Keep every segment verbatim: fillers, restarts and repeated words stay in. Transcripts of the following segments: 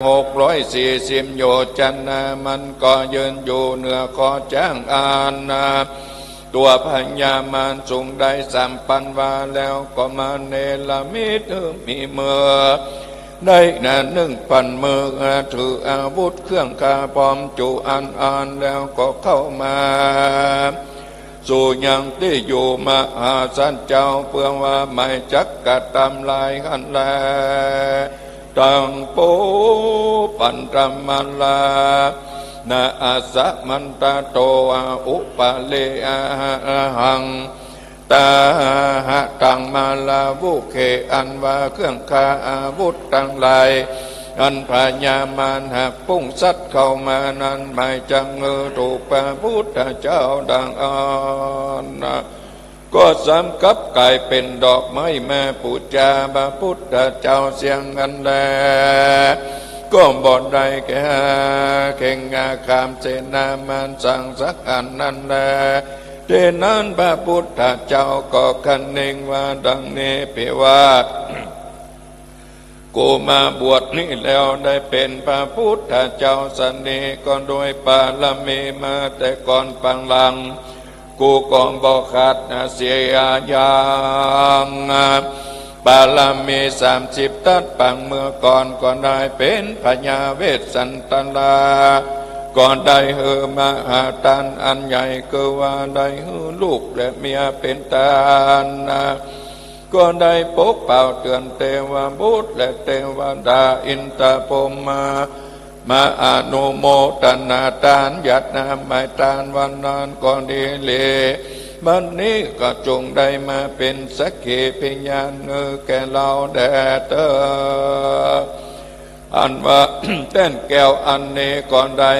หกร้อยสี่สิบโยชนะ มันก็ยืนอยู่เหนือคอจ๊างอันนา ตั๋วพญามารสูงได้สามปันวาแล้วก็มาเนรมิตหื้อมีมือ ได้นาหนึ่งปันมือ ถืออาวุธเครื่องฆ่าพร้อมจุอันอัน แล้วก็เข้ามา สู่ยังตี้อยู่มหาสันเจ้า เปื้อว่าหมายจักกระตำลายหั้นแล ตังปูปันตมลา นาอาสมันตโต อาอุปะเลอาหัง ตาหะตังมาลาวุเค อันว่าเครื่องฆ่าอาวุธตังหลาย อันพญามารหากปุ้งซัดเข้ามานั้น หมายจักหื้อถูกพระพุทธเจ้าดังอั้นนา ก็สำกับก๋ายเป๋นดอกไม้มาปู๋จาพระพุทธเจ้าเสี้ยงอั้นแล ก็บ่ได้แก่เข่งอาคามเสนามารสังสักอันนั้นแล เตนั้นพระพุทธเจ้าก็คะเนงว่าดังนี้ ภิกขุ กูมาบวชนี้แล้วได้เป๋นพระพุทธเจ้าสันนี้ ก็โดยปารมีมาแต่ก่อนปางหลัง กูก็บ่ขาดเสียอย่าง ปารมีสามสิบตัดปางเมื่อก่อน ก็ได้เป๋นพญาเวสสันดรา ก็ได้หื้อมหาทานอันใหญ่ คือว่าได้หื้อลูกและเมียเป๋นทาน ก็ได้ปกเป๋าเตือนเตวบุตรและเตวดา อินทพรหมา มาอนุโมทนาทานหยาดน้ำหมายทานวันนั้นก็ดีหลี บัดนี้ก็จงได้มาเป๋นสักขีพยานหื้อแก่เฮาแด่เธอ อันว่า แต้นแก้วอันนี้ก็ได้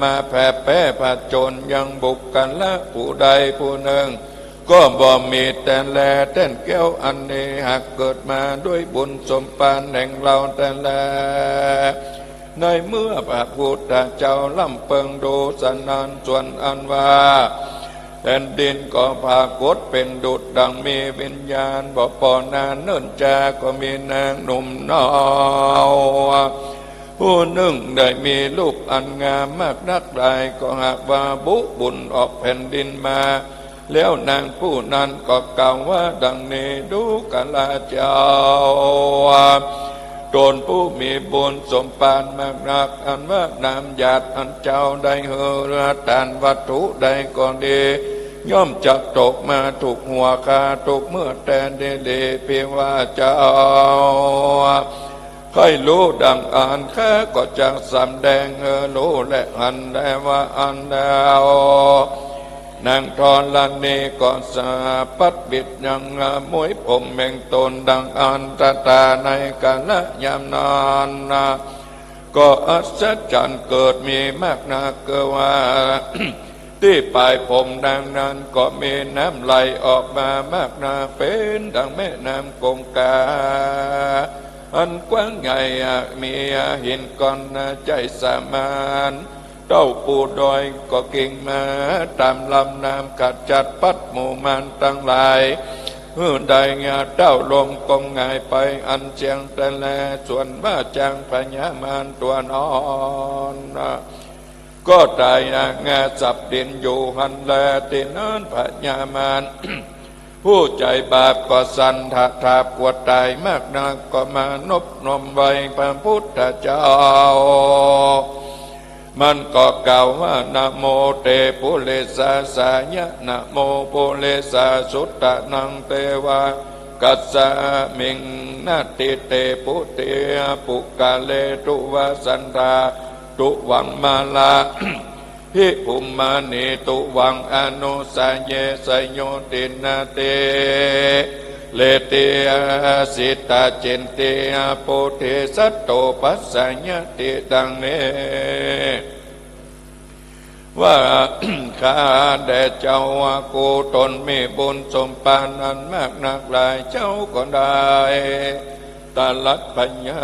มาแผ่แผ่ผจญยังบุคคละผู้ใดผู้หนึ่ง ก็บ่มีแต้นแล แต้นแก้วอันนี้หากเกิดมาด้วยบุญสมภารแห่งเฮาแต้นแล ในเมื่อพระพุทธเจ้าลำเปิงดูสนานส่วนอันว่า แผ่นดินก็ผากฏเป๋นดุจดังมีวิญญาณ บ่ปอนานเนิ่นจาก็มีนางหนุ่มน้อยผู้หนึ่งได้มีรูปอันงามมากนักหลาย ก็หากว่าบุบุญออกแผ่นดินมา แล้วนางผู้นั้นก็กล่าวว่าดังนี้ ดูกราเจ้า ตนผู้มีบุญสมภารมากนัก อันว่าน้ำหยาดอันเจ้าได้หื้อทานวัตถุใดก็ดี ย่อมจักตกมาถูกหัวข้าทุกเมื่อแต๊ดีหลี ภิกขุเจ้า ใค่ฮู้ดังอั้น ข้าก็จักสำแดงหื้อฮู้และหันแลว่าอั้นแล้ว นางธรณีก็สะบัดบิดยังม้วยผมแห่งตนดังอั้นตราในกาละยามนั้นนา ก็อัศจรรย์เกิดมีมากนัก คือว่า ตี้ปลายผมนางนั้นก็มีน้ำไหลออกมามากนัก เป๋นดังแม่น้ำคงคา อันกว้างใหญ่ มีหินก้อนใหญ่สมาน เต้าปูดอยก็กิ่งมาต๋ามลำน้ำ ขจัดปัดหมู่มารตังหลาย หื้อได้เต้าลมก็หงายไปอันเสี้ยงแต๊แล ส่วนว่าจ๊างพญามารตั๋วนอน ก็ต๋ายงาสับดินอยู่หั้นแล ตี้นั้นพญามาร ผู้ใจ๋บาปก็สันทะถาบกั๋วต๋ายมากนัก ก็มานบนมไหว้พระพุทธเจ้า มันก็กล่าวว่า นะโมเตปุริสสายะ นะโมปุริสสุตตะนัง เตวะกัสสะมิง นัตถิเตปุเต ปุคคะเลตุวะสันทา ตุวังมาลา หิภุมมานีตุวัง อนุสาเยสโยตินาเต เลติสิตาจินติ ปุติสัตโต ปัสสายติ ดังนี้ ว่า ข้าแด่เจ้าว่ากูตนมีบุญสมภารอันมากนักหลาย เจ้าก็ได้ ตรัสปัญญา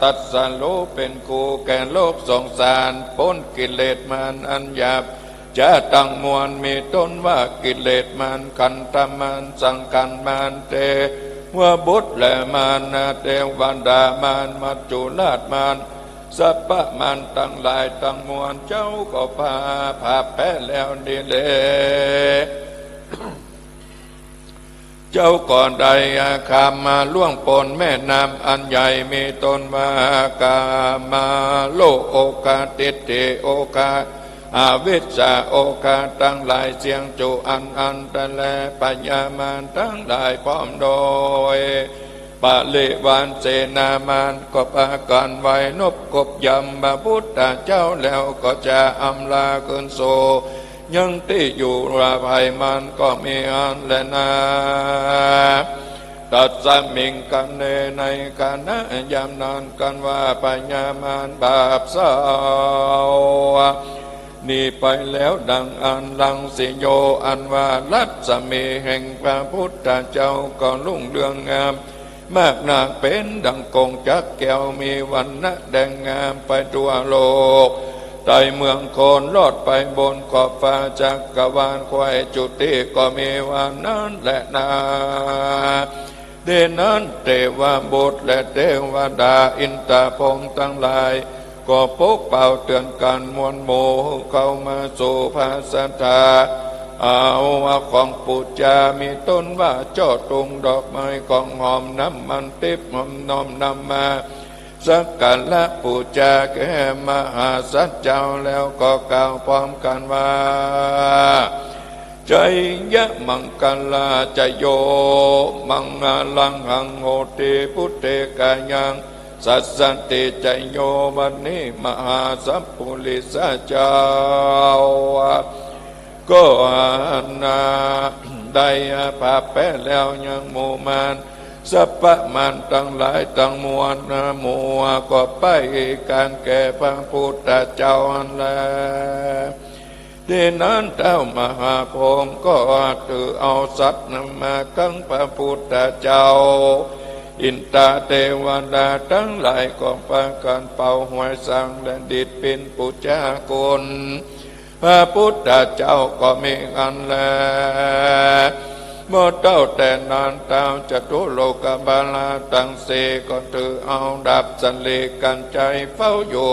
ตรัสรู้เป๋นครูแก่โลกสงสาร ป๊นกิเลสมารอันหยาบจ๊าตังมวล มีต้นว่ากิเลสมาร ขันธมาร สังขารมาร เตวบุตรและมาร เตวดามาร มัจจุราชมาร สัพพะมารตังหลายตังมวล เจ้าก็ผ่า ผ่าแป๊แล้วนี้แล เจ้าก็ได้ข้ามมาล่วงป๊นแม่น้ำอันใหญ่ มีต้นว่ากามาโล โอคะ ทิฏฐิโอคะ อวิชชาโอคะ ตังหลายเสี้ยงจุอันอั้นแต๊แล พญามารตังหลายพร้อมโดย บริวารเสนามารก็ปากั๋นไหว้นบกบยำพระพุทธเจ้าแล้วก็จะอำลาคืนสู่ยังตี้อยู่อาศัยมันก็มีอั้นแลนา ตัสมิงคะเน ในขณะยามนั้นกันว่าพญามารบาปเศร้า หนีไปแล้วดังอั้น รังสีโย อันว่ารัศมีแห่งพระพุทธเจ้าก็รุ่งเรืองงามมากนัก เป๋นดังกงจักรแก้ว มีวรรณะแดงงามไปทั่วโลก ใต้เมืองโคน ลอดไปบนขอบฟ้าจักรวาล ใคว่จุติก็มีวันนั้นแลนา ตี้นั้นเทวบุตรและเทวดาอินทพรหมตังหลาย ก็ปกเป่าเตือนกั๋นมวลหมู่เข้ามาสู่พระศาสดา เอาของปู๋จา มีต้นว่าจ้อตุง ดอกไม้ ของหอม น้ำมันทิพย์ น้อมนำมาสักการะปู๋จาแก่มหาสัตว์เจ้า แล้วก็กล่าวพร้อมกั๋นว่า ชัยยะมังคลา ชโย มังคลัง หัง โหติ พุทเท กายัง สัสสะติ ชโย วันนี้มหาสัพปุริสะเจ้าก็นา ได้ผ่าแป๊แล้วยังหมู่มาร สัพพะมารตังหลายตังมวล หมู่ก็ไปกั๋นแก่พระพุทธเจ้าอั้นแล ตี้นั้นท้าวมหาพรหมก็ถือเอาสัตว์นำมาขังพระพุทธเจ้า อินทาเทวดาตังหลายก็ปากั๋นเป่าหวยสังและดีดพิณปู๋จาคุณ พระพุทธเจ้าก็มีอั้นแล เมื่อเต้าแต่นั้นท้าวจตุโลกบาลาตังสี่ก็ถือเอาดาบสลีกัญไชยเฝ้าอยู่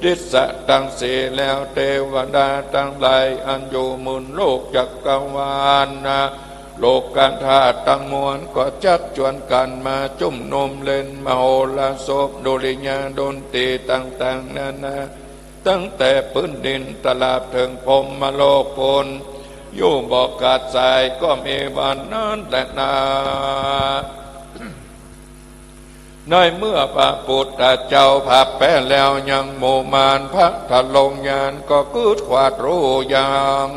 ทิศตังสี่แล้ว เทวดาตังหลายอันอยู่หมื่นโลกจักรวาลนา โลกธาตุตังมวลก็จักจวนกั๋นมาจุมนุมเล่นมโหรสพดุริยางค์ดนตรีต่างๆ นานา ตั้งแต่พื้นดินตราบเถิงพรหมโลกปู้น อยู่บ่ขาดสายก็มีวันนั้นแลนา ในเมื่อพระพุทธเจ้าผ่าแป๊แล้วยังหมู่มาร พระทรงญาณก็กึ๊ดขวาดฮู้ยัง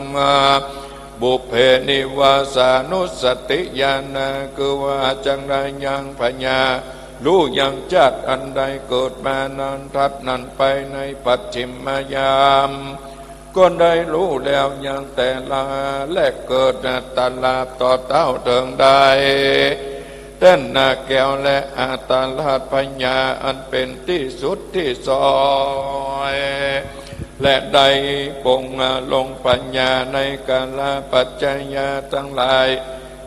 บุพเพนิวาสานุสติญาณะ คือว่าจักได้ยังพญา ฮู้ยังชาติอันได้เกิดมานั้น ทัดนั้นไปในปัจฉิมยาม ก็ได้ฮู้แล้วยังแต่ละแรกเกิด ตราบต่อเต้าเถิงได้แต้นนาแก้วและอัตราชพญาอันเป๋นตี้สุดตี้ซอย และได้ปลงลงพญาในกาลปัจจยาตังหลาย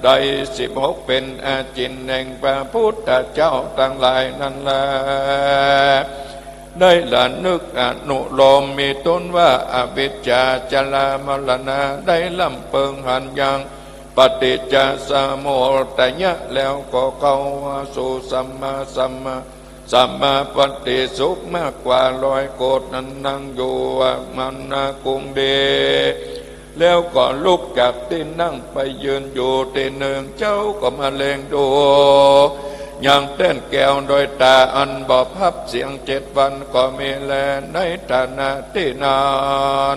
ได้สิบหกเป๋นอาจิณแห่งพระพุทธเจ้าตังหลายนั้นแล ได้ระนึกอนุโลมมีต้นว่า อวิชชา ชรามรณะ ได้ล่ำเปิงหันยังปฏิจจสมุปบาทแล้วก็เข้าสู่สัมมาสัมมา สัมมาปฏิสุขมากกว่าร้อยโกฏนั้นนั่งอยู่มันนากุงดี แล้วก็ลุกจากตี้นั่งไปยืนอยู่ตี้นึ่ง เจ้าก็มาเล็งดู ยังแต้นแก้วโดยต๋าอันบ่พับเสี้ยงเจ็ดวันก็มีแล ในฐานะตี้นั้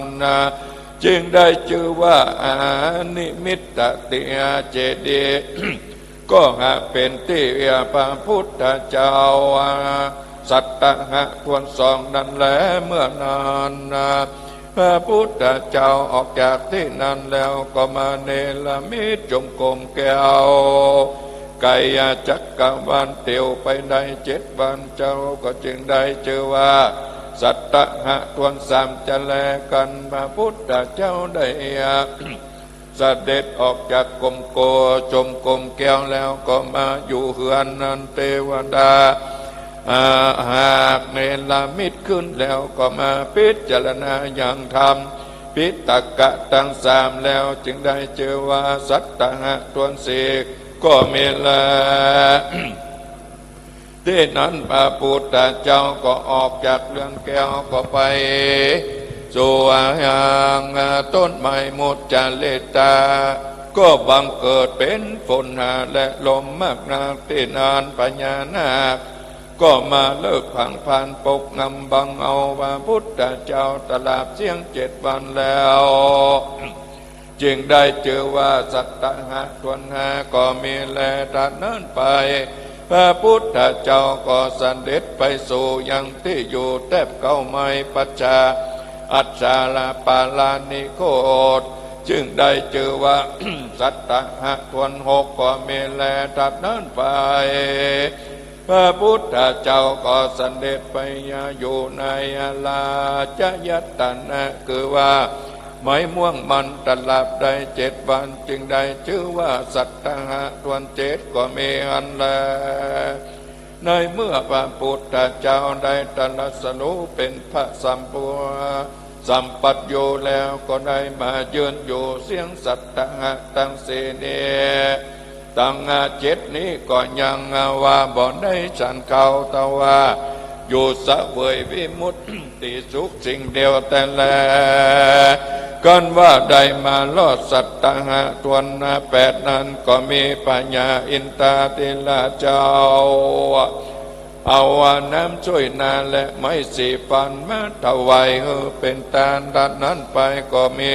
นนะ จึงได้จื้อว่าอนิมิตติเจดีย์ ก็หาเป๋นตี้พระพุทธเจ้า สัตตหะถ้วนสองนั้นแล เมื่อนั้นนะ พระพุทธเจ้าออกจากตี้นั้นแล้วก็มาเนรมิตจงกรมแก้ว ไกลจักรวาลเตียวไปได้เจ็ดวัน เจ้าก็จึงได้จื้อว่าสัตตหะถ้วนสามจะแลกั๋น พระพุทธเจ้าได้ เสด็จออกจากกรมโก จงกรมแก้วแล้วก็มาอยู่เฮือนนั้น เทวดา หากเนรมิตขึ้นแล้วก็มาพิจารณายังธรรมปิฎกะตังสามแล้ว จึงได้จื้อว่าสัตตหะทวนสี่ก็มีแล ตี้นั้นพระพุทธเจ้าก็ออกจากเรือนแก้วก็ไปสู่ยังต้นไม้มุจฉาริตา ก็บังเกิดเป๋นฝนหาและลมมากนัก ตี้นั้นพญานาคก็มาเลิกผางพานปกงำบังเอาพระพุทธเจ้าตลอดเสี้ยงเจ็ดวันแล้ว จึงได้จื้อว่าสัตตหะทวนห้าก็มีแล ตราดนั้นไป พระพุทธเจ้าก็เสด็จไปสู่ยังตี้อยู่แต๊บเก๊าไม้ปัจจาอัจฉาราปาลานิโคธ จึงได้จื้อว่า สัตตหะทวนหกก็มีแล ตราดนั้นไป พระพุทธเจ้าก็เสด็จไปอยู่ในราชยตนะ คือว่าไม้ม่วงมันตลับได้เจ็ดวัน จึงได้จื้อว่าสัตตหะทวนเจ็ดก็มีหั้นแล ในเมื่อพระพุทธเจ้าได้ตรัสรู้เป๋นพระสัมปู สัมปัญญูแล้วก็ได้มายืนอยู่เสี้ยงสัตตหะตังสี่นี้ ตังเจ็ดนี้ก็ยังว่าบ่ได้ฉันข้าว แต่ว่าอยู่เสวยวิมุตติสุขสิ่งเดียวแต๊แล กันว่าได้มารอดสัตตหะทวนแปดนั้นก็มีพญาอินทาธิราชเจ้า เอาน้ำส้วยหน้าและไม้สีฟันมาถวายหื้อเป๋นตาน ตราดนั้นไปก็มี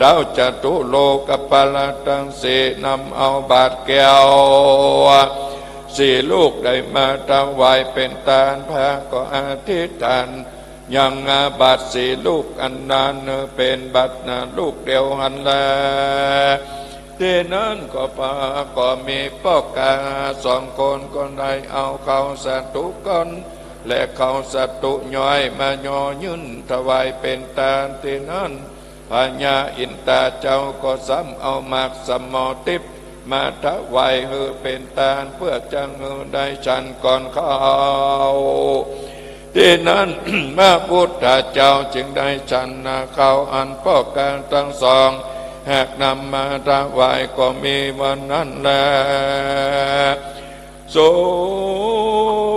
ท้าวจตุโลกปาลตังสี่นำเอาบาตรแก้วสี่ลูกได้มาถวายเป๋นตาน พระก็อธิษฐานยังบาตรสี่ลูกอันนั้นหื้อเป๋นบาตรลูกเดียวหั้นแล ตี้นั้นก็ปาก็มีป้อก๋าสองคนก็ได้เอาข้าวสาธุก้อนและข้าวสาธุย้อยมาย่อยื่นถวายเป๋นตาน ตี้นั้นพญาอินทาเจ้าก็ซ้ำเอาหมากสมอทิพย์มาถวายหื้อเป๋นตาน เปื้อจักหื้อได้ฉันก่อนข้าว ตี้นั้น พระพุทธเจ้าจึงได้ฉันนาข้าวอันป้อก๋าตังสองหากนำมาถวายก็มีวันนั้นแล โส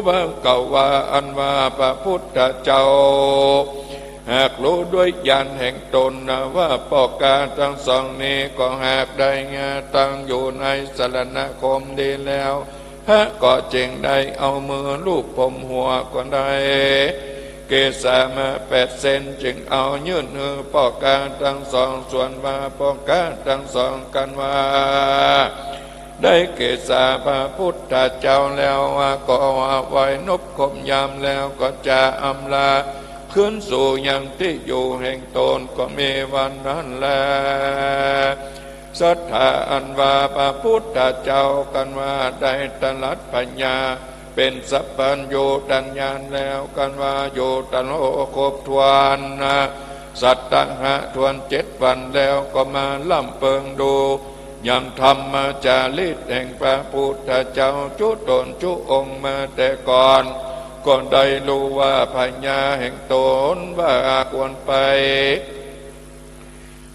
ภควา อันว่าพระพุทธเจ้าหากฮู้ด้วยญาณแห่งตนว่าป้อก๋าตังสองนี้ก็หากได้ตั้งอยู่ในสรณคมดีแล้ว พระก็จึงได้เอามือลูบผมหัวก็ได้เกศามาแปดเส้น จึงเอายื่นหื้อป้อก๋าตังสอง ส่วนว่าป้อก๋าตังสองกันว่าได้เกศาพระพุทธเจ้าแล้วว่าก็ไหว้นบครบยามแล้วก็จะอำลาคืนสู่ยังตี้อยู่แห่งตนก็มีวันนั้นแล สัตถา อันว่าพระพุทธเจ้ากันว่าได้ตรัสพญาเป๋นสัพพัญญูตญาณแล้วกันว่าอยู่ตลอดครบถ้วนสัตตหะทวนเจ็ดวันแล้วก็มาร่ำเปิงดูยังธรรมจาริตแห่งพระพุทธเจ้าจุ๊ต๋นจุ๊องค์มาแต่ก่อน ก็ได้ฮู้ว่าพญาแห่งตนว่าควรไป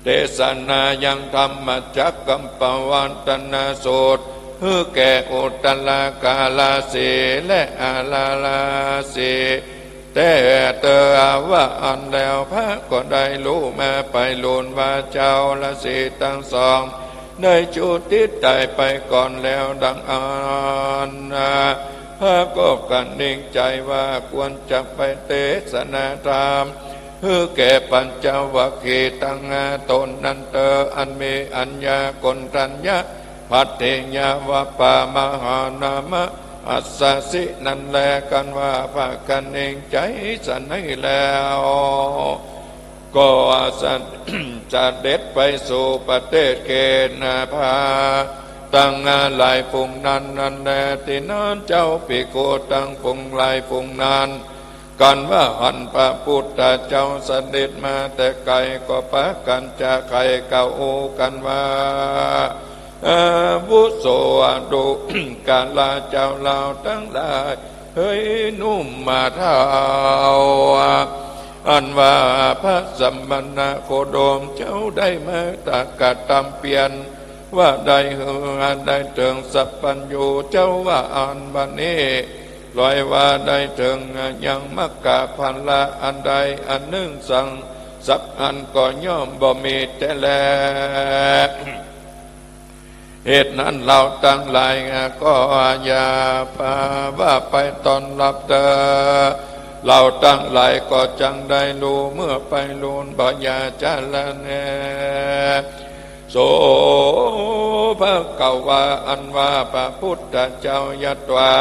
เตสนายังธรรมจักกัปปวัตตนสูตรหื้อแก่อุตตรกาลาสีและอาราลาสี แต่เตอว่าอั้นแล้วพระก็ได้ฮู้มาไปลูนว่าเจ้าลาสีตังสองได้จุติตายไปก่อนแล้วดังอั้น พระก็กระหนิ่งใจ๋ว่าควรจะไปเตสนาธรรม หื้อแก่ปัญจวัคคีย์ตังห้าต๋นนั้นเตอ อันมีอัญญาโกณฑัญญะ ภัททิยะ วัปปะ มหานามะ อัสสะสิ นั้นแล กันว่าพระกระหนิ่งใจ๋สะใหน้แล้ว ก็เส เสด็จไปสู่ประเทศเกณฑา ตังหลายฝูงนั้นนั้นแล ตี้นั้นเจ้าภิกขุตังฝูงหลายฝูงนั้น กันว่าหันพระพุทธเจ้าเสด็จมาแต่ไก๋ก็ปากั๋นจะใค่เกล้าอู้กั๋นว่า อาวุโส ดูกราเจ้าเฮาตังหลาย เฮ้ยหนุ่มมาเฒ่า อันว่าพระสมณโคดมเจ้าได้มาตรัสกระทำเปียรว่าได้หื้อได้เถิงสัพพัญญูเจ้าว่าอันบัดนี้ ลอยว่าได้เถิงยังมรรคผลอันใดอันนึ่งสังสักอันก็ย่อมบ่มีแต๊แล เหตุนั้นเราตังหลายก็อย่าปาว่าไปตอนหลับเตอ เราตังหลายก็จักได้ฮู้เมื่อไปลูน บ่อย่าจะละแน โส ภะคะวา อันว่าพระพุทธเจ้ายัตวา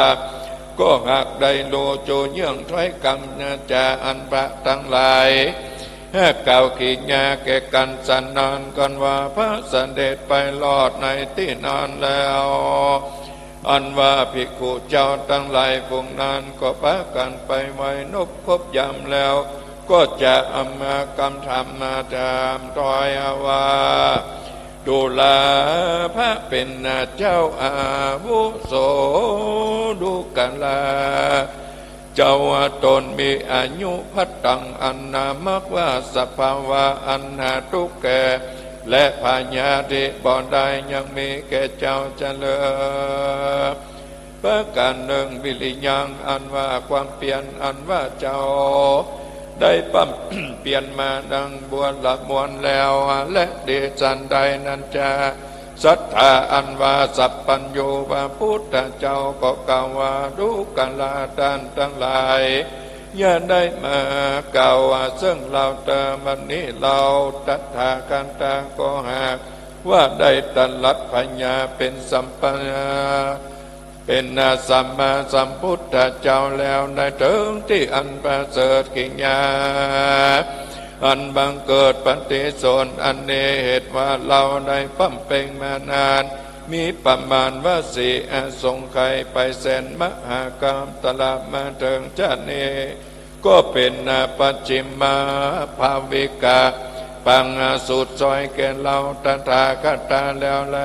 ก็หากได้ฮู้จูเยื่องถ้อยกำวาจาอันพระตังหลาย หากกล่าวกิริยาแก่กั๋นสนานกั๋นว่าพระเสด็จไปรอดในตี้นั้นแล้ว อันว่าภิกขุเจ้าตังหลายฝูงนั้นก็ปากั๋นไปไหว้นบครบยามแล้ว ก็จะเอามากระทำมาถามถ้อยว่า ดูรา พระเป๋นเจ้าอาวุโส ดูรา เจ้าตนมีอายุพัดตังอันนามนักว่าสภาวะอันหาตุ๊กข์แก่ และพยาธิบ่ได้ยังมีแก่เจ้าเจริญ ประการนึ่ง วิริยัง อันว่าความเปียรอันว่าเจ้าได้บำเพ็ญมาดังบัวละมวลแล้ว และดีสันใดนั้นจะ ศรัทธา อันว่าสัพพัญญูพระพุทธเจ้าก็กล่าวว่า ดูรา ต้านตังหลาย อย่าได้มากล่าวว่าซึ่งเราเตอ บัดนี้เราตถาคตาก็หากว่าได้ตรัสพยาเป๋นสัมมา เป๋นสัมมาสัมพุทธเจ้าแล้ว ได้เถิงตี้อันประเสริฐ กิริยาอันบังเกิดปฏิสนธิ อันนี้เหตุว่าเราได้บำเพ็ญมานาน มีประมาณว่าสี่อสงไขย ไปแสนมหากาล ตลอดมาเถิงชาตินี้ ก็เป๋นปัจฉิมาภาวิกะ ปางสูตรซอยแก่เราตถาคตาแล้วแล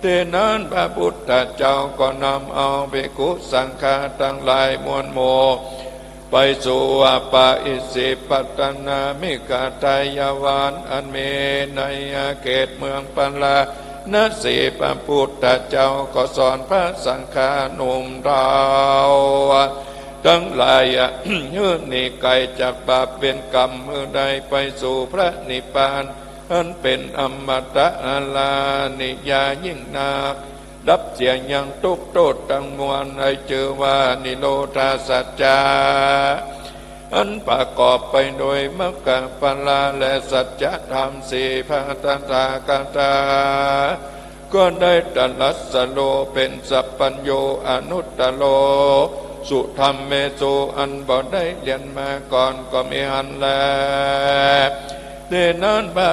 ทีนั้นพระพุทธเจ้าก็นำเอาภิกขุสังฆาตังหลายมวลหมู่ ไปสู่ป่าอิสิปตนามิกทายวัน อันมีในเขตเมืองปาราณสี พระพุทธเจ้าก็สอนพระสังฆาหนุ่มเฒ่าตังหลาย หื้อหนีไกลจากบาปเวรกรรม หื้อได้ไปสู่พระนิพพาน อันเป๋นอมตะอรานิยายิ่งนัก ดับเสียยังทุกข์โทษตังมวล ได้จื้อว่านิโรธาสัจจะ อันประกอบไปโดยมรรคผลและสัจธรรมสี่ พระตถาคตาก็ได้ตรัสรู้เป๋นสัพพัญญูอนุตตโร สุธัมเมสุ อันบ่ได้เรียนมาก่อนก็มีหั้นแล ทีนั้นพระ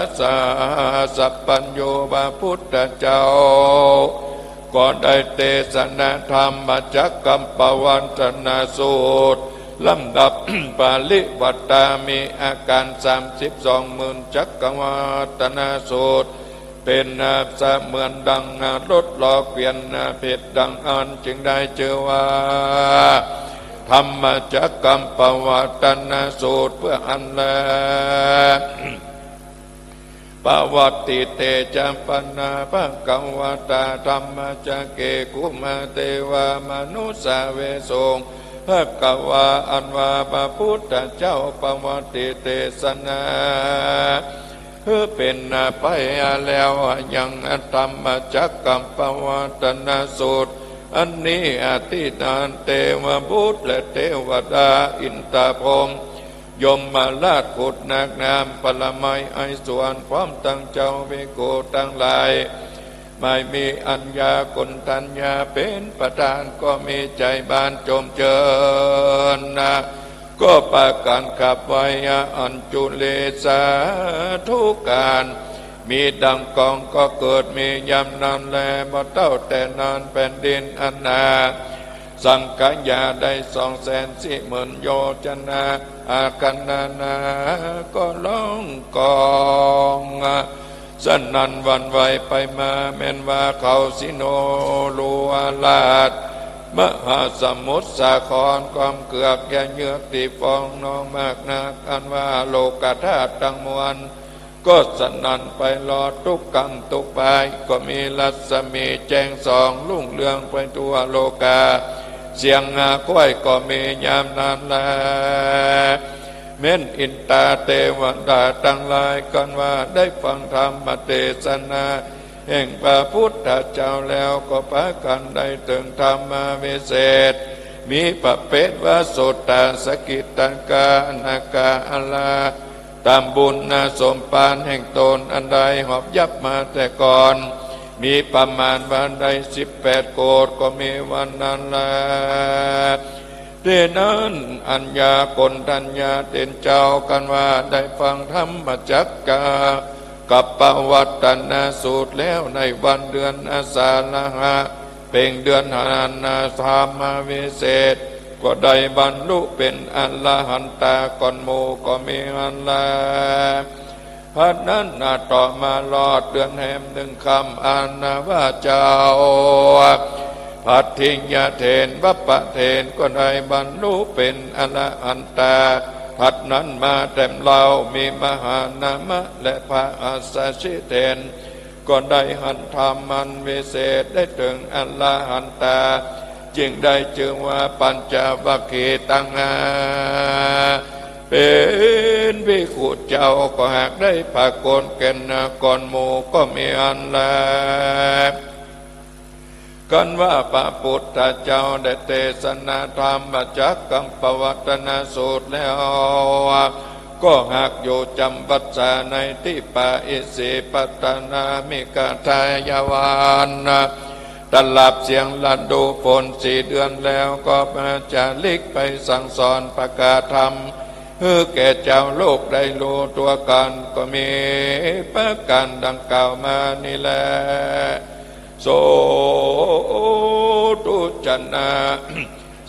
สัพพัญญูพระพุทธเจ้า ก็ได้เตสนาธรรมจักกัปปวัตตนสูตร ลำดับปริวัตตา มีอาการสามสิบสองหมื่นจักกัปปวัตตนสูตร เป๋นเสมือนดังรถลอกเกวียนเผตดังอั้น จึงได้จื้อว่า ธรรมจักกัปปวัตตนสูตร เปื้ออั้นแล ปวัตติเตจะ ปัณณา ภะคะวะตา ธัมมจักเก กุมารเตวะ มนุสสาเวสุง ภะคะวา อันว่าพระพุทธเจ้าปวัตติเตสนา หื้อเป๋นไปแล้วยังธรรมจักกัปปวัตตนสูตร อันนี้ อธินานเตวบุตรและเตวดา อินทพรหม ยมราช ขุดหนักน้ำผลไม้ไอสวน พร้อมตังเจ้าภิกขุตังหลาย หมายมีอัญญาโกณฑัญญาเป๋นประธาน ก็มีใจ๋บานจมเจิญนะ ก็ปากั๋นขับไหว้อัญจุลีสาธุก๋าน มีดังกองก็เกิดมียามนั้นแล บ่เต้าแต่นั้นแผ่นดินอันหนา สังขยาได้สองแสนสี่หมื่นโยชนะ อาคันนานา ก็ร้องก้อง สนั่นหวั่นไหวไปมา แม้นว่าเขาสิโนรัวราช มหาสมุทรสาคร ความเกือกเยื้อตี้ฟองนองมากนัก อันว่าโลกธาตุตังมวล ก็สนั่นไปลอด ทุกก้ำทุกปาย ก็มีรัศมีแจ้งส่องรุ่งเรืองไปทั่วโลกา เสียงงาควายก็มียามนั้นแล แม้นอินตาเตวดาตังหลาย ครั้นว่าได้ฟังธรรมเตสนา แห่งพระพุทธเจ้าแล้ว ก็ปากั๋นได้เถิงธรรมวิเศษ มีประเภทว่า โสตา สกิตาคา อนาคา อรหันต ต๋ามบุญนาสมภารแห่งต๋น อันได้หอบยับมาแต่ก่อน มีประมาณว่าได้สิบแปดโกฏ ก็มีวันนั้นแล ตี้นั้น อัญญาโกณฑัญญาเถรเจ้า ครั้นว่าได้ฟังธรรมจักกะ กัปปวัตตนสูตรแล้ว ในวันเดือนอาสาฬหะ เพ็งเดือนหานา ธรรมวิเศษ ก็ได้บรรลุเป๋นอรหันตาก่อนหมู่ ก็มีอันแล บัดนั้นนา ต่อมาลอดเดือนแฮมหนึ่งค่ำ อาณาว่าเจ้า ภัททิยเถร วัปปะเถร ก็ได้บรรลุเป๋นอรหันตา บัดนั้นมาแถมเล่า มีมหานามะและพระอัสสชิเถร ก็ได้หันธรรมอันวิเศษ ได้เถิงอรหันตา จึงได้จื้อว่าปัญจวัคคีย์ตังห้า เป๋นภิกขุเจ้า ก็หากได้ผะโกนแก่นนาก่อนหมู่ ก็มีอันแล ครั้นว่าพระพุทธเจ้าได้เตสนาธรรมจักกัปปวัตตนสูตรแล้ว ก็หากอยู่จ๋ำพรรษาในทิพพะอิสิปตนามิกทายาวัน ตลอดเสี้ยงฤดูฝนสี่เดือนแล้ว ก็มาจาริกไปสั่งสอนประกาศธรรม หื้อแก่จาวโลกได้ฮู้ทั่วกั๋น ก็มีประก๋านดังกล่าวมานี้แล โสตุชน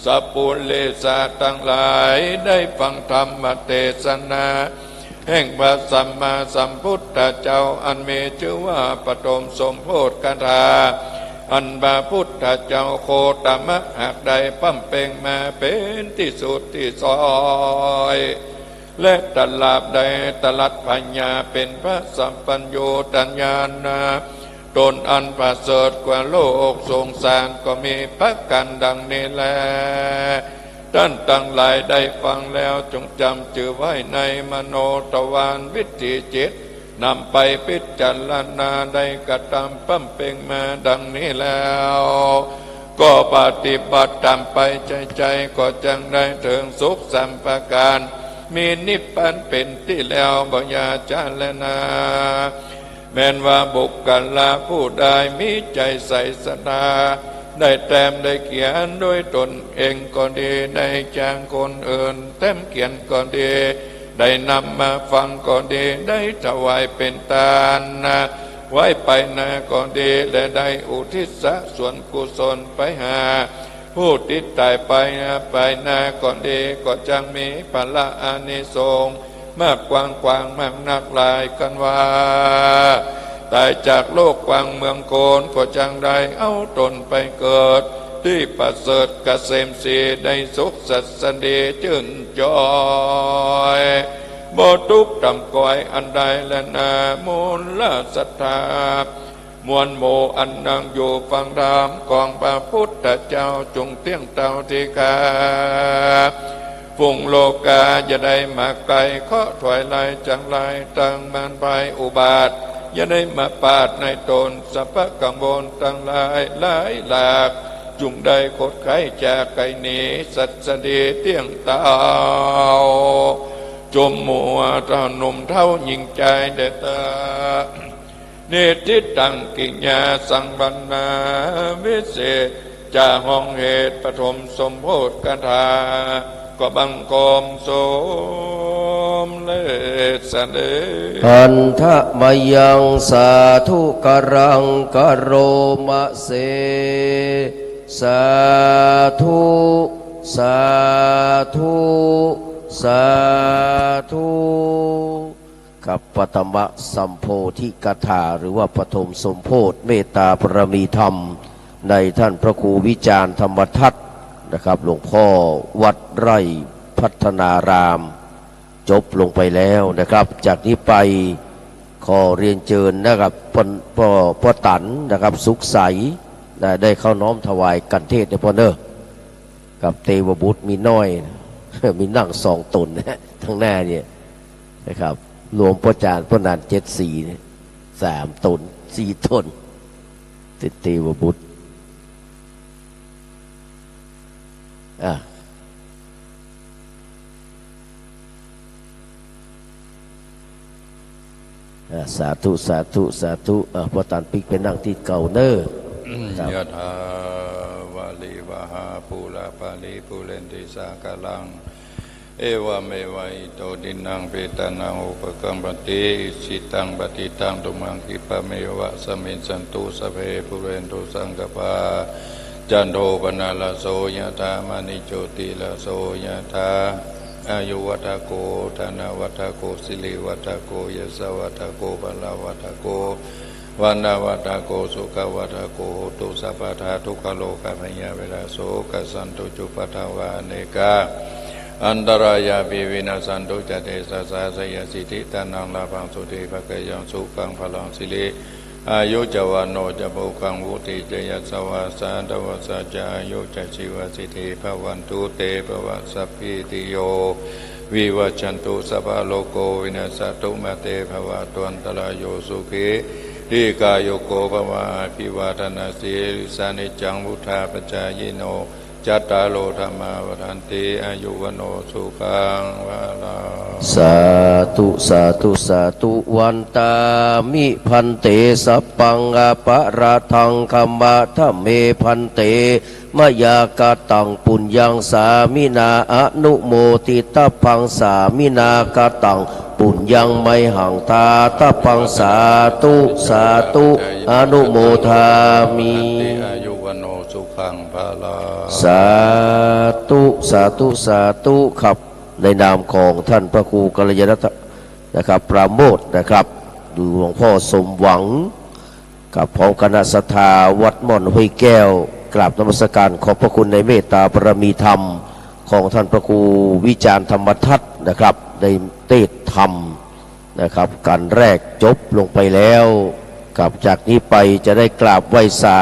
สัพปุริสะตังหลาย ได้ฟังธรรมเตสนา แห่งพระสัมมาสัมพุทธเจ้า อันมีจื้อว่าปฐมสมโพธิคาถา อันพระพุทธเจ้าโคตมะหากได้บำเพ็งมาเป๋นตี้สุดตี้ซอย และตลอดได้ตรัสปัญญาเป๋นพระสัพพัญญูตญาณ ต๋นอันประเสริฐกว่าโลกสงสาร ก็มีประก๋านดังนี้แล ต้านตังหลายได้ฟังแล้ว จงจ๋ำจื้อไว้ในมโนทวารวิถีจิต นำไปพิจารณา ได้กระทำบำเพ็งมาดังนี้แล้ว ก็ปฏิบัติต๋ามไปใจ๋ๆ ก็จักได้เถิงสุขสามประก๋าน มีนิพพานเป๋นตี้แล้ว บ่อย่าช้าแลนา แม้นว่าบุคคละผู้ใดมีใจ๋ใส่ศรัทธา ได้แต้มได้เขียนโดยต๋นเองก็ดี ได้จ้างคนอื่นแต้มเขียนก็ดี ได้นำมาฟังก็ดี ได้ถวายเป๋นตานไว้ไปนาก็ดี และได้อุทิศส่วนกุศลไปหาผู้ตี้ต๋ายไปนา ไปนาก็ดี ก็จักมีผละอานิสงส์ มากกว้างขวางมากนักหลาย ครั้นว่าต๋ายจากโลกกว้างเมืองโคน ก็จักได้เอาต๋นไปเกิด ตี้ประเสริฐเกษมสี ได้สุขสัสดีจื้นจอย บ่ตุ๊กข์ต่ำก้อยอันใดแลนา มูลศรัทธา มวลหมู่อันนั่งอยู่ฟังธรรมของพระพุทธเจ้า จุ่งเตี้ยงเต้าทีฆา ฝูงโลกาอย่าได้มาใก้ เคราะห์ถอยหลายจังหลาย ตังมารพยาบาท อย่าได้มาปาดในต๋น สัพพะกังวลตังหลายหลายหลาก จุ่งได้ขดไข้จากไข้หนี สัสดีเตี้ยงเต้า จุ่มหมู่หนุ่มเฒ่าญิงจายแด่เต๊อะ นิทธิตังกิยาสังวัณณา วิเศษจะห้องเหตุปฐมสมโพธิคาถา ก็บังคมสมเร็จเสด็จ หันทะมะยังสาธุกรังกะโรมะเส สาธุ สาธุ สาธุ กับปฐมสัมโพธิคาถา หรือว่าปฐมสมโพธิเมตตาบารมีธรรม ในท่านพระครูวิจารณ์ธรรมทัศน์นะครับ หลวงพ่อวัดไร่พัฒนาราม จบลงไปแล้วนะครับ จากนี้ไปขอเรียนเจิญนะครับ ป้อ ป้อ ป้อตันนะครับ สุขใส นะ ได้เข้าน้อมถวายคันเทศน์ในพ่อเนอะ กับเตวบุตรมีน้อย มีนั่งสองต๋นนะ ทางหน้าเนี่ยนะครับ รวมป้อจ๋ารย์ป้อนันเจ็ดสีเนี่ย สามต๋น สี่ต๋น เต เตวบุตร อ่ะ อ่ะ สาธุ สาธุ สาธุ อ่ะ ป้อตันปิ๊กไปนั่งตี้เก่าเนอะ ครับ ยะถาวาริวหาปูราปาริปูเรนติสาคารัง เอวะเมวะอิโตทินังเปตานังอุปกัปปติ อิจฉิตังปัตถิตังตุมหังคิปะเมวะสะมิชฌันตุ สัพเพปูเรนตุสังกัปปา จันโทปนรสโสยะถา มะณิโชติรสโสยะถา อายุวัฑฒโก ธนวัฑฒโก สิริวัฑฒโก ยสวัฑฒโก พละวัฑฒโก วรรณวัฑฒโก สุขวัฑฒโก โหตุสัพพะทา ทุกขโรคภัยยะเวทะ โสกะสันตุ จุปปะทวา อเนกา อันตรายาปิ วินัสสันตุ จะเตสะสา จะยะสิทธิ ธนัง ลาภัง โสติ ภะคะยัง สุขัง พลัง สิริ อายุ จะ วัณโณ จะ โภคัง วุฒิ จะ ยสสะ สะ ทะ วัสสะ จะ อายุ จะ ชีวะ สิทธิ ภะวันตุ เต ภะวะ สัพพีติโย วิวัชชันตุ สัพพะโรโค วินัสสะตุ มา เต ภะวะ ตุ อันตะราโย สุขี ทีฆายุโก ภะวะ อะภิวาทะนะสีลิสสะ นิจจัง วุฑฒาปะจายิโน จัตตาโร ธัมมา วัฑฒันติ อายุ วัณโณ สุขัง พะลัง สาธุ สาธุ สาธุ วันตามิ ภันเต สัพพัง อะปะราธัง ขะมะทะเม ภันเต มะยา กะตัง ปุญญัง สามินา อะนุโมทิตะพัง สามินา กะตัง ปุญญัง ไมหัง ทาตะพัง สาธุ สาธุ อะนุโมทามิ อายุ วัณโณ สุขัง พะลัง สาธุ สาธุ สาธุ ครับ ในนามของท่านพระครูกัลยาณะนะครับ ปราโมทย์นะครับ หรือหลวงพ่อสมหวัง กับพร้อมคณะศรัทธาวัดม่อนห้วยแก้ว กราบนมัสการขอบพระคุณในเมตตาบารมีธรรมของท่านพระครูวิจารณ์ธรรมทัศน์นะครับ ได้เตสน์ธรรมนะครับ กันแรกจบลงไปแล้ว ครับ จากนี้ไปจะได้กราบไหว้สา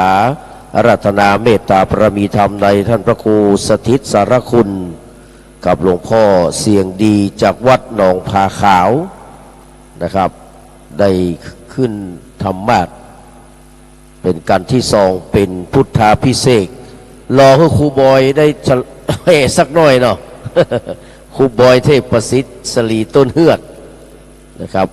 อาราธนาเมตตาบารมีธรรมในท่านพระครูสถิตสารคุณ กับหลวงพ่อเสียงดีจากวัดหนองผาขาวนะครับ ได้ขึ้นธรรมาสน์เป็นกันที่สอง เป็นพุทธาภิเษก รอหื้อครูบอยได้ชะ- แห่สักหน่อยเนาะ ครูบอยเทพประสิทธิ์ สลีต้นเฮือดนะครับ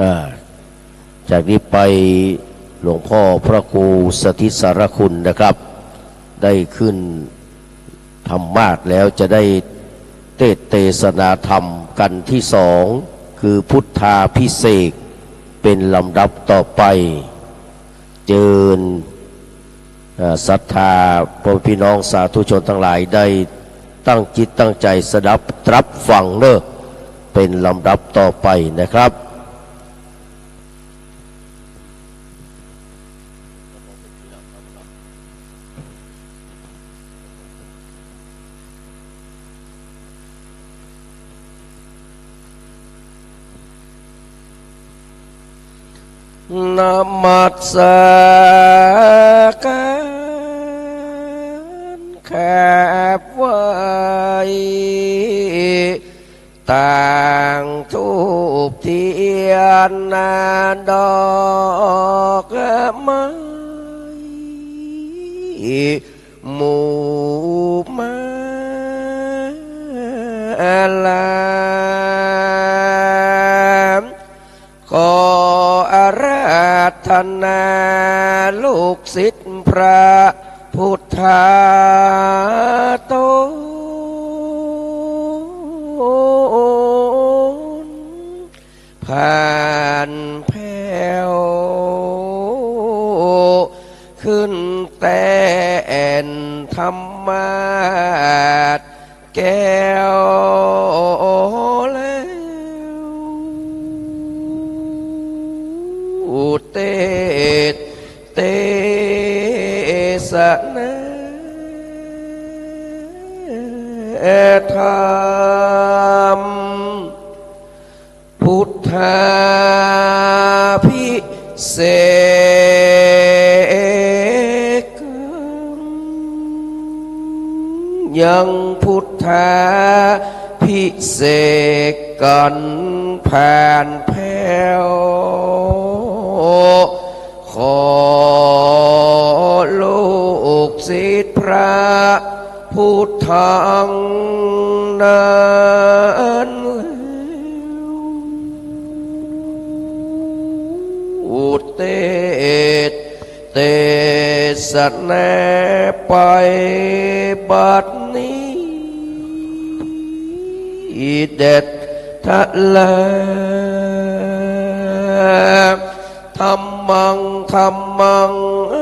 อ่า จากนี้ไปหลวงพ่อพระครูสถิตสารคุณนะครับ ได้ขึ้นธรรมาสน์แล้วจะได้เตสน์เตสนาธรรมกันที่สอง คือพุทธาภิเษกเป็นลำดับต่อไป เจิญ เอ่อ ศรัทธาพ่อพี่น้องสาธุชนทั้งหลายได้ตั้งจิตตั้งใจสดับตรับฟังเนอะ เป็นลำดับต่อไปนะครับ นมัสการขอบไหว้ ตั้งทุก นาดอกไม้ หมู่มหาลา ขออาราธนาลูกศิษย์พระพุทธาต๋น ผ่านแผ้ว ขึ้นแต้นธรรมาสน์แก้วแล้ว อุเตสน์ เตสนาธรรม พุทธาภิเษกัง ยังพุทธาภิเษกัณฑ์ผ่านแผ้ว ขอลูกศิษย์พระพุทธังนั้นแล้ว อุเตสน์ เตสนาไปบัดนี้ เด็ดเถาะ ธัมมัง ธัมมัง อ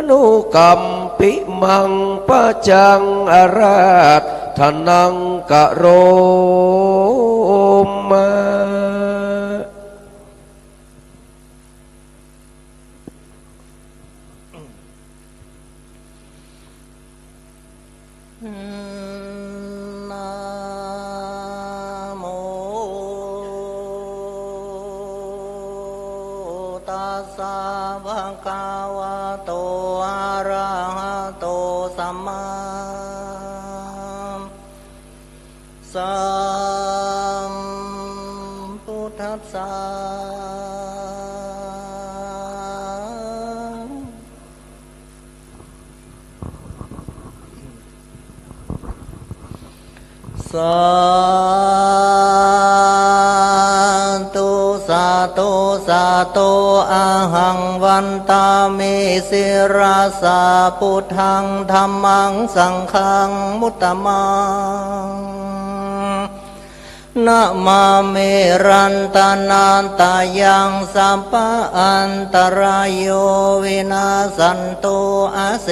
นุกัมปิมัง ปัจจัง อาราธนัง กะโรมะ นะโมตัสสะ ภะคะวะโต อะระหะโต สัมมา สัมพุทธัสสะ สาธุ สาธุ สาธุ อะหัง วันตามิ ศิรสา พุทธัง ธัมมัง สังฆัง มุตตะมัง นะมามิ รัตนะตะยัง สัพพะอันตะราโย วินาสสันตุ อะเส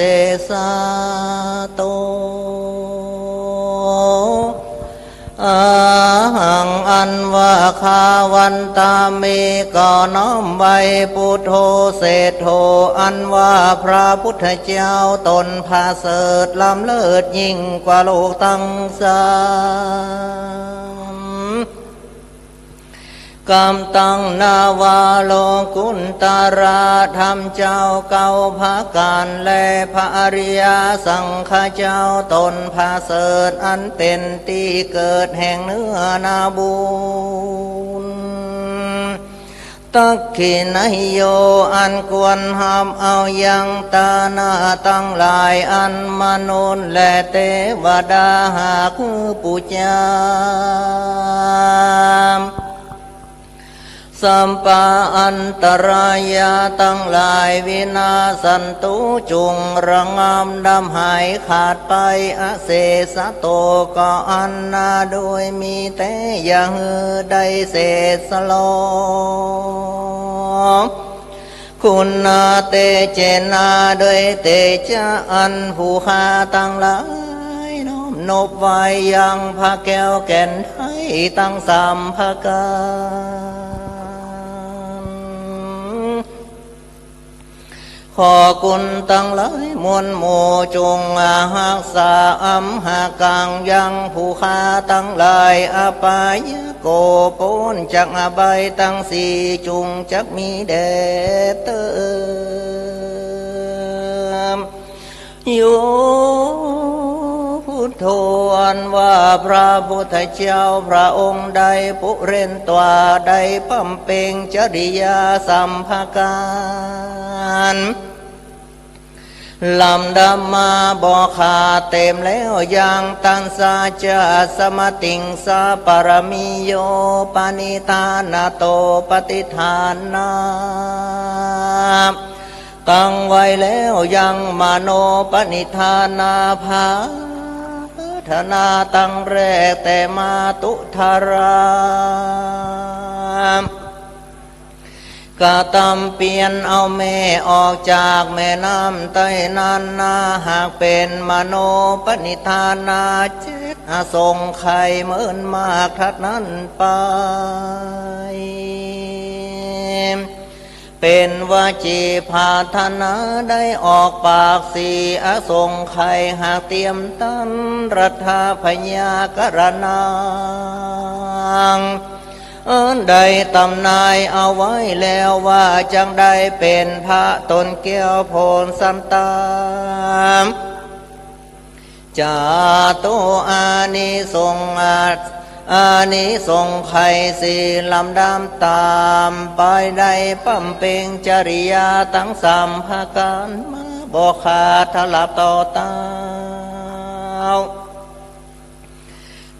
สะตุ อะหัง อันว่าข้า วันตามิ ก็น้อมไหว้ ปุทโธ เศรษโฐ อันว่าพระพุทธเจ้าต๋นผะเสริฐล้ำเลิศยิ่งกว่าโลกตังสาม กับตัง นาวาโลกุตตะราธรรมเจ้าเก้าประก๋าน และพระอริยสังฆเจ้าต๋นผะเสริฐ อันเป๋นตี้เกิดแห่งเนื้อนาบุญ ทักขิณเยโย อันควรฮับเอายังตานะตังหลาย อันมนุษย์และเตวดาหากหื้อปู๋จา สัพพะอันตะรายะตังหลาย วินาสสันตุ จุ่งระงับดับหายขาดไป อะเสสะโต ก็อั้นนา โดยมีแต๊ อย่าหื้อได้เสสะลอ คุณาเตเจนะ ด้วยเตจะอันผู้ข้าตังหลายน้อมนบไหว้ยังพระแก้วแก่นไทยตังสามประก๋าน ขอคุณตังหลายมวลหมู่จุ่งอาหักษาอำหากังยังผู้ข้าตังหลาย อปายะโก ป๊นจากอบายตังสี่ จุ่งจักมีแด่เติม โย พุท ถ้วนว่าพระพุทธเจ้าพระองค์ได้ปุเรนตวา ได้บำเพ็งจริยาสามประก๋าน ลำดับมาบ่ขาดเต็มแล้วยัง ตัสสะจะสมติงสาปารมีโย ปณิธานะโต ปฏิฐานะ ตั้งไว้แล้วยัง มโนปณิธานาภาธนา ตั้งแรกแต่มาตุธารา กระตำเปียรเอาแม่ออกจากแม่น้ำใต้นั้นนา หากเป๋นมโนปณิธานา เจ็ดอสงไขยเมินมากถัดนั้นไป เป๋นวจีภาธนา ได้ออกปากสี่อสงไขย หากเตียมตันรัตถพยากรณัง อันได้ตำนายเอาไว้แล้วว่า จักได้เป๋นพระต๋นแก้วโพนสันตา จาตุอานิสงส์ อานิสงส์ไขยสี่ ลำดับต๋ามไป ได้บำเพ็งจริยาตังสามประก๋านมาบ่ขาด ตลอดต่อเต้า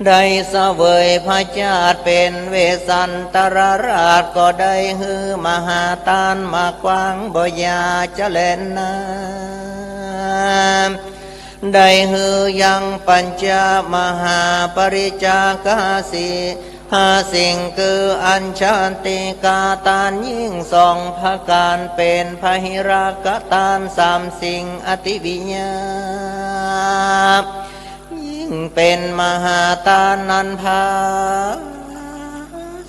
ได้เสวยพระชาติเป๋นเวสสันตรราช ก็ได้หื้อมหาตานมากว้างบ่อย่าจะแลนา ได้หื้อยังปัญจมหาปริจจาคสีห้าสิ่ง คืออัญชติกาตานยิ่งสองประก๋าน เป๋นพหิรกตานสามสิ่ง อติวิยา ยิ่งเป๋นมหาตานนั้นผา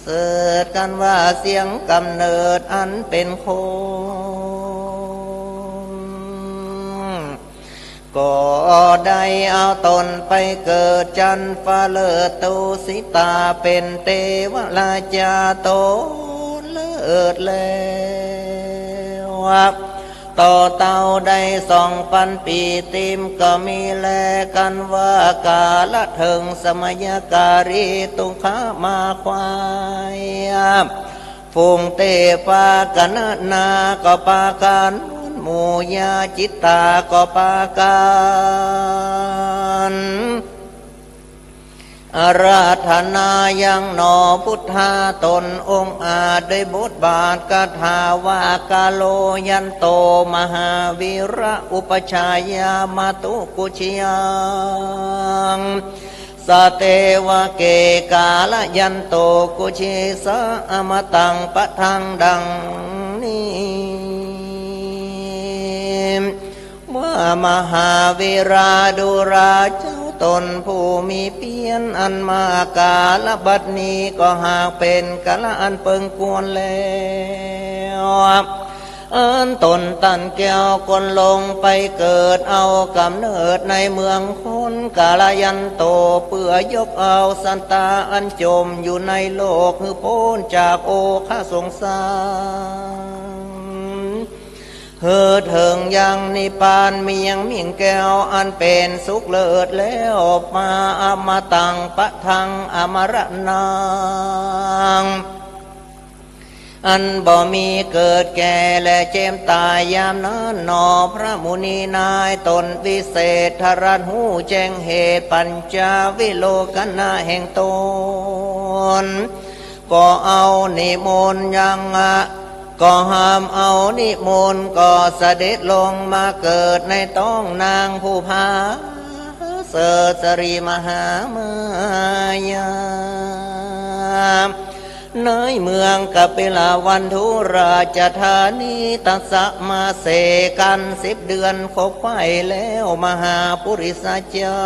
เสริฐกั๋นว่า เสี้ยงก๋ำเนิดอันเป๋นคน ก็ได้เอาต๋นไปเกิดจั๊นฟ้าเลิศ ตุสิตา เป๋นเตวราชาต๋นเลิศแล้ว ต่อเต้าได้สองปันปี๋ ติมก็มีแลกั๋นว่า ก๋าละเถิงสมัยก๋าลี ตุ๊กขะมาควาย ฝูงเตปากั๋นนานา ก็ปากั๋นหมู่ญาติตา ก็ปากั๋น อาราธนายังหนอ พุทธาต๋นองค์อาจ ได้บทบาทคาถาว่า กาโลยันโต มหาวีระ อุปัชฌายามาตุ กุจจยัง สะเตวะเก กาลยันโต กุจจิสะ อมตัง ปะทัง ดังนี้ ว่ามหาวีราดูราเจ้าต๋นผู้มีเปียรอันมาก กาลบัดนี้ก็หากเป๋นกาละอันเปิงควรแล้ว อันต๋นตันแก้วคนลงไปเกิดเอาก๋ำเนิดในเมืองคน กาลยันโต เปื้อยกเอาสัตตาอันจมอยู่ในโลกหื้อป๊นจากโอฆะสงสาร หื้อเถิงยังนิพพานเมียงมิ่งแก้วอันเป๋นสุขเลิศแล้ว มา อมตัง ปะทัง อมรนัง อันบ่มีเกิดแก่และเจ็บต๋ายยามนั้นหนอ พระมุนีนายต๋นวิเศษ ทรัสฮู้แจ้งเหตุปัญจวิโลกนะแห่งต๋น ก็เอานิมนต์ยัง ก็ห้ามเอานิมนต์ ก็เสด็จลงมาเกิดในต๊องนางผู้ผาเสริฐ สรีมหามายา ในเมืองกปิลวันทุราชธานี ตัสสะมาเสกัณฑ์ สิบเดือนครบไขว้แล้ว มหาปุริสเจ้า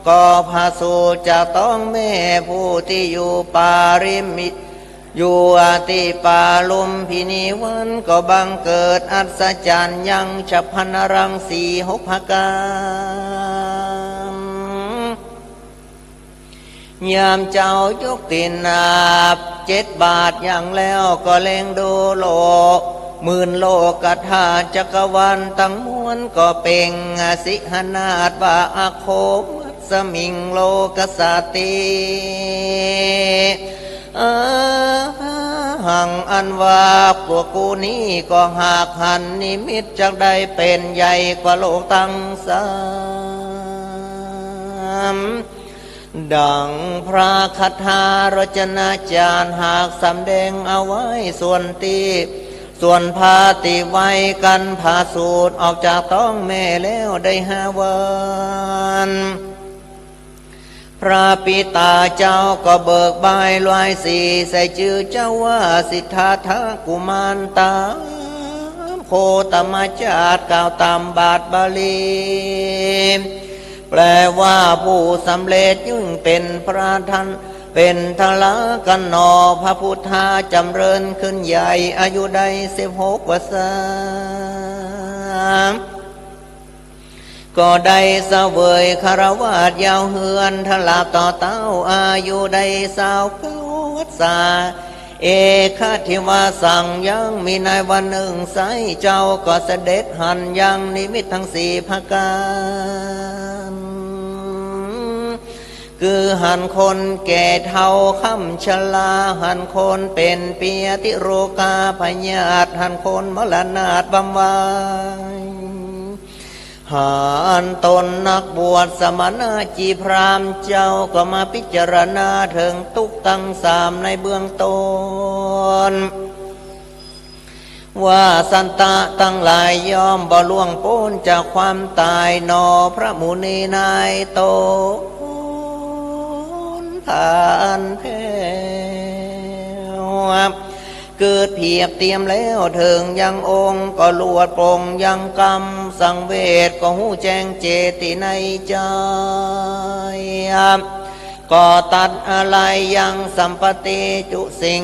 ก็ผะสูติจากต๊องแม่ผู้ตี้อยู่ปาริมิ อยู่อติปาลุมพินีวัน ก็บังเกิดอัศจรรย์ยังฉัพพลรังสีหกประก๋าน ยามเจ้ายกตี๋นนาบเจ็ดบาทยังแล้ว ก็เล็งดูโลก หมื่นโลกธาตุจักรวาลตังมวลก็เปล่งสิหนาฏว่า อโขมัสมิงโลกัสสาติ อะหัง อันว่าพวกกูนี้ก็หากหันนิมิตจักได้เป๋นใหญ่กว่าโลกตังสาม ดังพระคาถาโรจนาจารย์หากสำแดงเอาไว้ส่วนตี้ ส่วนผ้าตี้ไว้กั้นผ้าสูติออกจากต๊องแม่แล้วได้ห้าวัน พระปิตาเจ้าก็เบิกบายลายสีใส่จื้อเจ้าว่าสิทธัตถกุมารตามโคตมจาติ กล่าวต๋ามบาทบาลี แปลว่าผู้สำเร็จยิ่งเป๋นพระทัน เป๋นทะละกันหนอ พระพุทธาจ๋ำเริญขึ้นใหญ่ อายุได้สิบหกวรรษา ก็ได้เสวยคฤหัสถ์ยาวเฮือน ทราบต่อเต้าอายุได้ซาวเก้าวรรษา เอคทิวาสัง ยังมีในวันนึ่งไส้เจ้าก็เสด็จหันยังนิมิตตังสี่ประก๋าร คือหันคนแก่เฒ่าค่ำชรา หันคนเป๋นเปียติโรคาพยาธิ หันคนมรณาถบำวาย หันต๋นนักบวชสมณะจีพราหมณ์ เจ้าก็มาพิจารณาเถิงตุ๊กข์ตังสามในเบื้องต้น ว่าสัตว์ตังหลายย่อมบ่ล่วงป๊นจากความต๋ายหนอ พระมุนีนายต๋น ผ่านแผ้ว เกิดเผียบเตียมแล้วเถิงยังองค์ ก็ลวดปลงยังกรรมสังเวช ก็ฮู้แจ้งเจตในใจ๋ ก็ตัดอาลัยยังสัมปติจุสิ่ง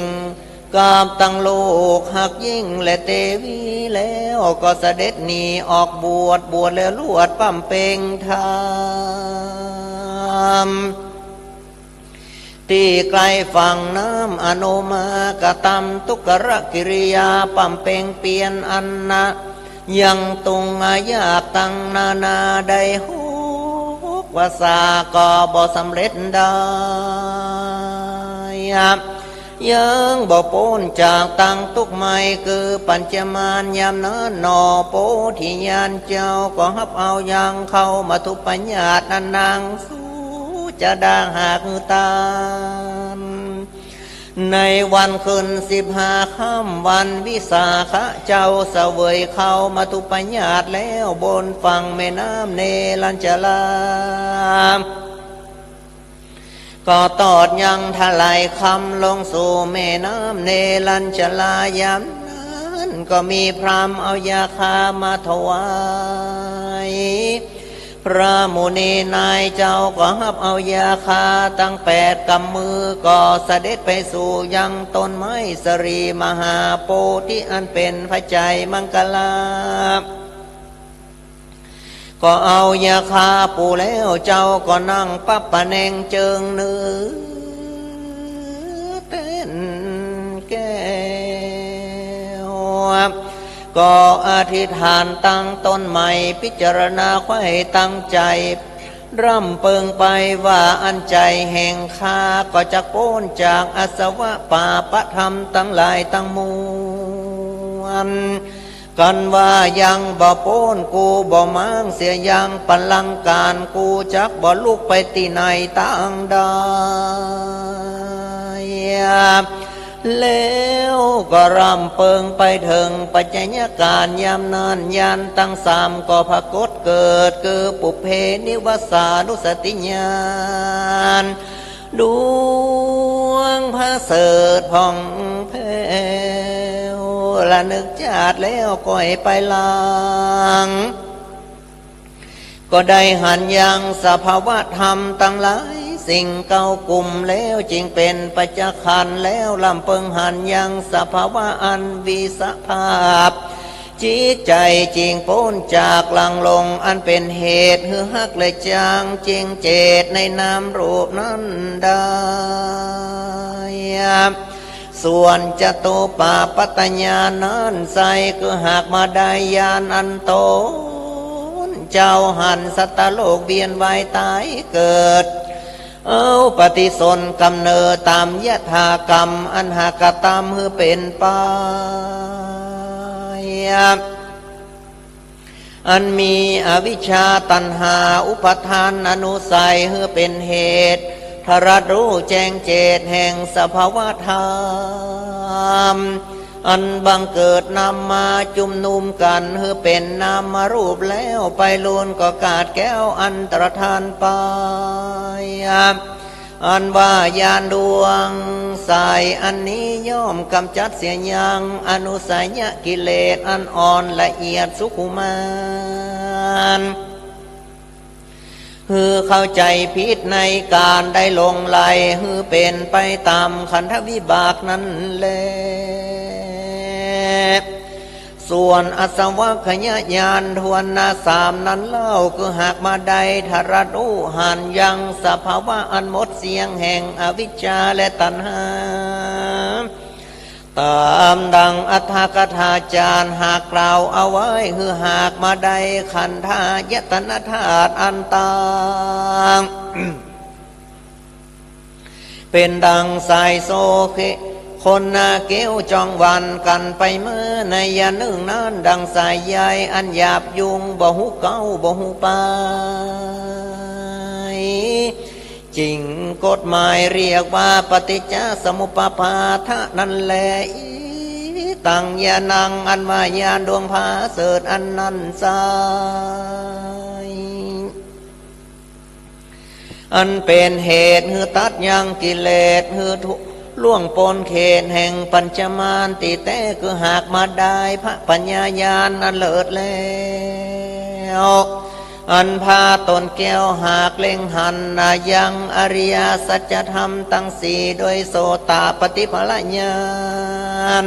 กับตังลูกฮักยิ่งและเตวีแล้ว ก็เสด็จหนีออกบวช บวชแล้วลวดบำเพ็ญธรรม ตี้ใก้ฝั่งน้ำอโนมากะตำ ทุกรกิริยาบำเพ็ญเปียรอันนะ ยังตุงอายากตังนานาได้หกวรรษา ก็บ่สำเร็จได้ ยังบ่ป๊นจากตังตุ๊กข์ใหม่ คือปัญจมาร ยามนั้นหนอ โพธิญาณเจ้าก็ฮับเอายังเข้ามัทธุปญาตอันนางสุจดาหากหื้อตาน ในวันขึ้นสิบห้าค่ำวันวิสาขะ เจ้าเสวยเข้ามัทธุปญาตแล้วบนฝั่งแม่น้ำเนรัญชรา ก็ตอดยังถลายคำลงสู่แม่น้ำเนรัญชรา ยามนั้นก็มีพราหมณ์เอายาคามาถวาย พระมุนีนายเจ้าก็ฮับเอายาคาตังแปดกำมือ ก็เสด็จไปสู่ยังต้นไม้สรีมหาโพธิอันเป๋นพระไจยมังคลา ก็เอายาคาปูแล้วเจ้าก็นั่งปับประแนงเจิงเนื้อแต้นแก้ว ก็อธิษฐานตั้งต๋นใหม่ พิจารณาใค่ตั้งใจ๋ ร่ำเปิงไปว่าอันใจ๋แห่งข้าก็จักป๊นจากอาสวะปาปะธรรมตังหลายตังมวล กันว่ายังบ่ป๊น กูบ่ม้างเสียยังปัลลังก์ก๋าน กูจักบ่ลุกไปตี้ไหนตางใด แล้วก็ร่ำเปิงไปเถิงปัจจัยก๋าน ยามนั้นญาณตังสามก็ผุดเกิด คือปุพเพนิวสานุสติญาณ ดวงประเสริฐผ่องแผ้ว ระนึกจาติแล้วก้อยไปหลัง ก็ได้หันยังสภาวะธรรมตังหลายสิ่งเก้ากลุ่มแล้ว จึงเป๋นปัจจัยขันธ์แล้ว ร่ำเปิงหันยังสภาวะอันวิสภาพ จิตใจ๋จึงป๊นจากหลังลงอันเป๋นเหตุหื้อฮักและจั่ง จึงเจตในนามรูปนั้นได้ ส่วนจตุปปัตตญาณนั้นไซร้ คือหากมาได้ญาณอันตนเจ้าหันสัตว์โลกเวียนว่ายต๋ายเกิด เอาปฏิสนธิกำเนิดต๋ามยถากรรมอันหากกระตำหื้อเป๋นไป อันมีอวิชชาตัณหาอุปาทานอนุสัยหื้อเป๋นเหตุ ตรัสฮู้แจ้งแจ้งแห่งสภาวะธรรม อันบังเกิดนำมาจุมนุมกั๋นหื้อเป๋นนามรูปแล้วไปลูนก็กาดแก้วอันตรธานไป อันว่าญาณดวงใสอันนี้ย่อมกำจัดเสียยังอนุสัยกิเลสอันอ่อนละเอียดสุขุมาน หื้อเข้าใจ๋ผิดในก๋านได้หลงไหลหื้อเป๋นไปต๋ามขันธวิบากนั้นแล ส่วนอาสวัคคยญาณถ้วนหน้าสามนั้นเล่า คือหากมาได้ตรัสฮู้หันยังสภาวะอันหมดเสี้ยงแห่งอวิชชาและตัณหา ต๋ามดังอัตถกถาจารย์หากกล่าวเอาไว้ หื้อหากมาได้ขันธายตนะธาตุอันต่าง เป๋นดังสายโซ่เข คนนาแก้วจ้องหวั่นกั๋นไปมาในยะนึ่งนั้น ดังสายใยอันหยาบยุงบ่ฮู้เก๊าบ่ฮู้ปาย จึงกฎหมายเรียกว่าปฏิจจสมุปปาทะนั้นแล อิตังญาณัง อันว่าญาณดวงผาเสริฐอันนั้นไซร้ อันเป๋นเหตุหื้อตัดยังกิเลสหื้อทุ ล่วงป๊นเขตแห่งปัญจมารตี้แต๊ คือหากมาได้พระปัญญาญาณอันเลิศแล้ว อันพาต๋นแก้วหากเล็งหันนายังอริยสัจธรรมตังสี่ โดยโสตปัตติผลญาณ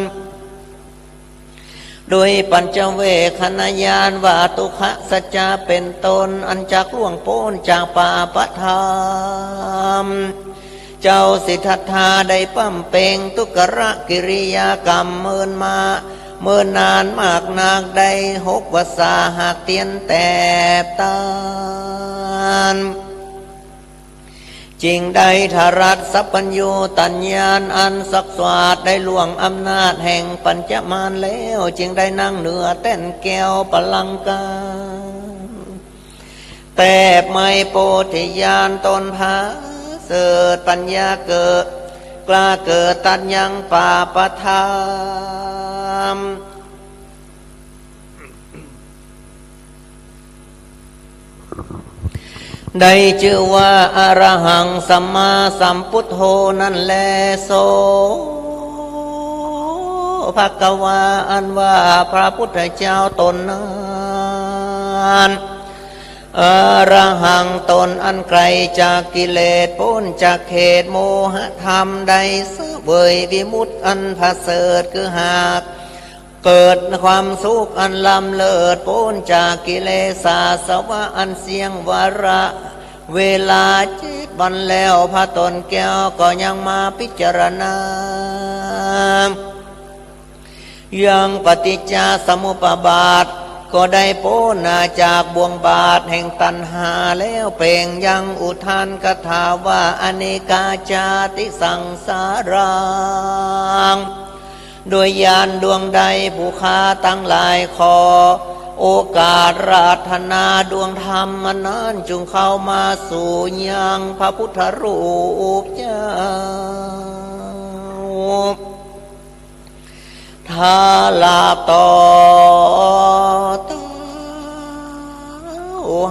โดยปัญจเวกขณญาณว่าตุ๊กขสัจจะเป๋นต้น อันจักล่วงป๊นจากปาปธรรม เจ้าสิทธัตถะได้บำเพ็งทุกขกิริยากรรมเมินมา เมินนานมากนักได้หกวรรษาหากเตียนแตบตาน จึงได้ตรัสสัพพัญญูตญาณอันสักษาได้ล่วงอำนาจแห่งปัญจมารแล้ว จึงได้นั่งเหนือแต้นแก้วปลังก์ แตบไม้โพธิญาณต๋นผาเสริฐปัญญาเกิด กล้าเกิดตัดยังปาปธรรม ได้จื้อว่าอรหังสัมมาสัมพุทโธนั้นแล โส ภะคะวา อันว่าพระพุทธเจ้าต๋นนั้น อรหังต๋นอันไกลจากกิเลสป๊นจากเขตโมหะธรรมได้เสวยวิมุตติอันผาเสริฐ คือหาก เกิดความสุขอันล้ำเลิศป๊นจากกิเลสอาสวะอันเสี้ยง วาระเวลาเจ็ดวันแล้ว พระต๋นแก้วก็ยังมาพิจารณา ยังปฏิจจสมุปบาท ก็ได้ป๊นจากบ่วงบาทแห่งตัณหาแล้ว เปล่งยังอุทานคาถาว่า อเนกาชาติสังสารัง โดยญาณดวงใดผู้ข้าตังหลายขอโอกาสอาราธนาดวงธรรมอันนั้น จุ่งเข้ามาสู่ยังพระพุทธรูปเจ้า ถลาบต่อเต้า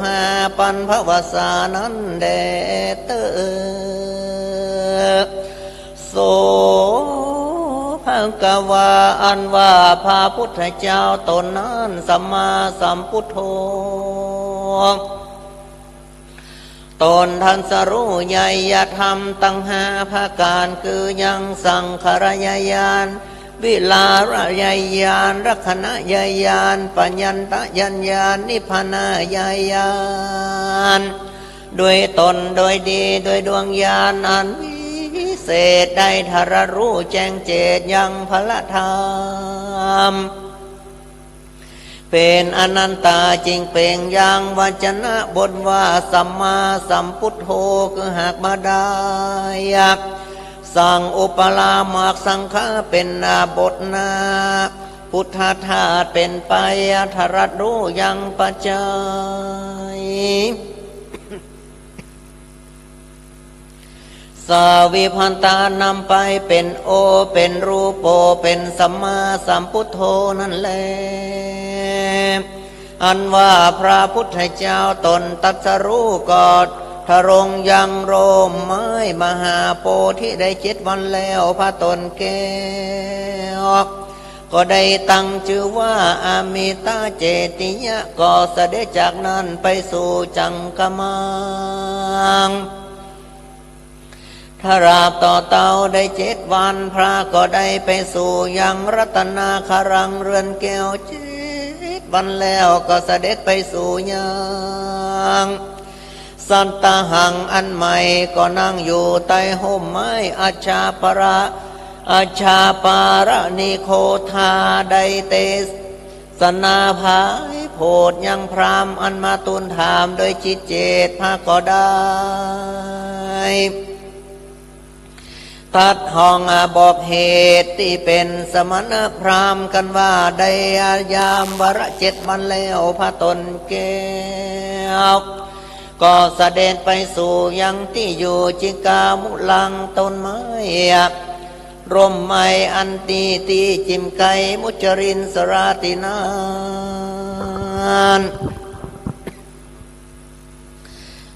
ห้าปันพระวาสานั้นแด่เต๊อะ โส ภะคะวา อันว่าพระพุทธเจ้าต๋นนั้น สัมมาสัมพุทโธ ต๋นตรัสฮู้ญาณธรรมตังห้าประก๋าน คือยังสังขารญาณ วิราคะญาณ ลักขณะญาณ ปัญญัญตญาณ นิพพานญาณ โดยตนโดยดี โดยดวงญาณอันวิเศ เศษ ได้ตรัสฮู้แจ้งแจ้งยังพระธรรม เป๋นอนัตตา จึงเปล่งยังวจนะบทว่า สัมมาสัมพุทโธ คือหากบ่ได้สังอุปปาทาน สังขารเป๋นบทนา พุทธธาตุเป๋นไป ตรัสฮู้ยังปัจจัย สวิพันธานำไปเป๋นโอ เป๋นรูโป เป๋นสัมมาสัมพุทโธนั้นแล อันว่าพระพุทธเจ้าตนตรัสฮู้ก็ทรงยังร่มไม้มหาโพธิได้เจ็ดวันแล้ว พระต๋นแก้ว ก็ได้ตั้งจื้อว่า อมิตเจติยะ ก็เสด็จจากนั้นไปสู่จักรมัง ตราบต่อเต้าได้เจ็ดวัน พระก็ได้ไปสู่ยังรัตนาคารังเรือนแก้วเจ็ดวันแล้ว ก็เสด็จไปสู่ยัง สัตตหังอันใหม่ ก็นั่งอยู่ใต้ฮ่มไม้อัชชาปาระ อัชชาปาระนิโคธา ได้เตสนาผายโผดยังพราหมณ์อันมาทูลถามโดยจิตเจต พระก็ได้ ตรัสห้องบอกเหตุตี้เป๋นสมณพราหมณ์กันว่า ได้ยามวาระเจ็ดวันแล้ว พระต๋นแก้ว ก็เสด็จไปสู่ยังตี้อยู่จิกามุลัง ต้นไม้ ร่มไม้อันตี้ตี้จิ่มไกลมุจรินทราตี้นั้น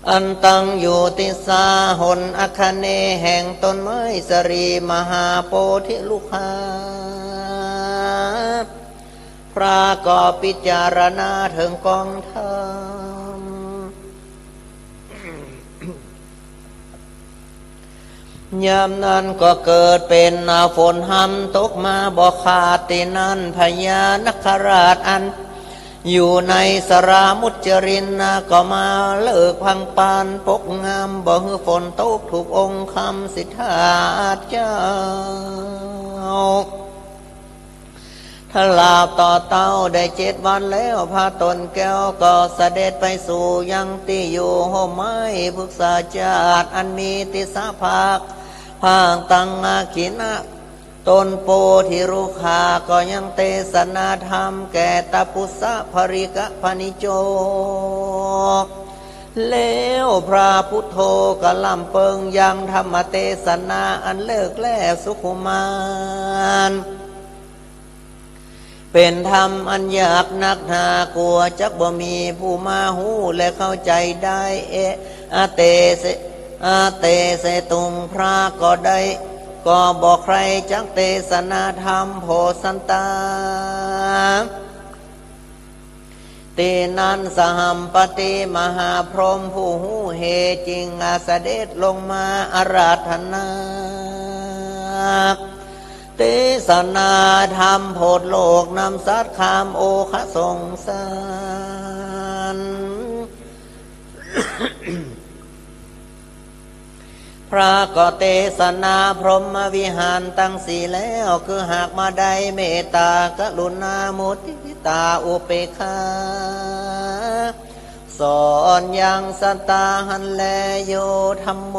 อันตั้งอยู่ตี้สาหนอัคคเนย์ แห่งต้นไม้สะหลีมหาโพธิลุกขา พระก็พิจารณาเถิงกองธรรม ยามนั้นก็เกิดเป๋นฝนฮ่ำตกมาบ่ขาดตี้นั้น พญานาคราชอันอยู่ในสารามุจรินนา ก็มาเลิกผลังปานปกงาม บ่หื้อฝนตกถูกองค์คำสิทธัตถะเจ้า ตราบต่อเต้าได้เจ็ดวันแล้ว พระต๋นแก้วก็เสด็จไปสู่ยังตี้อยู่ฮ่มไม้พฤกษาจาตุ อันมีตี้สาภาค ภาคตางอาคินะ ต้นโพธิรุกขา ก็ยังเตสนาธรรมแก่ตปุสสะภริกะพนิโจ แล้วพระพุทโธก็ล่ำเปิงยังธรรมเตสนาอันเลิศแลสุขุมาน เป๋นธรรมอันยากนักหนา กั๋วจักบ่มีผู้มาฮู้และเข้าใจ๋ได้ เอ อเตเส อเตเสตุง พระก็ได้ ก็บ่ใคร่จักเตสนาธรรมโผสันตา ตี้นั้น สหัมปติมหาพรหมผู้ฮู้เหตุจึงเสด็จลงมาอาราธนา เตสนาธรรมโผดโลกนำสัตว์ข้ามโอคะสงสาร พระก็เตสนาพรหมวิหารตังสี่แล้ว คือหากบ่ได้เมตตากรุณามุทิตาอุเปกขา สอนยังสัตตาหั้นแล โยธัมโม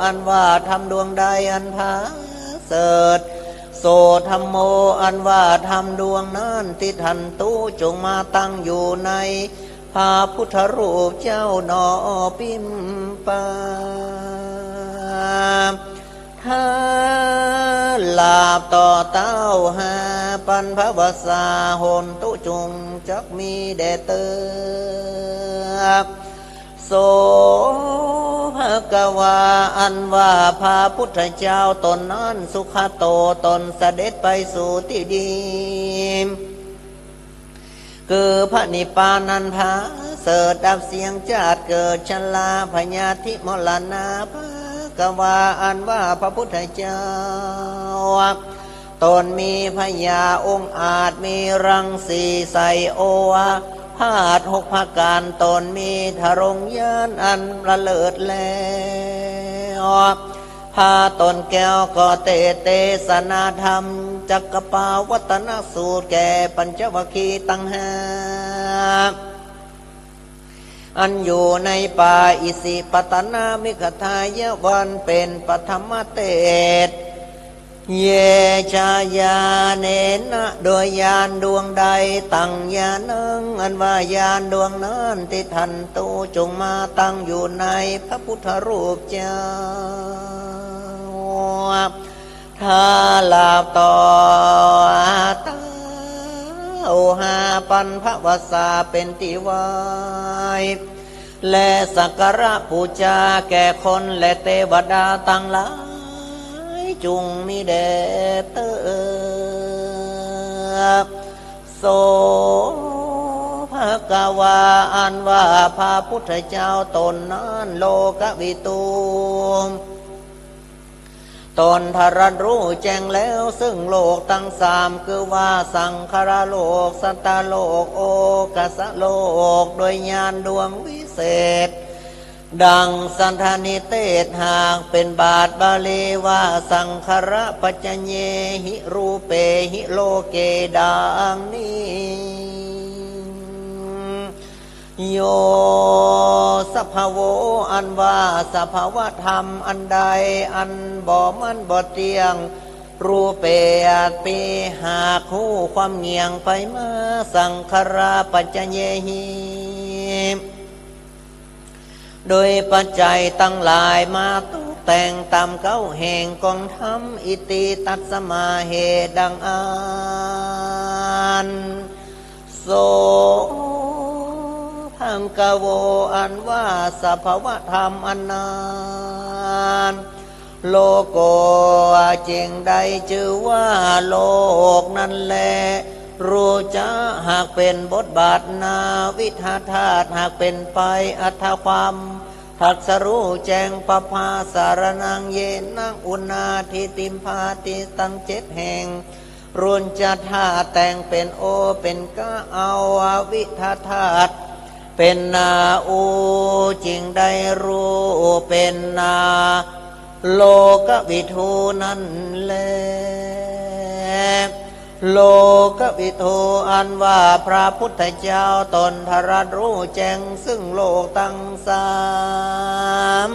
อันว่าธรรมดวงใดอันผาเสริฐ โสธัมโม อันว่าธรรมดวงนั้น ติฏฐันตุ จงมาตั้งอยู่ในพระพุทธรูปเจ้าหนอ ปิมปา ตราบต่อเต้าห้าปันภวสาหนตุ จุ่งจักมีแด่เต๊อะ โส ภะคะวา อันว่าพระพุทธเจ้าตนนั้น สุขโต ตนเสด็จไปสู่ตี้ดี คือพระนิพพานนั้นผาเสริฐดับเสี้ยงจาติเกิดชราพยาธิมรณะ ภะคะวา อันว่าพระพุทธเจ้า ตนมีผญาองอาจมีรังสีใสโอภาสหกประก๋าน ตนมีทรงญาณอันประเสริฐแล้ว ภ ข้าต๋นแก้วก็เตสน์เตสนาธรรมจักกัปปวัตตนสูตรแก่ปัญจวัคคีย์ตังห้า อันอยู่ในป่าอิสิปตนมฤกษาทายวัน เป๋นปฐมเตสน์ เยชะญาเณนะ โดยญาณดวงใด ตังญาณัง อันว่าญาณดวงนั้น ติฏฐันตุ จงมาตั้งอยู่ในพระพุทธรูปเจ้า ถลาบต่อเต้าห้าปันภวสาเป๋นตี้ไหว้ และสักการะปู๋จาแก่คนและเตวดาตังหลาย จุ่งมีแด่เต้อ โส ภะคะวา อันว่าพระพุทธเจ้าต๋นนั้น โลกวิทู ต๋นตรัสฮู้แจ้งแล้วซึ่งโลกตังสาม คือว่าสังขารโลก สัตตโลก โอคคัสสโลก โดยญาณดวงวิเศษ ดังสันธนิเทศ หากเป๋นบาทบาลีว่า สังขาราปัจจเยหิ รูเปหิ โลเก ดังนี้ โย สภาวโว อันว่าสภาวธรรมอันใด อันบ่มั่นบ่เตี้ยง รูเป อันเป๋น หากฮู้ความเหงี่ยงไปมา สังขาราปัจจเยหิ โดยปัจจัยตังหลายมาตกแต่งต๋ามเก๊าแห่งกองธรรม อิติ ตัสมา เหตุดังอั้น โส ภะคะวา อันว่าสภาวธรรมอันนั้น โลโก จึงได้จื้อว่าโลกนั้นแล รูจะ หากเป๋นบทบาทนา วิทธาธาตุ หากเป๋นไป อัตถะ ความตรัสฮู้แจ้ง ปภาสะระณัง เยนะ อุณาทิฏฐิม ภาติ ตังเจ็ดแห่ง รุญจะธาตุแต่งเป๋นโอ เป๋นกะ เอา อวิทธาธาตุเป๋นนา อุ จึงได้ฮู้เป๋นนา โลกวิทูนั้นแล โลกวิทู อันว่าพระพุทธเจ้าต๋นตรัสฮู้แจ้งซึ่งโลกตังสาม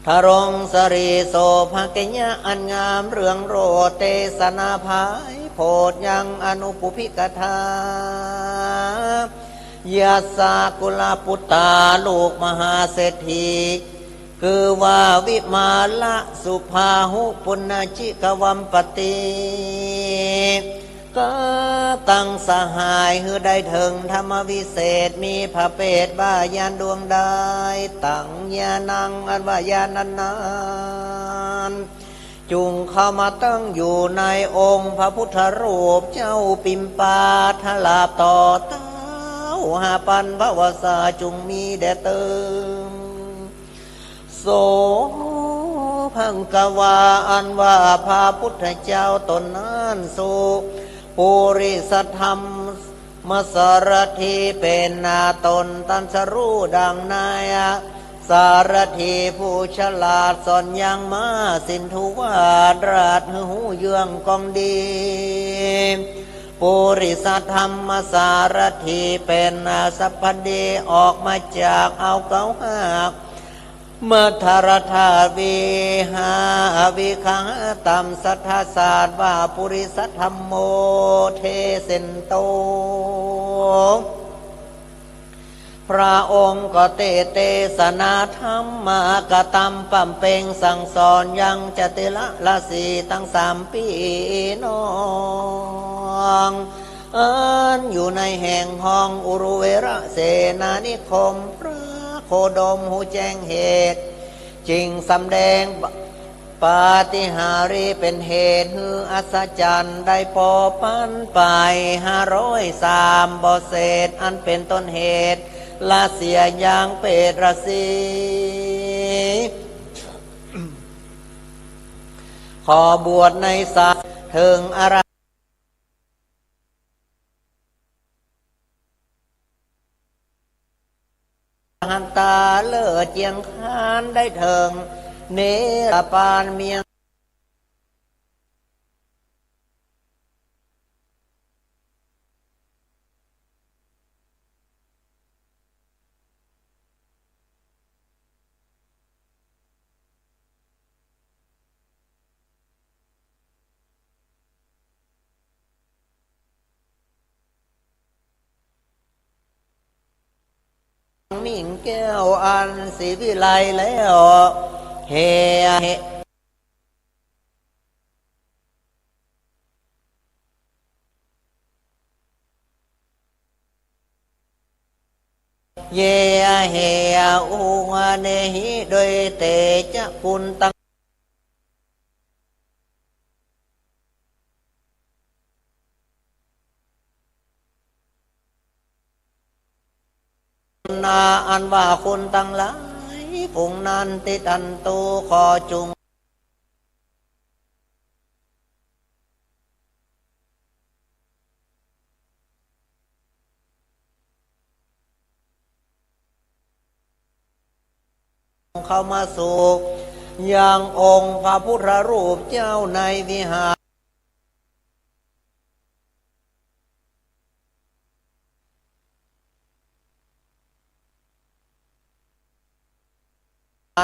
ทรงสริโสภะเกยะอันงามเรืองโรจน์ เตสนาผายโผดยังอนุปุพพิกถา ยัสสะกุลปุตตา ลูกมหาเศรษฐี คือว่าวิมาละสุภาหุปุณณจิกวัมปติ กาตังสหาย หื้อได้เถิงธรรมวิเศษ มีพระเภทว่าญาณดวงใด ตังญาณัง อันว่าญาณนั้นๆ จุ่งเข้ามาตั้งอยู่ในองค์พระพุทธรูปเจ้าปิมปา ถลาบต่อเต้าห้าปันภวสา จุ่งมีแด่เติง โส ภะคะวา อันว่าพระพุทธเจ้าต๋นนั้น สุ ปุริสธรรมสารถี เป๋นนาต๋นตรัสฮู้ดังนัยยะ สารถีผู้ฉลาดสอนยังม้า สินธุวาทราชหื้อฮู้เยื่องกองดี ปุริสธรรมสารถี เป๋นสัพพะดี ออกมาจากเอาเก๊าหาก มัทธรธาตุ วิหา วิคหะตัม สัทธศาสตร์ว่า ปุริสธัมโม เทเสนโต พระองค์ก็เตสน์เตสนาธรรมะ กะตำปำเป๋งสั่งสอนยังจติละราศีตังสามปี้น้อง อันอยู่ในแห่งห้องอุรุเวระเสนานิคม พระโคดมฮู้แจ้งเหตุ จึงสำแดงปาฏิหาริย์เป๋นเหตุหื้ออัศจรรย์ ได้ผ่อผันไปห้าร้อยสามบ่เศษ อันเป๋นต้นเหตุ ละเสียยังเปตราศี ขอบวชในศาสนาเถิงอร หันตาเลิศเจียงคานได้เถิง เนรปานเมียง มิ่งแก้วอันศรีวิไลแล้ว แห่ เย แห่ อุเนหิ โดยเตจะคุณตัง นา อันว่าคุณตังหลายฝูงนั้น ติตันตุ ขอจุ่ง เข้ามาสู่ยังองค์พระพุทธรูปเจ้าในวิหา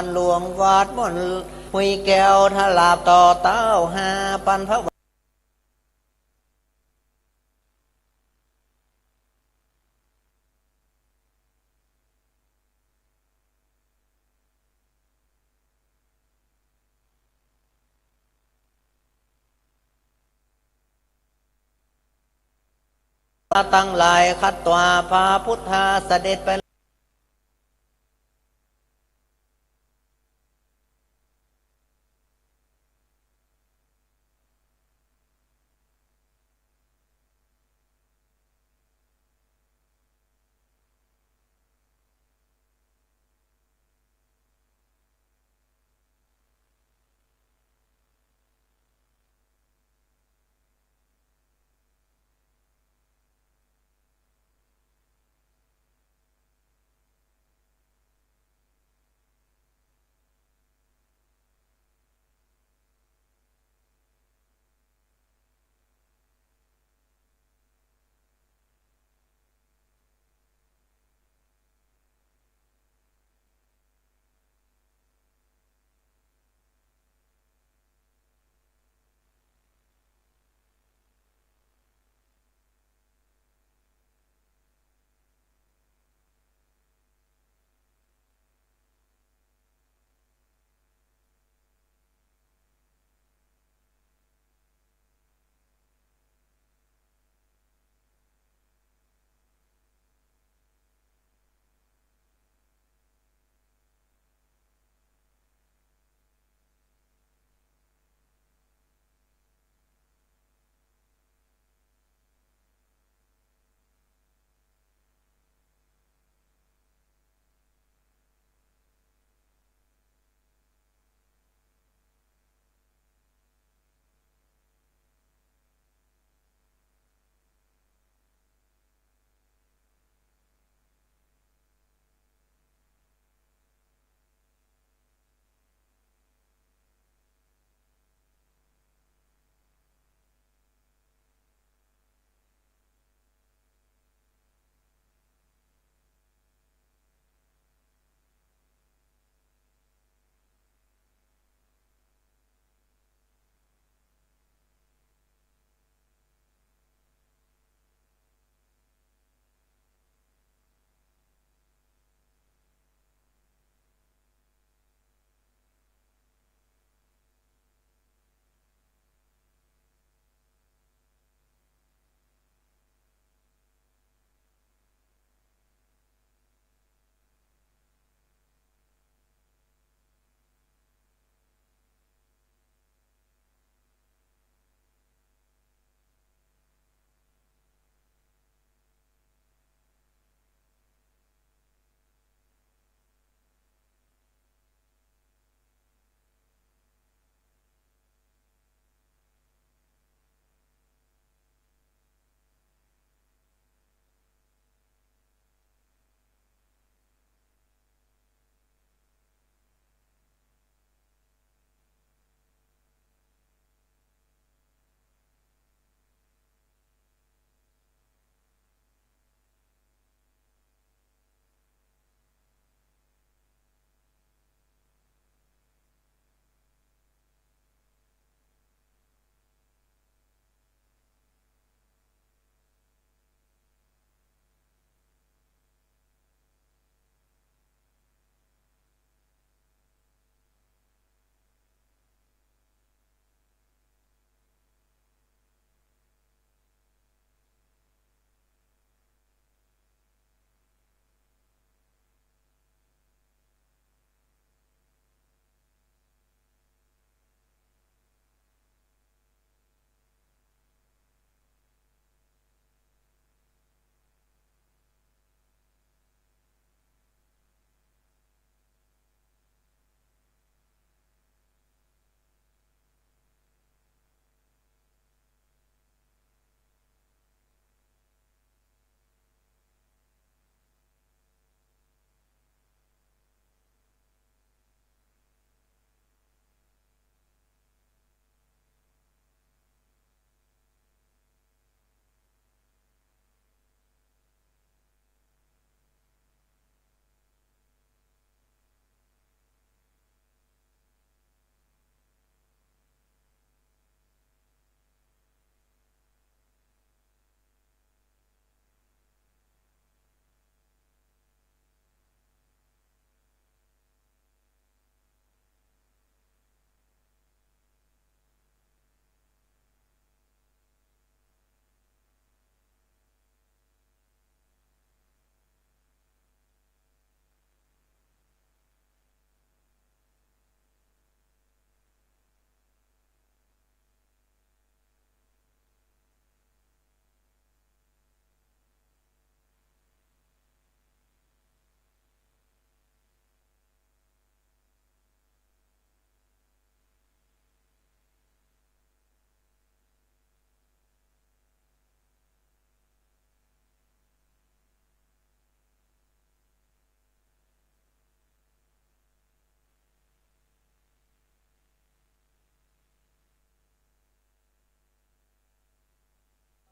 ร หลวงวัดม่อนห้วยแก้ว ถลาบต่อเต้าหาปันภาวา ตังหลาย ขัดว่าพระพุทธาเสด็จไป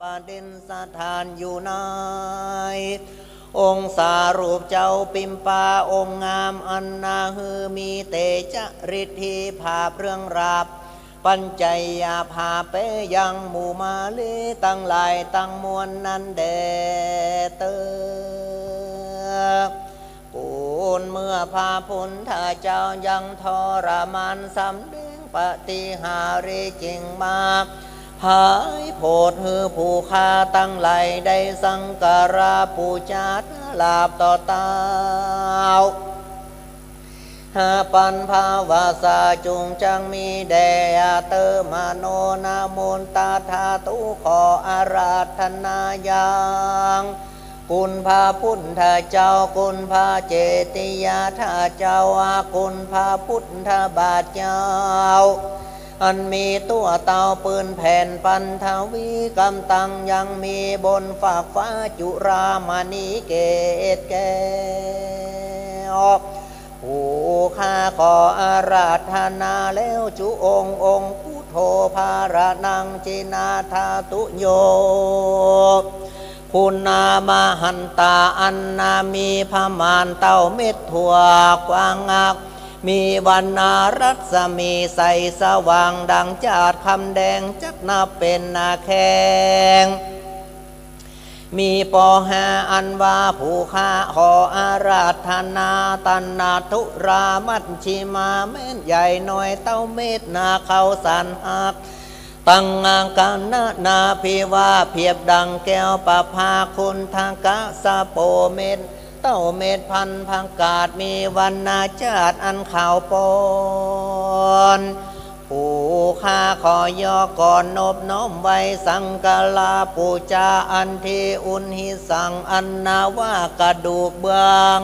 ประดิษฐานอยู่ใน องค์สารูปเจ้าปิมปาองค์งามอันนาหือ มีเตจะฤทธิภาพเรื่องราบ ปัญจยภาเปยังหมู่มาลีตังหลายตังมวลนั้นแด่เต๊อะ กูลเมื่อพระพุทธเจ้ายังทรมานสำแดงปาฏิหาริย์จึงมาผายโผดหื้อผู้ข้าตังหลายได้สักการะปู๋จาลาบต่อเต้า หาปันภาวาสาจุ่งจักมีแด่เต๊อะ มโนนะโมตัสสะ สาธุ ขออาราธนายัง คุณพระพุทธเจ้า คุณพระเจติยาธาเจ้า คุณพระพุทธบาทเจ้า อันมีตั๋วเต้าปืนแผ่นปัณณทวี กำตังยังมีบนฟากฟ้าจุฬามณีเกศแก้ว ผู้ข้าขออาราธนาแล้วจุองค์ องค์พุทโธ ภาระนัง จินาธาตุโย คุณามหันตา อันนามีพระมานเต้าเม็ดถั่วกว้างอัก มีวรรณรัศมีใสสว่างดังจาดคำแดง จักนับเป๋นนาแข้ง มีปอห้าอันว่า ผู้ข้าขออาราธนา ตนาธุรามัชฌิมา แม่นใหญ่น้อยเต้าเม็ดนาข้าวสารหัก ตังอาการนานาพิวาเพียบดังแก้วประภา คุณทกะสะโปเม็ด เต้าเม็ดพันธุ์ผักกาด มีวรรณจาดอันขาวปอน ผู้ข้าขอยอก่อนนบน้อมไหว้สักการะปู๋จา อันทิอุนหิสัง อันนาวากระดูกเบื้อง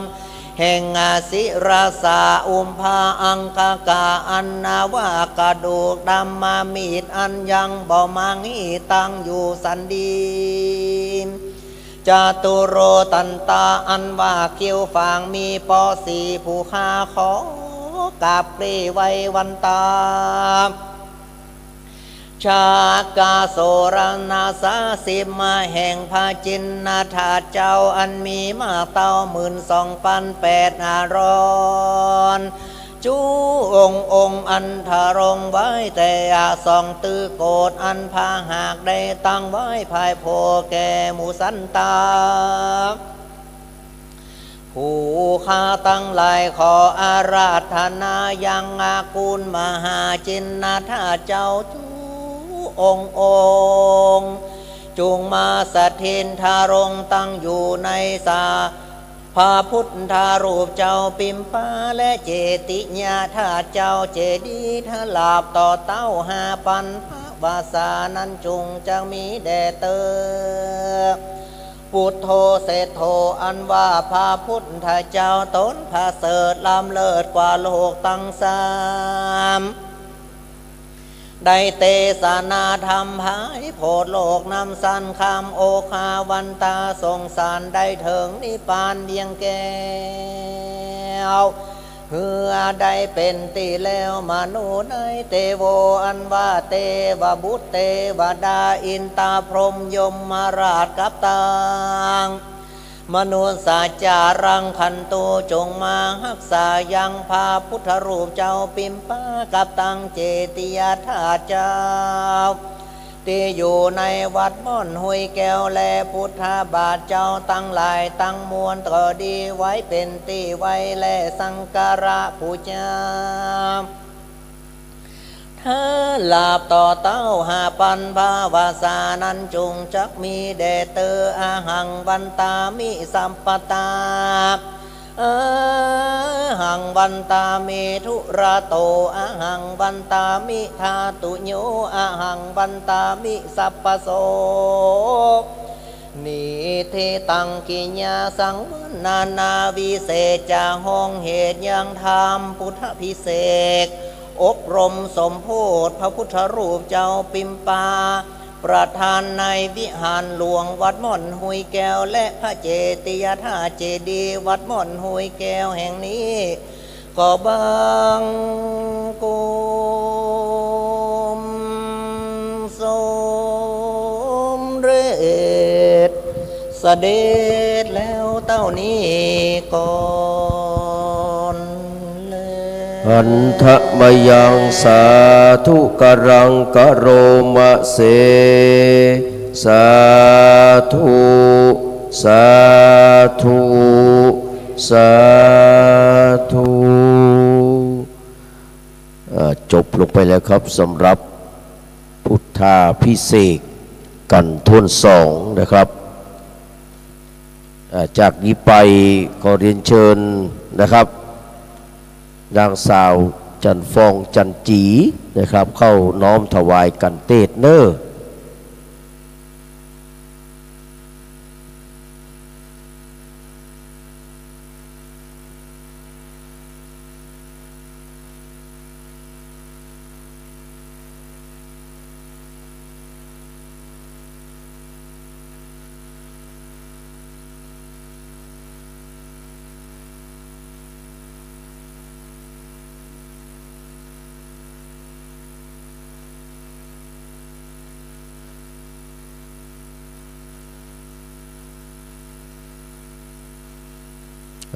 แห่งอาศิรสา อุมภาอังคกะ อันนาวากระดูกดำมามีด อันยังบ่มังหีตั้งอยู่สันดี จตุโรตันตา อันว่าคิ้วฝางมีปอสี่ ผู้ข้าขอกราบเกรงไหว้วันตา ชากาโสรณาสาสิบมาแห่งพระจินนทาเจ้า อันมีมาเต้าหมื่นสองปันแปดอารอน จุองค์องค์อันทรงไว้แต่อสองตื้อโกศ อันพระหากได้ตั้งไว้ภายโผแก่หมู่สันตา ผู้ข้าตังหลายขออาราธนายังอากูลมหาจินนทาเจ้าจุองค์องค์ จุงมาสถิตรงตั้งอยู่ในสา พระพุทธรูปเจ้าปิมปาและเจติยาธาเจ้าเจดีย์ทลาบต่อเต้าห้าปันภาวาสานั้นจุงจักมีแด่เต๊อะ ปุทโธเศรษฐโธ อันว่าพระพุทธเจ้าต๋นประเสริฐล้ำเลิศกว่าโลกตังสาม ได้เตสนาธรรมผายโผดโลกนำสันคำ โอคาวันตาสงสารได้เถิงนิพพานเวียงแก้ว เหือได้เป๋นตี้แล้ว มนุษย์ในเตโว อันว่าเตวบุตรเตวดาอินตาพรหมยมราชกับตัง มนุสสาจารังขันตุ จงมาฮักษายังพระพุทธรูปเจ้าปิมปากับตังเจติยาธาเจ้า ตี้อยู่ในวัดม่อนห้วยแก้ว และพุทธบาทเจ้าตังหลายตังมวลก็ดี ไว้เป๋นตี้ไหว้และสักการะปู๋จา ทลาบต่อเต้าห้าปันภาวาสานั้นจุงจักมีแด่เต๊อะ อหังวันตามิสัพพะตา อหังวันตามิทุระโต อหังวันตามิธาตุโย อหังวันตามิสัพพะโส นิทธิตัง กิยาสังวรรณนา วิเศษจะห้องเหตุยังธรรมพุทธาภิเษก อบรมสมโภชพระพุทธรูปเจ้าปิมปา ประธานในวิหารหลวงวัดม่อนห้วยแก้ว และพระเจติยาธาเจดีย์วัดม่อนห้วยแก้วแห่งนี้ ก็บังคมสมเร็ เสด็จแล้วเต้านี้ก่อนแล หันทะมะยัง สาธุกะรัง กะโรมะเส สาธุ สาธุ สาธุ อ่า จบลงไปแล้วครับ สำหรับพุทธาภิเษกกันถ้วนสองนะครับ อ่า จากนี้ไปขอเรียนเชิญนะครับ นางสาวจันทร์ฟอง จันทร์จี๋นะครับ เข้าน้อมถวายกันเตศน์เน่อ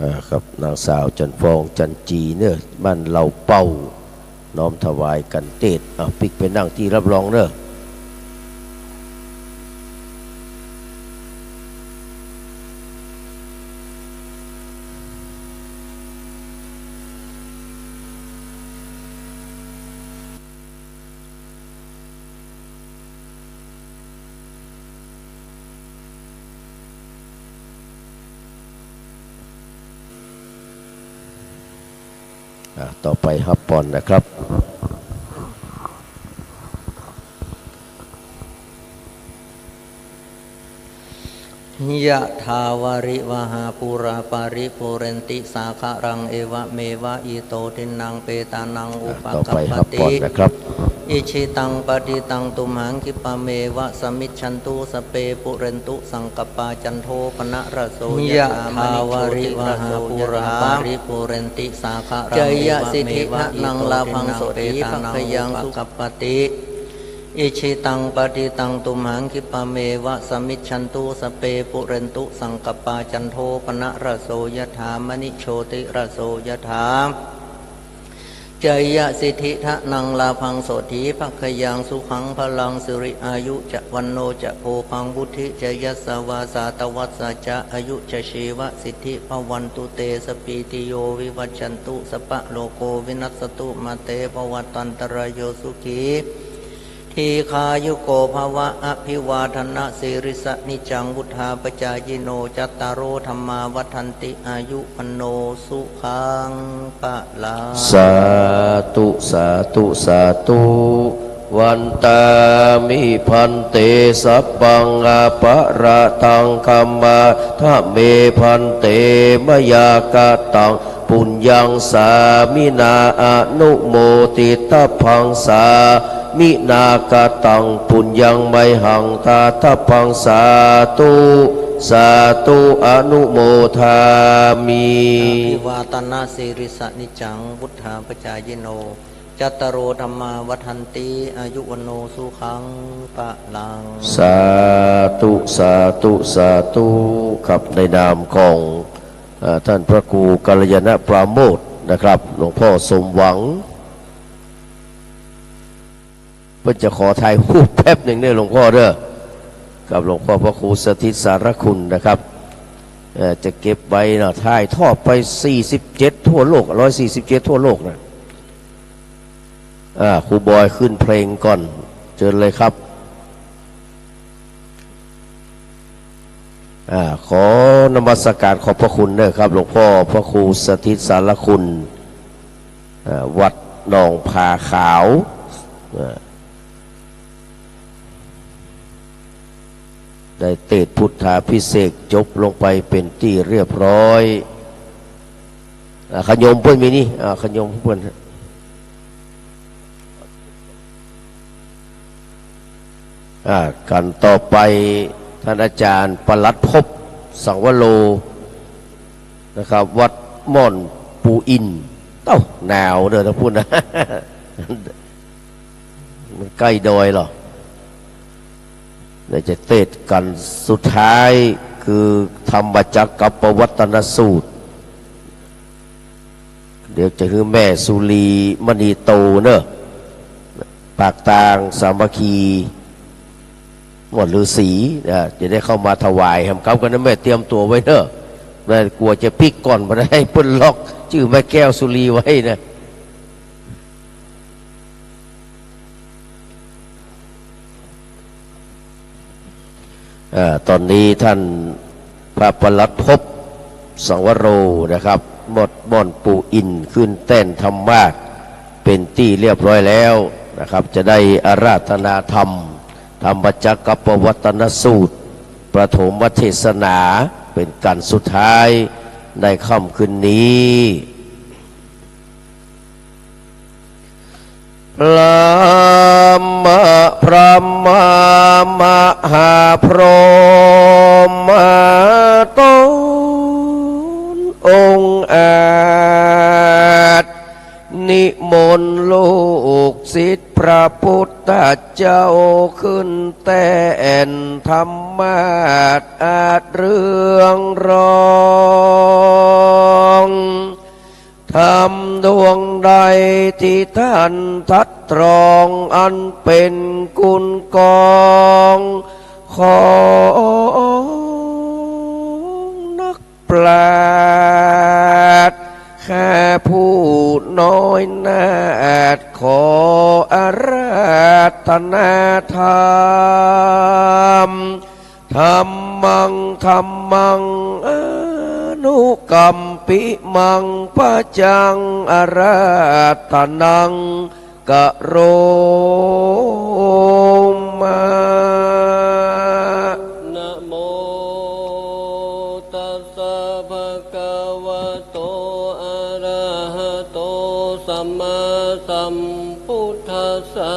อ่า ครับ นางสาวจันทร์ฟอง จันทร์จี๋เน่อ บ้านเหล่าเป่า น้อมถวายกันเตศน์ อ่ะ ปิ๊กไปนั่งตี้รับรองเน่อ อ่ะ ต่อไปฮับปอนนะครับ ยะถาวาริวหาปูราปาริปูเรนติสาคะรัง เอวะเมวะอิโตทินนังเปตานังอุปะกัปปติ อ่ะ ต่อไปฮับปอนนะครับ อิชิตังปะฏิตังตุมหัง คิปะเมวะสะมิชชันตุ สัพเพปูเรนตุสังกัปปา จันโทปะนะระโส ยะถามะณิโชติระโส ยะถา ปูราปาริปูเรนติสาคะรัง จยะสิทธิ เอวะเมวะ ทะนัง อิโต ลาภัง ทินนัง โส เป ติ ตา ภัค นัง ยัง อุปะ สุ กัปปติ อิชิตังปะฏิตังตุมหัง คิปะเมวะสะมิชชันตุ สัพเพปูเรนตุสังกัปปา จันโทปะนะระโส ยะถามะณิโชติระโส ยะถา จยะสิทธิ ทะนัง ลาภัง โสติ ภัค ยัง สุขัง พะลัง สิริอายุจะ วัณโณจะ โภคัง วุฑฒิ จะ ยะสะวา สะตะวัสสะ จะ อายุจะ ชีวะสิทธิ ภะวันตุ เต สะปปีติโย วิวัชชันตุ สัพพะโรโค วินัสสะตุ มา เต ภะวัตวันตะราโย สุขี ทีฆายุโก ภะวะ อะภิวาทะนะสีลิสสะ นิจจัง วุฑฒาปะจายิโน จัตตาโร ธัมมา วัฑฒันติ อายุ วัณโณ สุขัง พะลัง สาธุ สาธุ สาธุ วันตามิ ภันเต สัพพัง อะปะระทัง ขะมาทะเม ภันเต มะยา กะตัง ปุญญัง สามินา อะนุโมทิตะพัง สามินา กะตัง ปุญญัง มะยหัง ทาตะพัง สาธุ สาธุ อะนุโมทามิ อะภิวาทะนะสีลิสสะ นิจจัง วุฑฒาปะจายิโน จัตตาโร ธัมมา วัฑฒันติ อายุ วัณโณ สุขัง พะลัง สาธุ สาธุ สาธุ ครับ ในนามของ เอ่อ ท่านพระครูกัลยาณปราโมทย์นะครับ หลวงพ่อสมหวัง เปิ้นจะขอถ่ายรูปแป๊บหนึ่งเน่อ หลวงพ่อเน่อ กับหลวงพ่อพระครูสถิตสารคุณนะครับ เอ่อ จะเก็บไว้เนาะ ถ่ายทอดไปสี่สิบเจ็ดทั่วโลก ร้อยสี่สิบเจ็ดทั่วโลกนะ อ่า ครูบอยขึ้นเพลงก่อน เชิญเลยครับ อ่า ขอนมัสการขอบพระคุณเน่อครับ หลวงพ่อพระครูสถิตสารคุณ อ่า วัดหนองผาขาว อ่า ได้เตศน์พุทธาภิเษกจบลงไปเป๋นตี้เรียบร้อย อ่า ขะโยมเปิ้นมีนี่ อ่า ขะโยมเปิ้น อ่า กันต่อไป ท่านอาจารย์ปลัดภพ สังวโร นะครับ วัดม่อนปู่อิน เอ้า หนาวเน่อ ต้านพูดนะ มันใก้ดอยเหรอ เดี๋ยวจะเตศน์กันสุดท้าย ค คือธรรมจักรกัปปวัตตนสูตร เดี๋ยวจะหื้อแม่สุรีมณีโตเนอะ ปากตางสามัคคี หมวดฤๅษีนะ จะได้เข้ามาถวายแหม ครับ กันนะแม่ เตรียมตั๋วไว้เนอะ แม่กั๋วจะปิ๊กก่อน บ่ได้หื้อเปิ้นล็อก จื้อแม่แก้วสุรีไว้นะ อ่า ต๋อนนี้ต้านพระประหลัดภพ สังวโรนะครับ หมดม่อนปู่อินขึ้นแต้นธรรมาสน์เป๋นตี้เรียบร้อยแล้วนะครับ จะได้อาราธนาธรรม ธรรมจักรกัปปวัตตนสูตร ปฐมเทศนา เป๋นกัณฑ์สุดท้ายในค่ำคืนนี้ พระมะ พระมะ มหาพรหมะต๋นองค์อาจ นิมนต์ลูกศิษย์พระพุทธเจ้าขึ้นแต้นธรรมาสน์อาจเรืองรอง ธรรมดวงใดตี้ท่านตรัสตรองอันเป๋นคุณกองของนักปราชญ์ ข้าผู้น้อยนาถขออาราธนาธรรม ธัมมัง ธัมมัง อนุกัมปิมัง ปัจจัง อาราธนัง กะโรมะ นะโม ตัสสะ ภะคะวะโต อะระหะโต สัมมาสัมพุทธัสสะ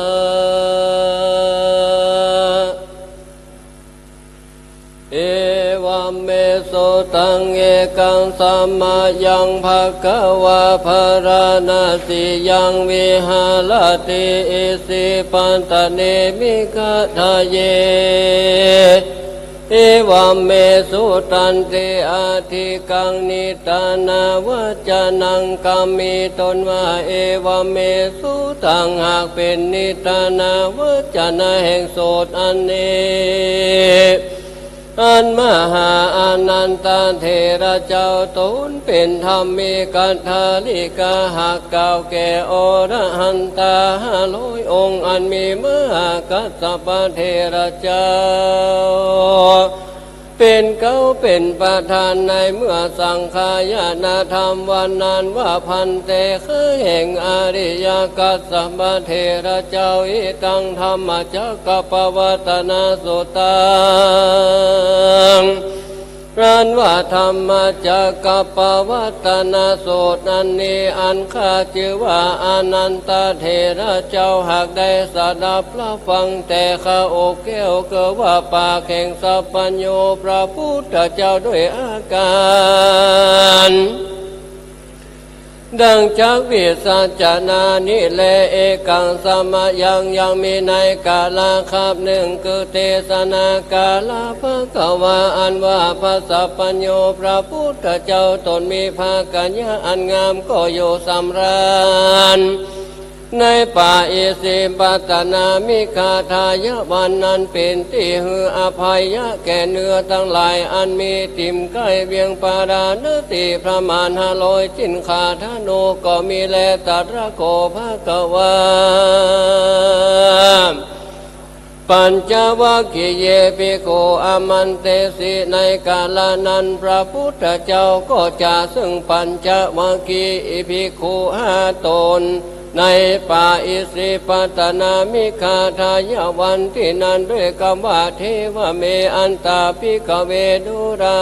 เอวัมเม สุตัง เอกัง สะมะยัง ภะคะวา ภะราณะสียัง วิหะระติ อิสิปัตตะเน มิกขะทะเย เอวัมเม สุตันติ อะทิกัง นิทานาวัจจะนัง กามิ ตนว่า เอวัมเม สุตัง หากเป๋นนิทานาวัจจะนะแห่งสูตรอันนี้ อันมหาอานันทะเถระเจ้าตนเป๋นธัมมิกถาลิกา หากกล่าวแก่อรหันตาห้าร้อยองค์ อันมีมหากัสสปะเถระเจ้า เป๋นเก๊าเป๋นประธานในเมื่อสังฆายนะธรรมวันนั้นว่า ภันเต ข้าแห่งอริยกัสสปะเถระเจ้า อิตัง ธัมมจักกัปปวัตตนสูตตัง ครั้นว่าธรรมจักกัปปวัตตนสูตรอันนี้ อันข้าจื้อว่าอานันทะเถระเจ้า หากได้สดับรับฟังแต่ข้าอบแก้ว คือว่าปากแห่งสัพพัญญูพระพุทธเจ้าด้วยอาก๋าน ดังจักวิสัชนานี้แล เอกัง สะมะยัง ยังมีในกาละคาบหนึ่ง คือเตสนากาละภะคะวา อันว่าพระสัพพัญญูพระพุทธเจ้าตนมีพระกัญญาอันงามก็อยู่สำราญ ในป่าอิสิปตนามิกขะทายะวันนั้น เป๋นตี้หื้ออภัยยะแก่เนื้อตังหลายอันมีติ่มใก้เวียงปาราณสีประมาณห้าร้อยจึ่งขาธนูก็มีแล ตะถะโข ภะคะวา ปัญจวัคคีเยภิกขุ อามันเตสิ ในกาละนั้นพระพุทธเจ้าก็จะซึ่งปัญจวัคคีภิกขุห้าต๋น ในป่าอิสิปตนามิกขะทายะวันตี้นั้นด้วยกำว่า เทวะเม อันตา ภิกขะเว ดูรา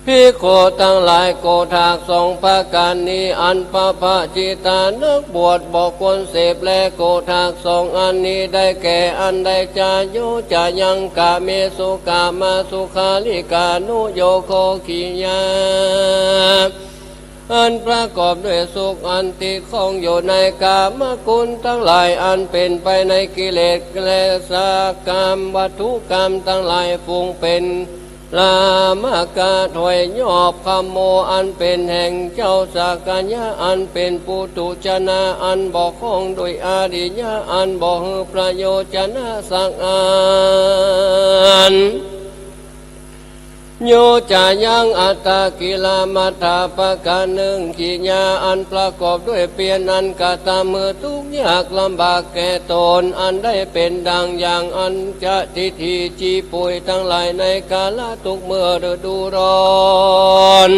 ภิกขุตังหลาย โกฏากสองประก๋านนี้ อันปะปะจิตานักบวชบ่ควรเสพแล โกฏากสองอันนี้ได้แก่ อันใด จาโย จะยัง กะเมสุ กะมะสุขาริกานุโยโค กิริยา อัน อันประกอบด้วยสุข อันติดข้องอยู่ในกามคุณตังหลาย อันเป๋นไปในกิเลส และสากามวัตถุกรรมตังหลาย ฝูงเป๋น ลามกะ ถ้วยยอบคำโม อันเป๋นแห่งเจ้าสักกัญญะ อันเป๋นปุถุชนะ อันบ่ข้องด้วยอริยะ อันบ่หื้อประโยชนะสักอัน โย จะยัง อัตตกิลมัฏฐะ ประก๋านนึ่ง กิริยาอันประกอบด้วยเปียร อันกระทำหื้อทุกข์ยากลำบากแก่ตน อันได้เป๋นดั่งอย่างอันจะทิฏฐิ จีปุยตังหลาย ในกาละทุกเมื่อฤดูร้อน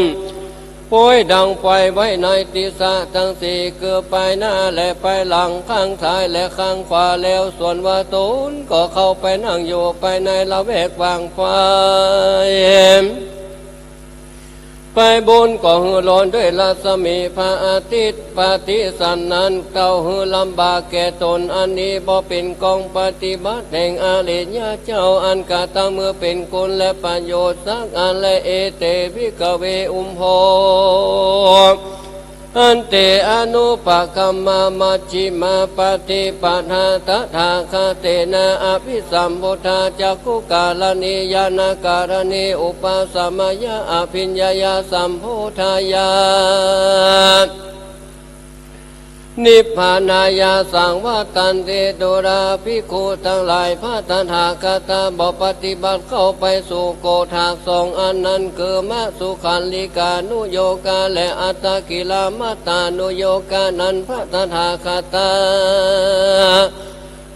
โผยดั่งไฟไว้ในทิศตังสี่ คือไปหน้าและไปหลัง ข้างซ้ายและข้างขวาแล้ว ส่วนว่าตนก็เข้าไปนั่งอยู่ไปในละแวกว่างไฟ ไปบุญก็หื้อร้อนด้วยรัศมีพระอาทิตย์ ปฏิสันนั้นเต้าหื้อลำบากแก่ตน อันนี้บ่เป๋นกองปฏิบัติแห่งอริยเจ้า อันกระทำหื้อเป๋นคุณและประโยชน์สักอัน และ เอเต ภิกขเว อุมโภ อันเต อนุปคัมมา มัชฌิมาปฏิปทา ตถาคเตนะ อภิสัมพุทธา จักขุกรณี ญาณกรณี อุปาสมยะ อภิญญายา สัมโพธายา นิพพานายา สังวัตตันติ ดูราภิกขุตังหลาย พระตถาคตะบ่ปฏิบัติเข้าไปสู่โกฏฐากสองอันนั้น คือมะสุขัลลิกานุโยกะ และอัตตกิลมัฏฐานุโยกะนั้น พระตถาคตะ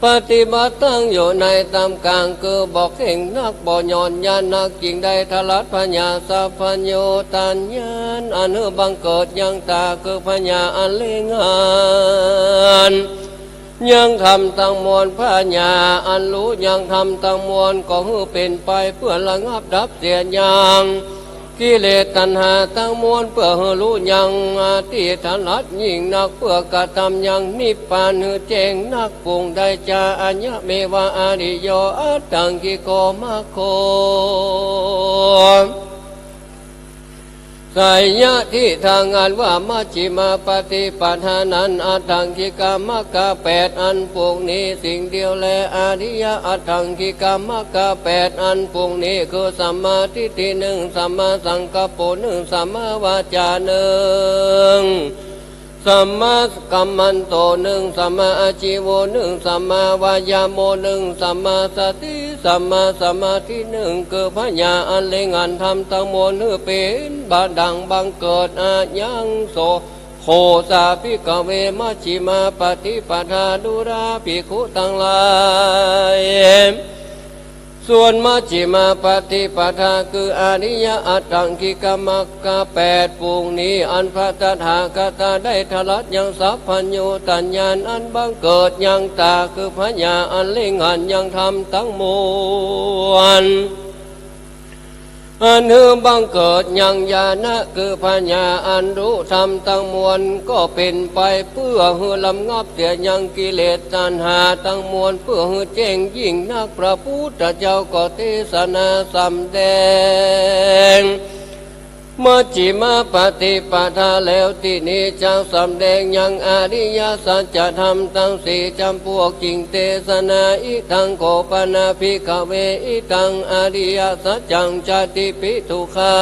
ปฏิบัติตั้งอยู่ในต้ามก๋าง คือบ่เข่งนัก บ่หย่อนยานนัก จึงได้ถลัดผญาสัพพัญญูตญาณ อันหื้อบังเกิดยังต๋า คือผญาอันเล็งหันยังธรรมตังมวล ผญาอันฮู้ยังธรรมตังมวล ก็หื้อเป๋นไปเปื้อระงับดับเสียยัง กิเลสตัณหาตังมวล เปื้อหื้อฮู้ยังอธิษฐานยิ่งนัก เปื้อกระทำยังนิพพานหื้อแจ้งนัก ฝูงใดจา อัญญะเมวะ อริโย อัตถังคิโก มัคโค ไสยะ ทิฏฐัง อันว่ามัชฌิมาปฏิปทานั้น อัตถังคิกามัคคะแปดอัน ฝูงนี้สิ่งเดียวแล อริยะอัตถังคิกามัคคะแปดอัน ฝูงนี้คือสัมมาทิฏฐินึ่ง สัมมาสังกัปโปนึ่ง สัมมาวาจานึ่ง สัมมากัมมันโตนึ่ง สัมมาอาชีโวนึ่ง สัมมาวายาโมนึ่ง สัมมาสติ สัมมาสมาธินึ่ง คือผญาอันเล็งหันธรรมตังมวลหื้อเป๋นบาดังบังเกิด อะยังโส โข สา ภิกขเว มัชฌิมาปฏิปทา ดูราภิกขุตังหลาย ส่วนมัชฌิมาปฏิปทา คืออริยะอัตถังคิกามัคคะแปดฝูงนี้ อันพระตถาคตะได้ถลัดยังสัพพัญญูตญาณ อันบังเกิดยังต๋า คือผญาอันเล็งหันยังธรรมตังมวล อันหื้อบังเกิดยังญาณะ คือผญาอันฮู้ธรรมตังมวล ก็เป๋นไปเปื้อหื้อระงับเสียยังกิเลสตัณหาตังมวล เปื้อหื้อแจ้งยิ่งนัก พระพุทธเจ้าก็เตสนาสำแดง มัชฌิมาปฏิปทาแล้ว ตี้นี้จักสำแดงยังอริยสัจธรรมตังสี่จ๋ำปวก จึงเตสนา อิทัง โข ปะนะ ภิกขเว อิทัง อริยสัจจัง ชาติปิ ทุกขา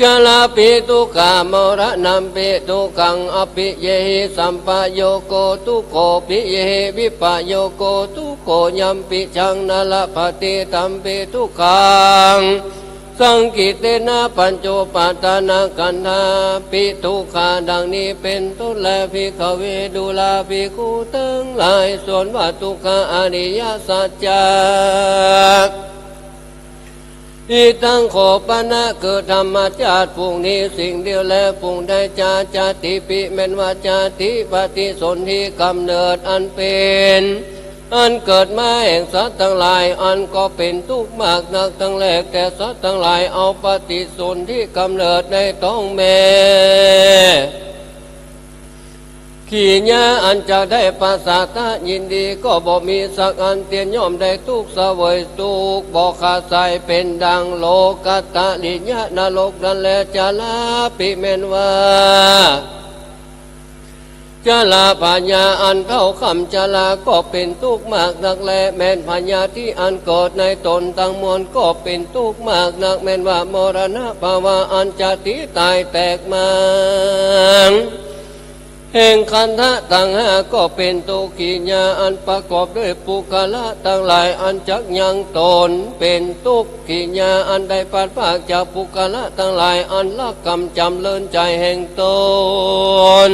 จราปิ ทุกขา มรณัมปิ ทุกขัง อัปปิเยหิ สัมปะโยโก ทุกโข ปิเยหิ วิปะโยโก ทุกโข ยัมปิ จัง นะ ละภะติ ตัมปิ ทุกขัง สังกิตเตนะ ปัญจุปาทานะขันธาปิ ทุกขา ดังนี้เป๋นต้นแล ภิกขเว ดูราภิกขุตังหลาย ส่วนว่าทุกขา อริยสัจจะ อิทัง โข ปะนะ คือธรรมชาติฝูงนี้สิ่งเดียวแล ฝูงใดจา ชาติปิ แม่นว่าชาติ ปฏิสนธิ กำเนิด อันเป๋น อันเกิดมาแห่งสัตว์ตังหลาย อันก็เป๋นทุกข์มากนัก ทั้งแล แก่สัตว์ตังหลาย เอาปฏิสนธิกำเนิดในท้องแม่ กิริยาอันจักได้ผสาทะยินดีก็บ่มีสักอัน เตียนย่อมได้ตุ๊กข์เสวยตุ๊กข์ บ่ขาดสาย เป๋นดังโลกัตตริยนรกนั้นแล จาราปิ แม่นว่า จราพยาอันเฒ่าคร่ำจราก็เป๋นตุ๊กข์มากนักแล แม่นพยาธิอันเกิดในตนตังมวลก็เป๋นตุ๊กข์มากนัก แม่นว่ามรณภาวะอันจะตีต๋ายแตกมาง แห่งขันธะตังห้าก็เป๋นตุ๊กข์ กิริยาอันประกอบด้วยปุคคละตังหลายอันจักยังตนเป๋นตุ๊กข์ กิริยาอันได้พลัดพรากจากปุคคละตังหลายอันรักกำจำเริญใจ๋แห่งตน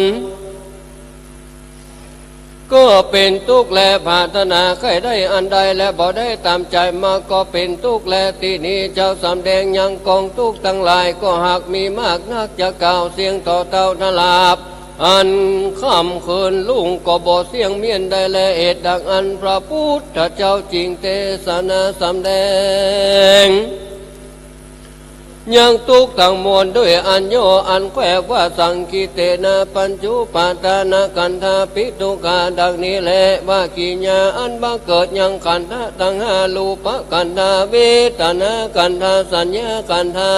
ก็เป๋นตุ๊กข์แล ผาถนาใค่ได้อันใดและบ่ได้ต๋ามใจ๋มาก็เป๋นตุ๊กข์แล ตี้นี้จักสำแดงยังกองตุ๊กข์ตังหลาย ก็หากมีมากนักจะกล่าวเสียงถ่อเต้าทราบ อันค่ำคืนรุ่งก็บ่เสี้ยงเมี้ยนได้แล เหตุดังอั้นพระพุทธเจ้าจึงเตสนาสำแดง ยังตุ๊กข์ตังมวลด้วยอันย่อ อันแควว่า สังคิเตนะ ปัญจุปาทานขันธาปิ ทุกขา ดังนี้แล ว่ากิริยาอันบังเกิดยังขันธะตังห้า รูปขันธา เวทนาขันธา สัญญาขันธา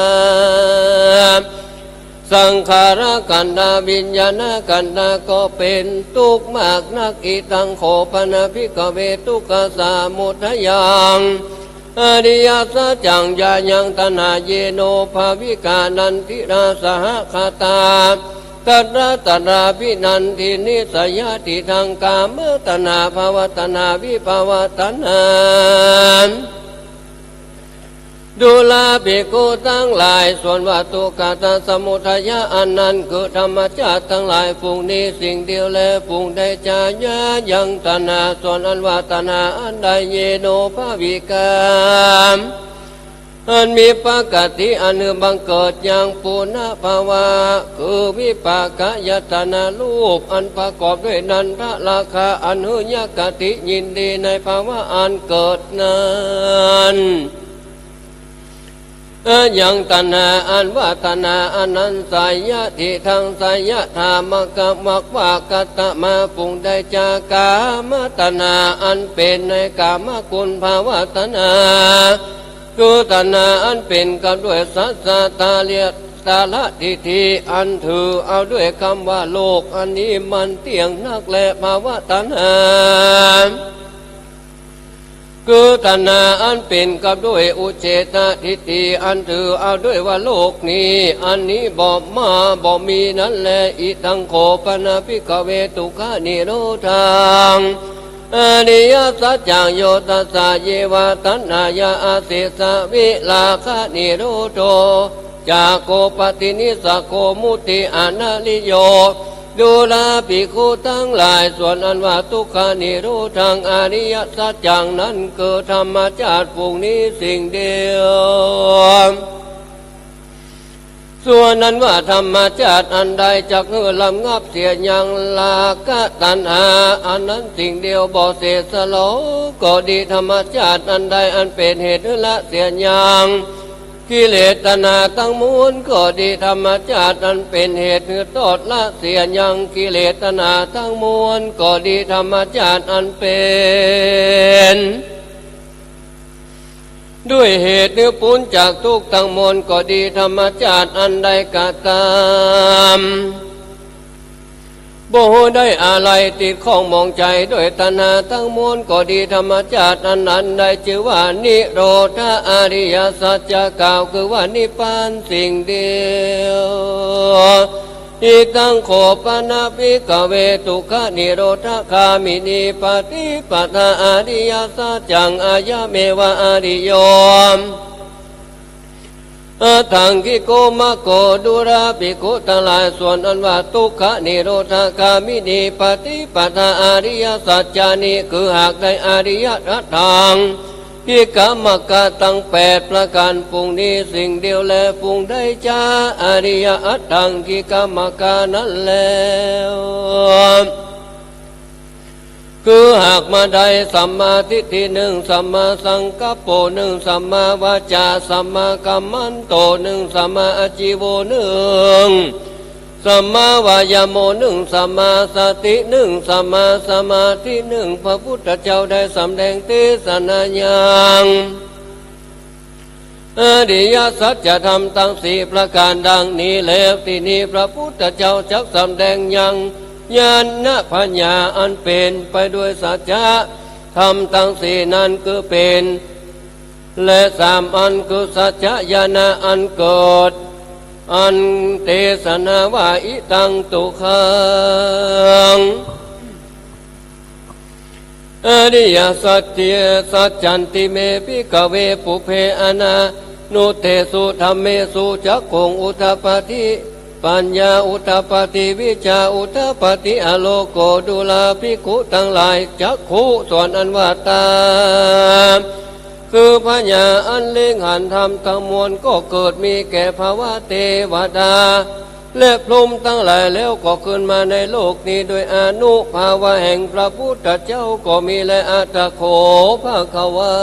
สังขารขันธา วิญญาณขันธา ก็เป๋นตุ๊กข์มากนัก อิทังโข ปะนะ ภิกขเว ทุกขสมุทยัง อริยสัจจัง ยายังตัณหา เยโนภาวิกา นันทิรา สหคตา ตัตระตัตรา ภินันทิ นิสสยา ทิฏฐัง กามตัณหา ภวตัณหา วิภวตัณหา ดูราภิกขุตังหลาย ส่วนว่าตุ๊กขะสมุทยะอันนั้นคือธรรมชาติตังหลายฝูงนี้สิ่งเดียวแล ฝูงใดจา ยายังตัณหา ส่วนอันว่าตัณหาอันใด เยโนภาวิกา อันมีปกติอันหื้อบังเกิดยังปุณภาวะ คือวิปากายตนะรูปอันประกอบด้วยนันทราคะ อันหื้อยังคติยินดีในภาวะอันเกิดนั้น ยังตัณหาอันว่าตัณหาอันนั้น สยะ ทิฏฐัง สยถามะ กะ มะ วะ กัตตะมะ ฝูงใดจา กามตัณหาอันเป๋นในกามคุณ ภวตัณหา คือตัณหาอันเป๋นกับด้วยสัสสะ ตาเลีย ตาละทิฏฐิ อันถือเอาด้วยกำว่าโลกอันนี้มันเตี้ยงนักแล ภวตัณหา คือตัณหาอันเป๋นกับด้วยอุเฉททิฏฐิ อันถือเอาด้วยว่าโลกนี้อันนี้บ่มาบ่มีนั้นแล อิทังโข ปะนะ ภิกขเว ทุกขะนิโรธัง อริยสัจจัง โย ทัสสะ เยวะ ตัณหายา อเสสะ วิราคะ นิโรโธ จักโข ปะตินิสสะโข มุตติ อนะริโย ดูราภิกขุตังหลาย ส่วนอันว่าทุกขะนิโรธัง อริยสัจจังนั้นคือธรรมชาติฝูงนี้สิ่งเดียว ส่วนอันว่าธรรมชาติอันใดจักหื้อระงับเสียยังราคะตัณหาอันนั้นสิ่งเดียวบ่เสสลอก็ดี ธรรมชาติอันใดอันเป๋นเหตุหื้อละเสียยัง กิเลสตัณหาทั้งมวลก็ดี ธรรมชาติอันเป๋นเหตุหื้อทอดละเสียยังกิเลสตัณหาทั้งมวลก็ดี ธรรมชาติอันเป๋นด้วยเหตุหื้อปู้นจากทุกข์ทั้งมวลก็ดี ธรรมชาติอันใดก็ต๋าม บ่ได้อาลัยติดข้องหมองใจ๋ด้วยตัณหาทั้งมวลก็ดี ธรรมชาติอันนั้นได้จื้อว่านิโรธะอริยสัจจะ กล่าวคือว่านิพพานสิ่งเดียว อิทังโข ปะนะ ภิกขเว ทุกขะนิโรธะคามินีปฏิปทา อริยสัจจัง อะยะเมวะ อริโย อัตถังคิโก มัคโข ดูราภิกขุตังหลาย ส่วนอันว่าทุกขะนิโรธะคามินีปฏิปทา อริยสัจจานี้ คือหากได้อริยอัตถัง คิกขมัคคะตังแปดประก๋านฝูงนี้สิ่งเดียวแล ฝูงใดจา อริยอัตถังคิกขมัคคะนั้นแล้ว คือหากมาได้สัมมาทิฏฐินึ่ง สัมมาสังกัปโปนึ่ง สัมมาวาจา สัมมากัมมันโตนึ่ง สัมมาอาจีโวนึ่ง สัมมาวายาโมนึ่ง สัมมาสตินึ่ง สัมมาสมาธินึ่ง พระพุทธเจ้าได้สำแดงเตสนายัง อริยสัจธรรมตังสี่ประก๋านดังนี้แล้ว ตี้นี้พระพุทธเจ้าจักสำแดงยังญาณปัญญาอันเป๋นไปด้วยสัจธรรมตังสี่นั้นคือเป๋น และสามอันคือสัจจญาณะอันเกิด อันเตสนาว่า อิตัง ตุกขัง อริยสัจเจ สัจจันติ เม ภิกขเว ปุพเพ อนานุตเตสุ ธัมเมสุ จักขุง อุทปัฏฐิ ปัญญา อุทปัฏฐิ วิชชา อุทปัฏฐิ อโลโก ดูราภิกขุตังหลาย จักขุ ส่วนอันว่าต๋า คือปัญญาอันเล็งหันธรรมตังมวลก็เกิดมีแก่ภวเตวดา และพรหมตังหลายแล้วก็ขึ้นมาในโลกนี้โดยอานุภาวะแห่งพระพุทธเจ้าก็มีแล อัตถโข ภควา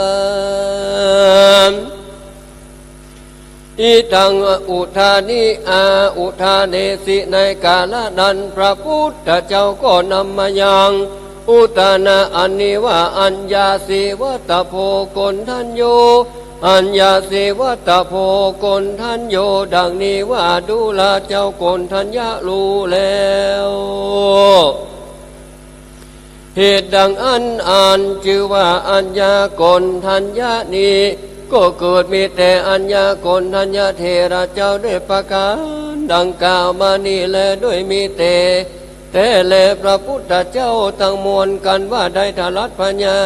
อิตัง อุทานิ อา อุทาเนสิ ในกาละนั้นพระพุทธเจ้าก็นำมายัง อุทานะอันนี้ว่า อัญญาสีวัตโพ โกณฑัญโญ อัญญาสีวัตโพ โกณฑัญโญ ดังนี้ว่า ดูราเจ้าโกณฑัญญะรู้แล้ว เหตุดังอั้นอันจื้อว่าอัญญาโกณฑัญญะนี้ ก็เกิดมีแต่อัญญาโกณฑัญญะเถระเจ้าด้วยประก๋านดังกล่าวมานี้แล ด้วยมีแต่แต๊แล พระพุทธเจ้าตังมวลกันว่าได้ตรัสปัญญา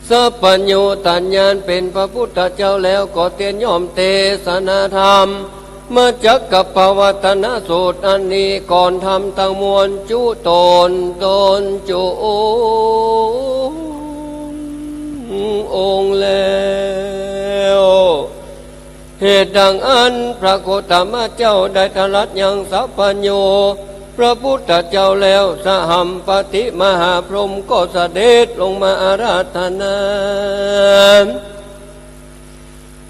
สัพพัญญูตญาณเป๋นพระพุทธเจ้าแล้วก็เตียนย่อมเตสนาธรรม มจักกัปปวัตตนสูตรอันนี้ก่อนธรรมตังมวลจุตนตนจุองค์แล้ว เหตุดังอั้นพระโคตมะเจ้าได้ตรัสยังสัพพัญญูพระพุทธเจ้าแล้ว สหัมปติมหาพรหมก็เสด็จลงมาอาราธนา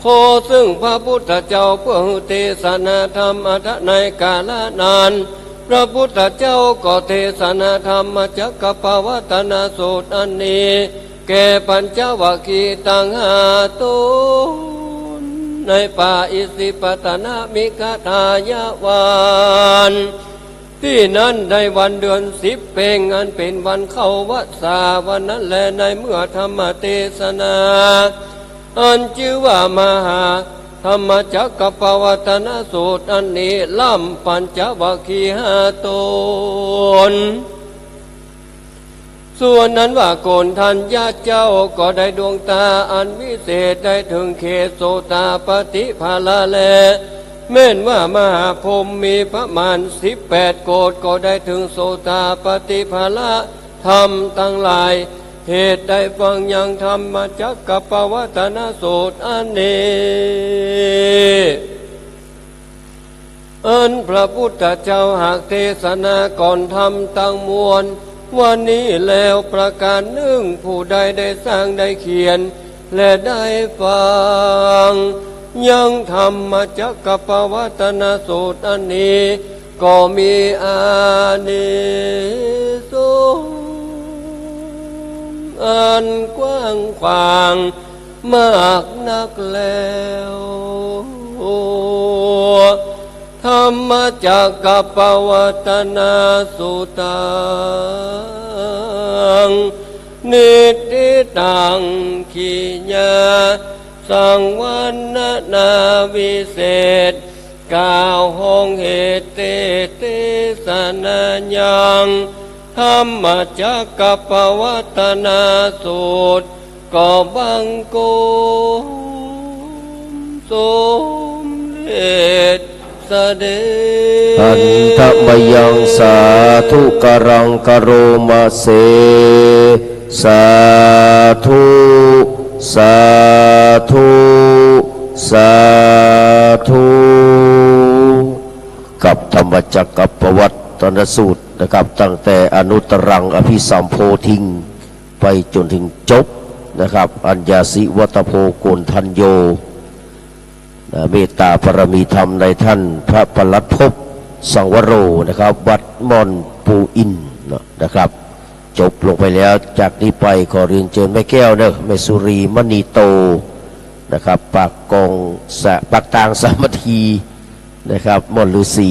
ขอซึ่งพระพุทธเจ้าเพื่อหื้อเตสนาธรรม อัตถะในกาละนั้น พระพุทธเจ้าก็เตสนาธรรมมจักกัปปวัตตนสูตรอันนี้ แก่ปัญจวัคคีย์ตังห้าต๋น ในป่าอิสิปตนมิคทายวัน ตี้นั้นในวันเดือนสิบเพ็ง อันเป๋นวันเข้าวัสสา วันนั้นแล ในเมื่อธรรมเตสนา อันจื้อว่ามหาธรรมจักกัปปวัตตนสูตรอันนี้ ล่ำปัญจวัคคีย์ห้าต๋น ส่วนนั้นว่าโกณฑัญญะเจ้าก็ได้ดวงต๋าอันวิเศษ ได้เถิงเขตโสตาปัตติผละแล แม่นว่ามหาพรหมมีประมาณสิบแปดโกฏก็ได้เถิงโสตาปัตติผละธรรมตังหลาย เหตุใดฟังยังธรรมจักกัปปวัตตนสูตรอันนี้ อันพระพุทธเจ้าหากเตสนาก่อนธรรมตังมวลวันนี้แล้วประก๋านนึ่ง ผู้ใดได้สร้างได้เขียน และได้ฟังยังธรรมจักกัปปวัตตนสูตรอันนี้ ก็มีอานิสงส์อันกว้างขวาง มากนักแล้ว ธัมมจักกัปปวัตตนสูตตัง นิฏฐิตัง ขีณาสังวรณนาวิเศษ กล่าวห้องเหตุเตเตสนายัง ธัมมจักกัปปวัตตนสูตร ก็บังคมสมเด็จเสด็จ หันทะมะยัง สาธุกรัง กะโรมะเส สาธุ สาธุ สาธุ กับธัมมจักกัปปวัตตนสูตรนะครับ ตั้งแต่อนุตตรังอภิสัมโพธิง ไปจ๋นเถิงจบนะครับ อัญญาสีวัตโพ โกณฑัญโญ เอ่อ เมตตาบารมีธรรมในท่านพระปลัดภพ สังวโร นะครับ วัดม่อนปู่อินเนาะ นะครับ จบลงไปแล้ว จากนี้ไปขอเรียนเจิญแม่แก้วเนาะ แม่สุรีมณีโต นะครับ ปากกองสะ ปากตางสามัคคี นะครับ ม่อนฤๅษี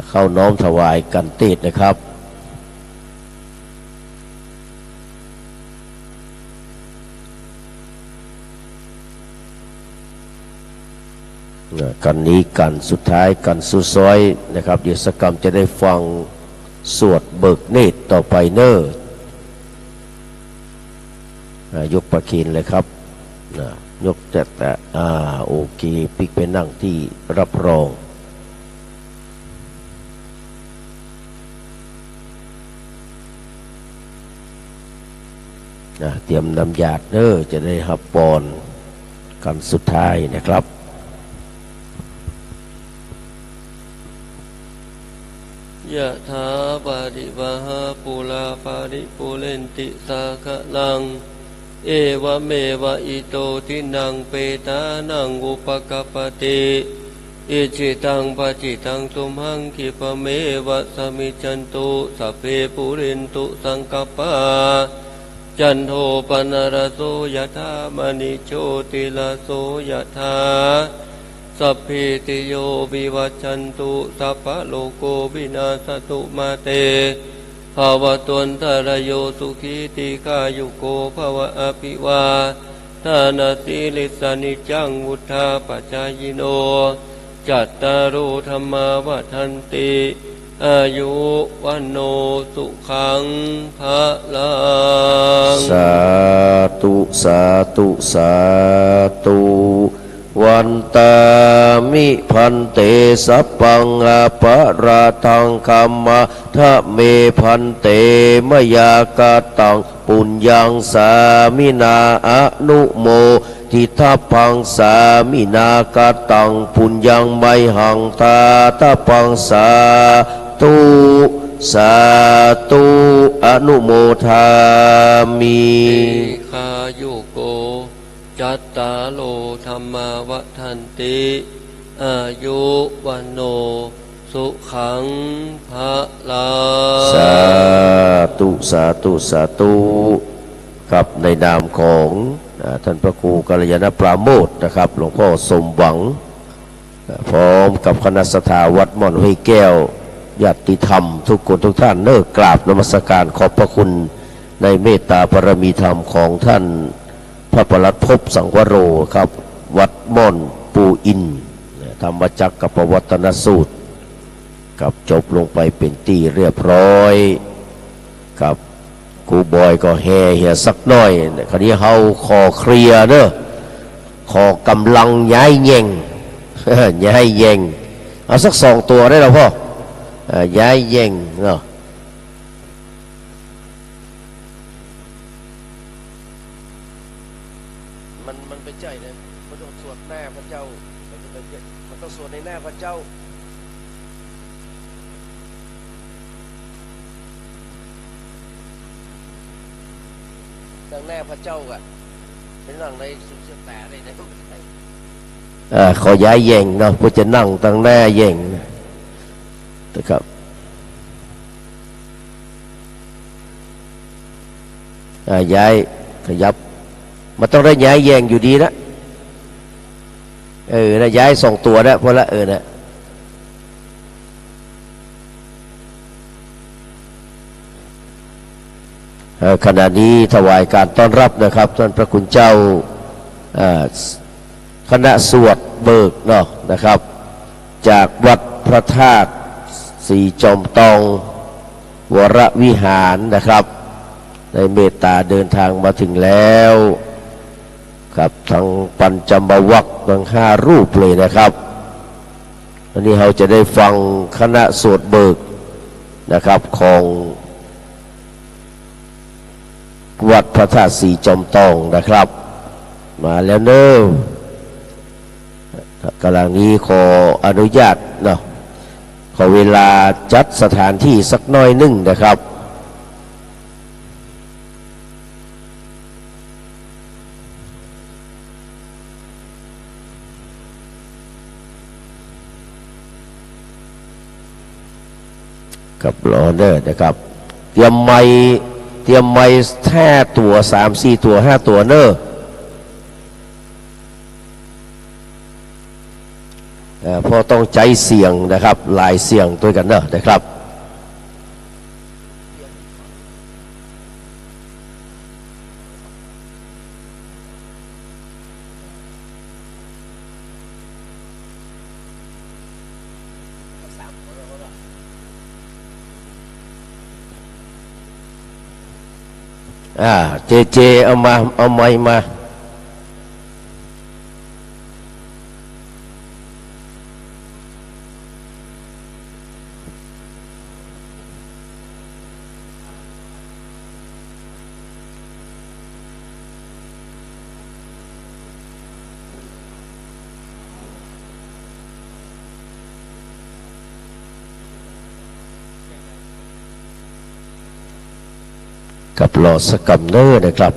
เข้าน้อมถวายกัณฑ์เตศน์นะครับ นะ กัณฑ์นี้กัณฑ์สุดท้าย กัณฑ์สุดซ้อยนะครับ เดี๋ยวสักกำจะได้ฟังสวดเบิกเนตรต่อไปเน่อ อ่ะ ยกประเคนเลยครับ นะ ยกแต่ แต่ อ่า โอเค ปิ๊กไปนั่งตี้รับรอง อ่ะ เตรียมน้ำหยาดเน่อ จะได้ฮับปอนกัณฑ์สุดท้ายนะครับ ยะถา วาริวะหา ปูรา ปาริปูเรนติ สาคะรัง เอวะเมวะ อิโต ทินนัง เปตานัง อุปะกัปปะติ อิจฉิตัง ปัจฉิตัง ตุมหัง ขิปปะเมวะ สะมิชชันตุ สัพเพ ปูเรนตุ สังกัปปา จันโท ปะนะระโส ยะถา มะณิ โชติระโส ยะถา สัพพีติโย วิวัชชันตุ สัพพะโรโค วินาสสะตุ มาเต ภะวะตวันตะราโย สุขี ทีฆายุโก ภะวะ อะภิวาทะนะสีลิสสะ นิจจัง วุฑฒาปะจายิโน จัตตาโร ธัมมา วัฑฒันติ อายุ วัณโณ สุขัง พะลัง สาธุ สาธุ สาธุ วันตามิ ภันเต สัพพัง อะปะราธัง ขะมะทะเม ภันเต มะยา กะตัง ปุญญัง สามินา อะนุโม ทิตาภัง สามินา กะตัง ปุญญัง ไมหัง ทาตาภัง สาธุ สาธุ อะนุโมทามิ ทีฆายุโก จัตตาโร ธัมมา วัฑฒันติ อายุ วัณโณ สุขัง พะลัง สาธุ สาธุ สาธุ ครับ ในนามของ อ่า ท่านพระครูกัลยาณปราโมชย์นะครับ หลวงพ่อสมหวัง อ่า พร้อมกับคณะศรัทธาวัดม่อนห้วยแก้ว ญาติธรรมทุกคนทุกท่านเน่อ กราบนมัสการขอบพระคุณในเมตตาบารมีธรรมของท่านพระปลัดภพ สังวโร ครับ วัดม่อนปู่อิน ธรรมจักรกัปปวัตตนสูตร ครับ จบลงไปเป๋นตี้เรียบร้อย ครับ ครูบอยก็แห่เหียสักหน้อย คราวนี้เฮาขอเคลียร์เน่อ ขอก๋ำลังย้ายแหย่ง ย้ายแหย่ง เอาสักสองตั๋วได้แล้วพ่อ เอ่อ ย้ายแหย่งเนาะ มัน มันบ่ใจ้นะ มันต้องสวดหน้าพระเจ้า มันต้องสวดในหน้าพระเจ้า ตังหน้าพระเจ้าอะ ไปนั่งในสุญญตาได้นะ เอ่อ ขอย้ายแหย่งเนาะ เพื่อจะนั่งตังหน้าแหย่งนะครับ อ่า ย้าย ขยับ มันต้องได้ย้ายแหย่งอยู่ดีนะ เออ นะ ย้ายสองตั๋วนะ พอละ เออ นะ เอ่อ ขณะนี้ถวายการต้อนรับนะครับ ท่านพระคุณเจ้า อ่า คณะสวดเบิกเนาะนะครับ จากวัดพระธาตุศรีจอมตอง วรวิหารนะครับ ได้เมตตาเดินทางมาถึงแล้วครับ ทั้งปัญจมวัคทั้งห้ารูปเลยนะครับ อันนี้เราจะได้ฟังคณะสวดเบิกนะครับ ของวัดพระธาตุศรีจอมตองนะครับ มาแล้วเน่อ กำลังนี้ขออนุญาตเนาะ ขอเวลาจัดสถานที่สักหน้อยหนึ่งนะครับ เ ครับ รอเน่อนะครับ เตรียมไมค์ เตรียมไมค์ห้าตั๋ว สามสี่ตั๋ว ห้าตั๋วเน่อ เอ่อ เพราะต้องใจ๊เสียงนะครับ หลายเสียงตวยกั๋นเน่อนะครับ อ่า เจ เจ เอามา เอาไมค์มา ครับ รอสักกำเน่อนะครับ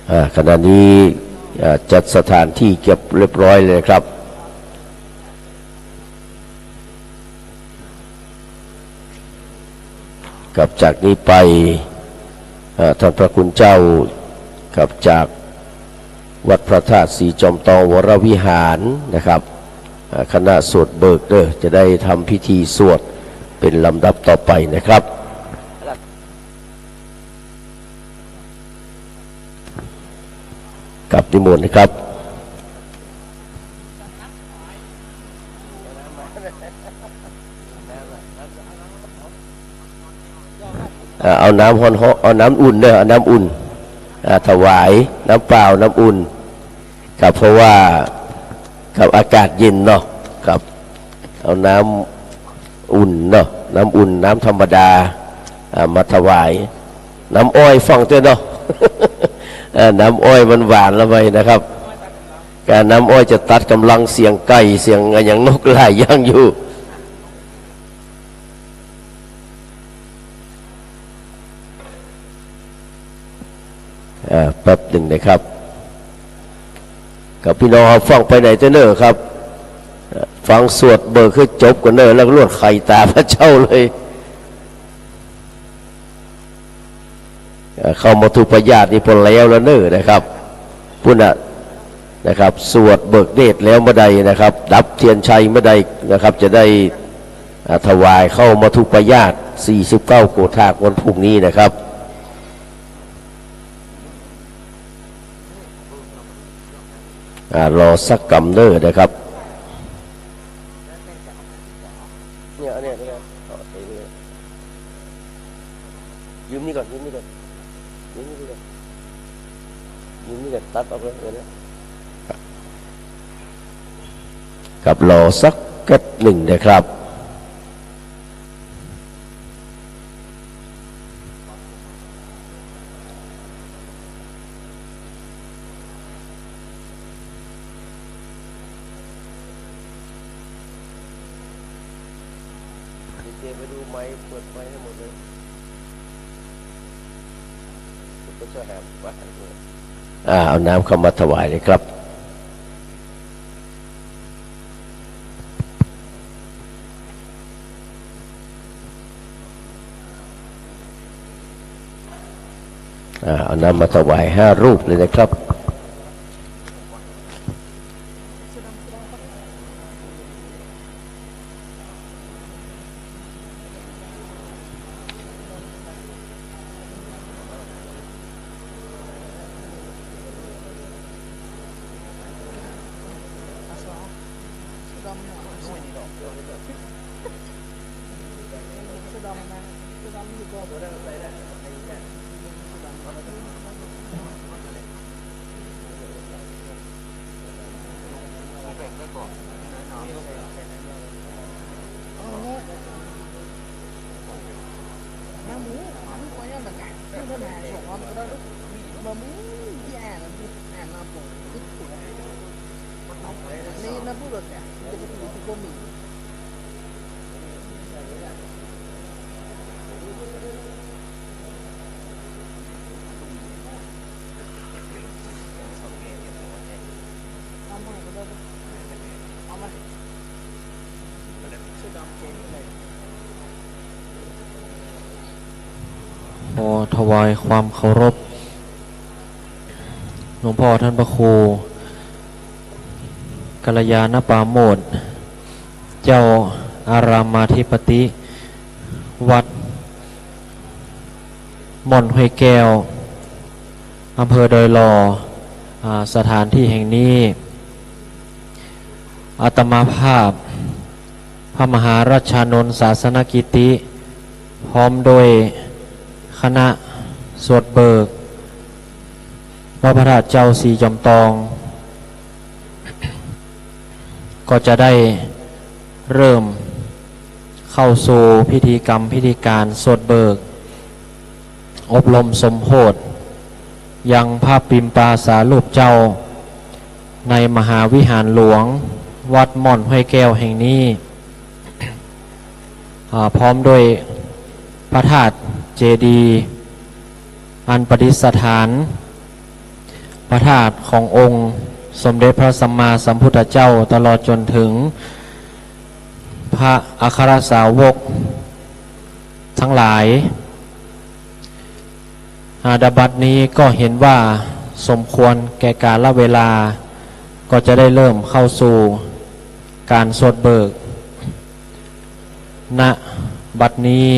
อ่า ขณะนี้ อ่า จัดสถานที่เก็บเรียบร้อยเลยนะครับ ครับ จากนี้ไป เอ่อ ท่านพระคุณเจ้า ครับ จากวัดพระธาตุศรีจอมทองวรวิหารนะครับ เอ่อ คณะสวดเบิกเน่อ จะได้ทำพิธีสวดเป็นลำดับต่อไปนะครับ ครับ นิมนต์นะครับ อ่า เอาน้ำฮ้อนๆ เอาน้ำอุ่นเน่อ เอาน้ำอุ่น อ่า ถวาย น้ำเปล่า น้ำอุ่น ครับ เพราะว่า ครับ อากาศเย็นเนาะ ครับ เอาน้ำอุ่นเนาะ น้ำอุ่น น้ำธรรมดา อ่า มาถวาย น้ำอ้อยฟังตวยเนาะ อ่า น้ำอ้อยมันหวานละไปนะครับ การน้ำอ้อยจะตัดก๋ำลังเสียงไก่ เสียงอะหยังนกหลายอย่างอยู่ อ่า แป๊บหนึ่งนะครับ ครับ พี่น้องเฮาฟังไปไหนตวยเน่อครับ อ่า ฟังสวดเบิกหื้อจบก่อนเน่อ แล้วก็ลวดไขต๋าพระเจ้าเลย เอ่อ เข้ามัทธุปราชญ์นี่ปอแล้วแล้วเน่อนะครับ ปุ้นน่ะนะครับ สวดเบิกเนตรแล้วเมื่อใดนะครับ ดับเทียนชัยเมื่อใดนะครับ จะได้ อ่า ถวายเข้ามัทธุปราชญ์ สี่สิบเก้าโกฏากวันพรุ่งนี้นะครับ อ่า รอสักกำเน่อนะครับ เนี่ย อันเนี้ย เนี่ย เอา ไอ้นี่ ยืมนี่ก่อน ยืมนี่ก่อน ยืมนี่ก่อน ยืมนี่ก่อน ตัดออกเลย เออ เนี่ย ครับ รอสักแป๊บหนึ่งนะครับ เจ ไปดูไมค์ เปิดไมค์ให้หมดเลย ก็จะแหบปากเลย อ่า เอาน้ำเข้ามาถวายเลยครับ อ่า เอาน้ำมาถวายห้ารูปเลยนะครับ ขอถวายความเคารพ หลวงพ่อท่านพระครู กัลยาณปราโมทย์ เจ้าอารามอธิปติ วัดม่อนห้วยแก้ว อำเภอดอยหล่อ อ่า สถานที่แห่งนี้ อาตมาภาพ พระมหารัชชานนท์ศาสนกิติ พร้อมด้วยคณะสวดเบิก วัดพระธาตุเจ้าศรีจอมตอง ก็จะได้เริ่มเข้าสู่พิธีกรรมพิธีการสวดเบิก อบรมสมโภช ยังพระปิมปาสารูปเจ้า ในมหาวิหารหลวง วัดม่อนห้วยแก้วแห่งนี้ อ่า พร้อมด้วยพระธาตุเจดีย์ อันประดิษฐาน พระธาตุขององค์สมเด็จพระสัมมาสัมพุทธเจ้า ตลอดจนถึงพระอัครสาวกทั้งหลาย อา ณ บัดนี้ก็เห็นว่าสมควรแก่กาลเวลา ก็จะได้เริ่มเข้าสู่การสวดเบิก ณ บัดนี้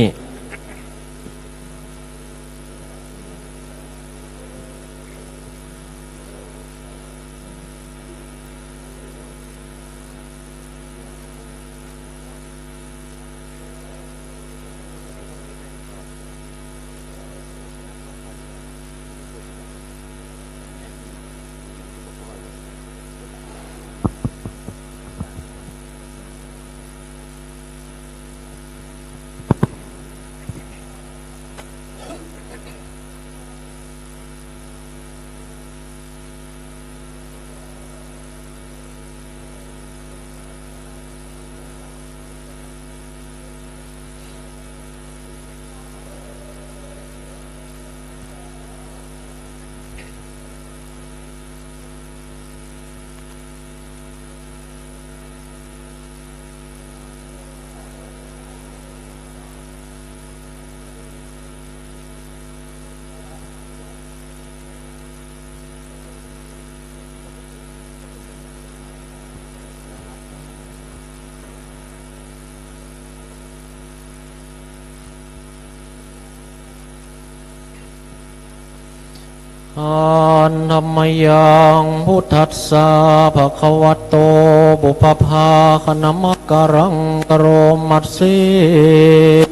Handa mayaṃ buddhassa bhagavato pubbabhāganamakāraṃ karoma se.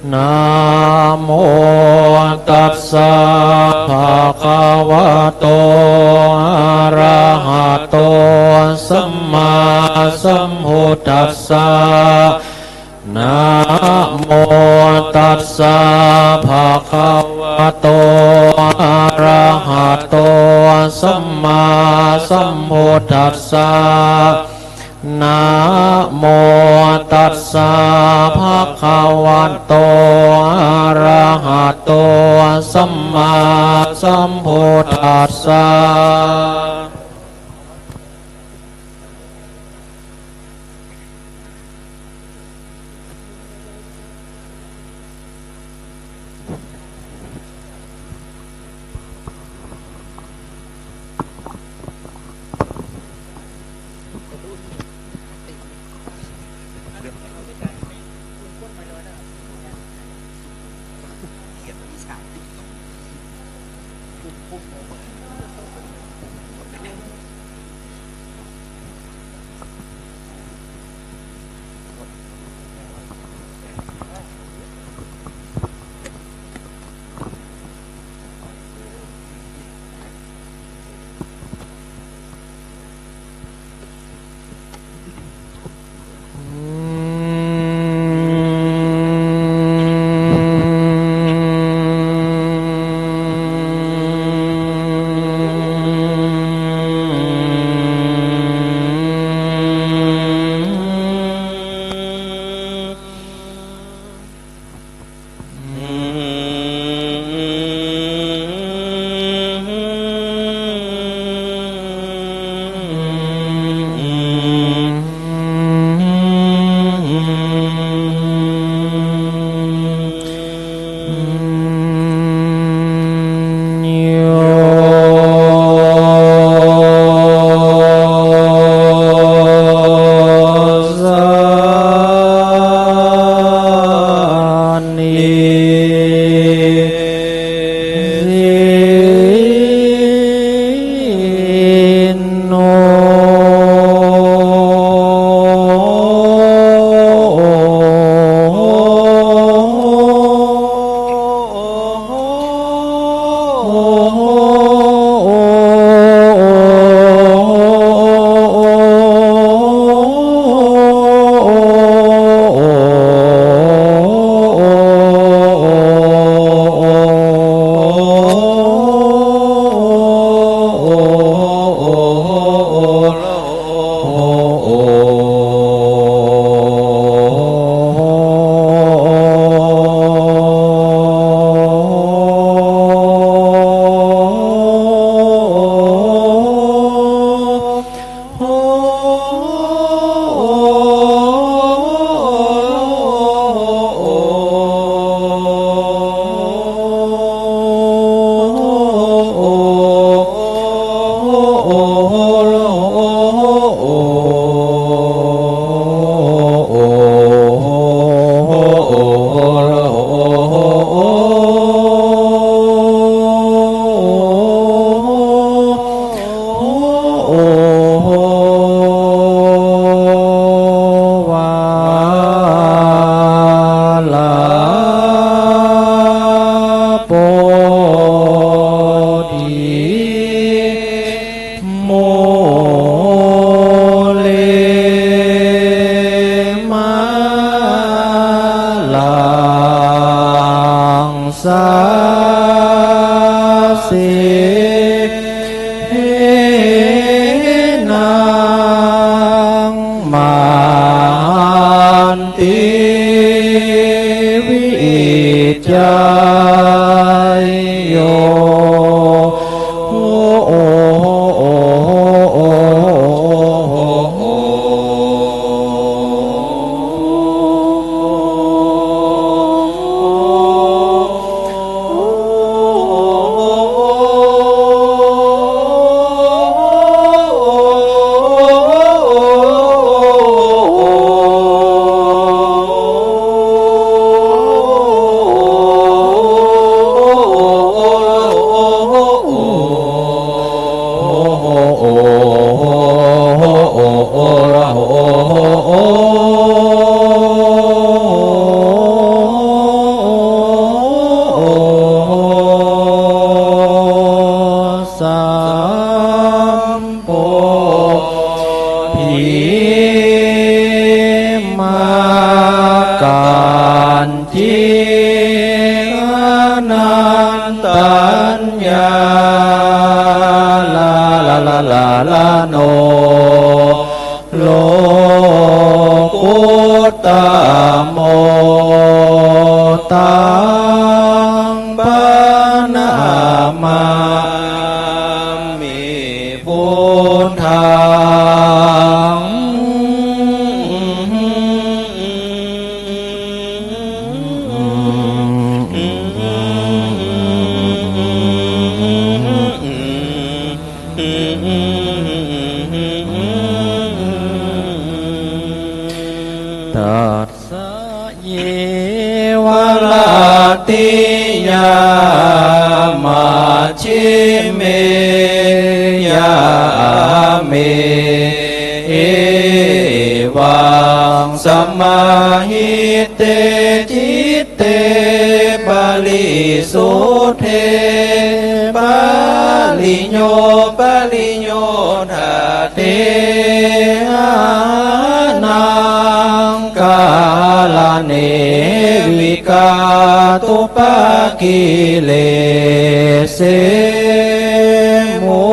Namo tassa bhagavato arahato sammāsambuddhassa. Namo tassa bhagavato arahato sammāsambuddhassa. Namo tassa bhagavato arahato sammāsambuddhassa. สินโน วาระโปธิ มูเล มาลัง สาเสนัง มหันติ วิจจโย สามโพธิ มากัญจี อนันตัญญา ลาลาลาลาลาโน โลกุตตโม ตังปะนะมามิ พุทธัง ตัสสะ เยวะรัตติยา มัชฌิเม ยาเม เอวัง สมาหิเต จิตเต ปริสุทเท ปริโญ ปริโญ ทะ เตหะนัง กาละเน วิกาตุปะกิเลเส มุ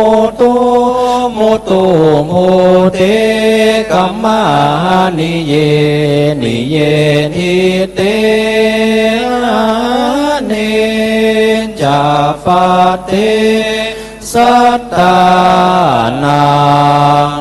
ตุ มุตุ มุเต กัมมะหะ นิเย นิเย ทิเตหะเน จะปะเต สัตตานัง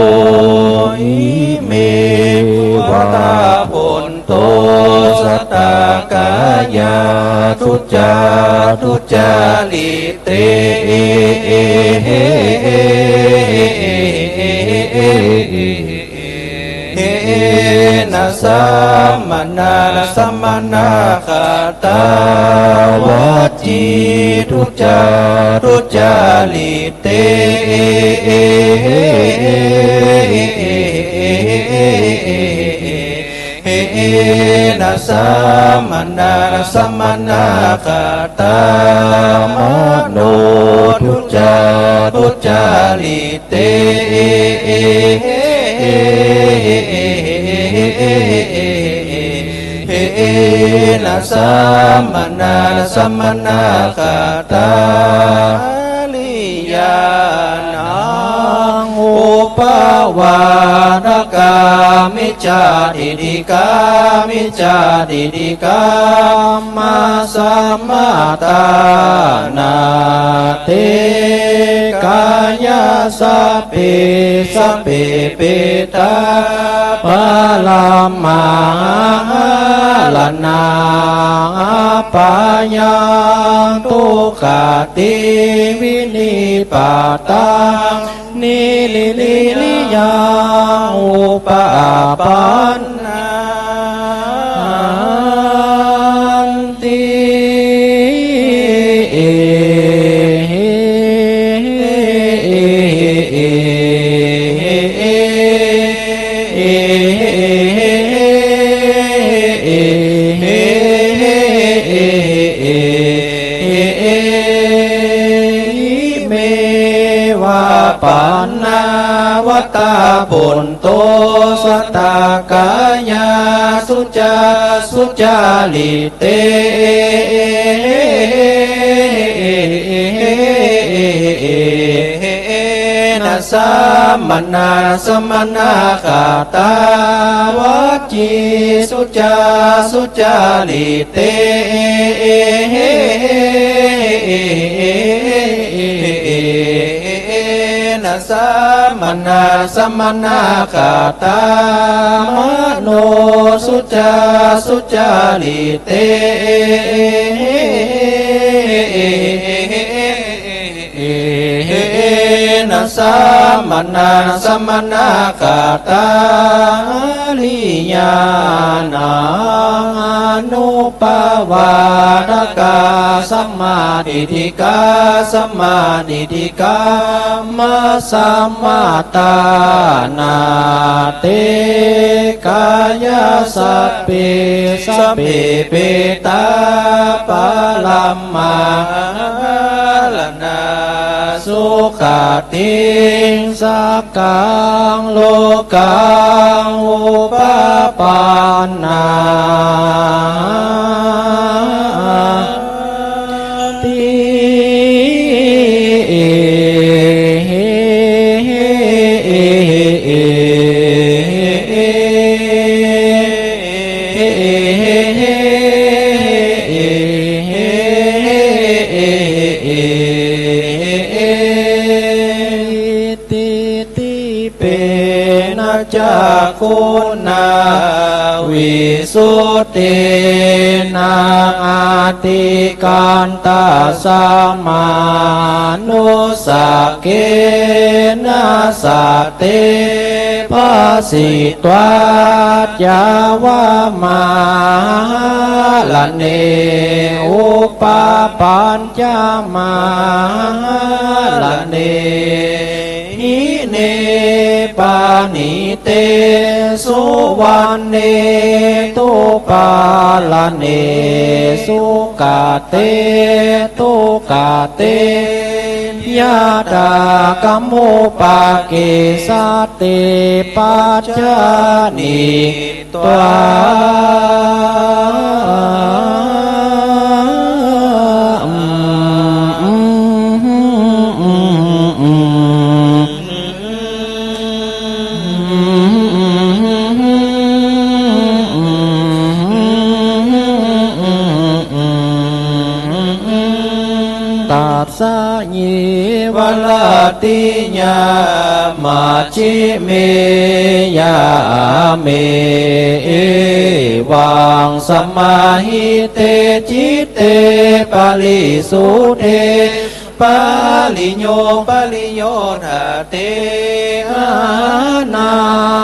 หิเม วะตา ปุณโต สัตตากายา ทุจา ทุจาริเต เอ เอ เอ เอ เอ เอ เอ เอ เอ เอ เอ นะ สมณา สมณคตา วจี ทุจา ทุจาริเต เอ เอ เอ เอ นะ สมณา สมณคตา มโน ทุจา ทุจาริเต เอ เอ เอ นะ สมณา สมณคตา ริยานัง อุปปวาทกา มิจฉาทิฏฐิกา มิจฉาทิฏฐิกรรมสมมาทานา เต กายา สัพเพ สัพเพ เปตา ปรมาหารานัง อัปปายัง ทุกขติง วินิปปาตัง นิริยัง อุปปันนันติ เอ หิเม วะปันนาวะตา ปุณโต สัตตากายา ทุจา ทุจาริเต นะ สมณา สมณคตา วจี ทุจา ทุจาริเต นะ สมณา สมณคตา มโน ทุจา ทุจาริเต นะ สมณา สมณคตา ริยานัง อุปปวาทกา สัมมาทิฏฐิกา สัมมาทิฏฐิกรรมสมมาทานา เต กายา สัพเพ สัพเพ เปตา ปรมาหารานัง สุขติง สักขัง โลกัง อุปปันนาติ อิทธิ เปนะ จักขุณา วิสุทธินัง อติกขันธะ สมานุสสะเกนะ สัตเถ ภะสิตวา จาวะมหาราเณ อุปปัญจะ มหาราเณ หิเน ปะหิเต สุวัณเณ ทุปะราเณ สุขะเต ทุขะเต ยะถากรรมุปะเกสะเต ปัจจานิ ตวา ตัสสะ เยวะรัตติยา มัชฌิเม ยาเม เอวัง สมาหิเต จิตเต ปะริสุทเท ปะริโย ปะริโยธาเต หานั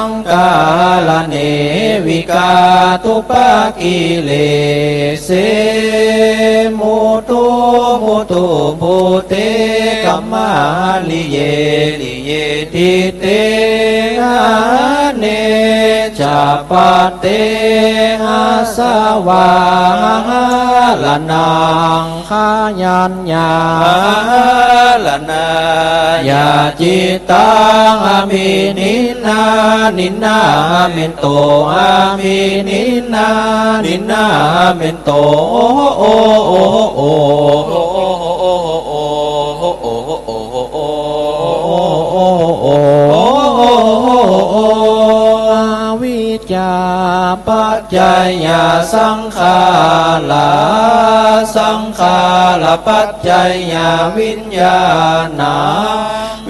ง กาละเน วิกาตุปะกิเลเส มุตุ มุตุ ภูเต กมะริเย ริเย ทิเต หาเน จะปะเต อาสวา หะระณัง ขะยัญญา หะระณายา จิตตัง อะภินินนา นินนาเมโต อะภินินนา นินนาเมโต โอ โอ อวิชชาปัจจยา สังขารา สังขารปัจจยา วิญญาณัง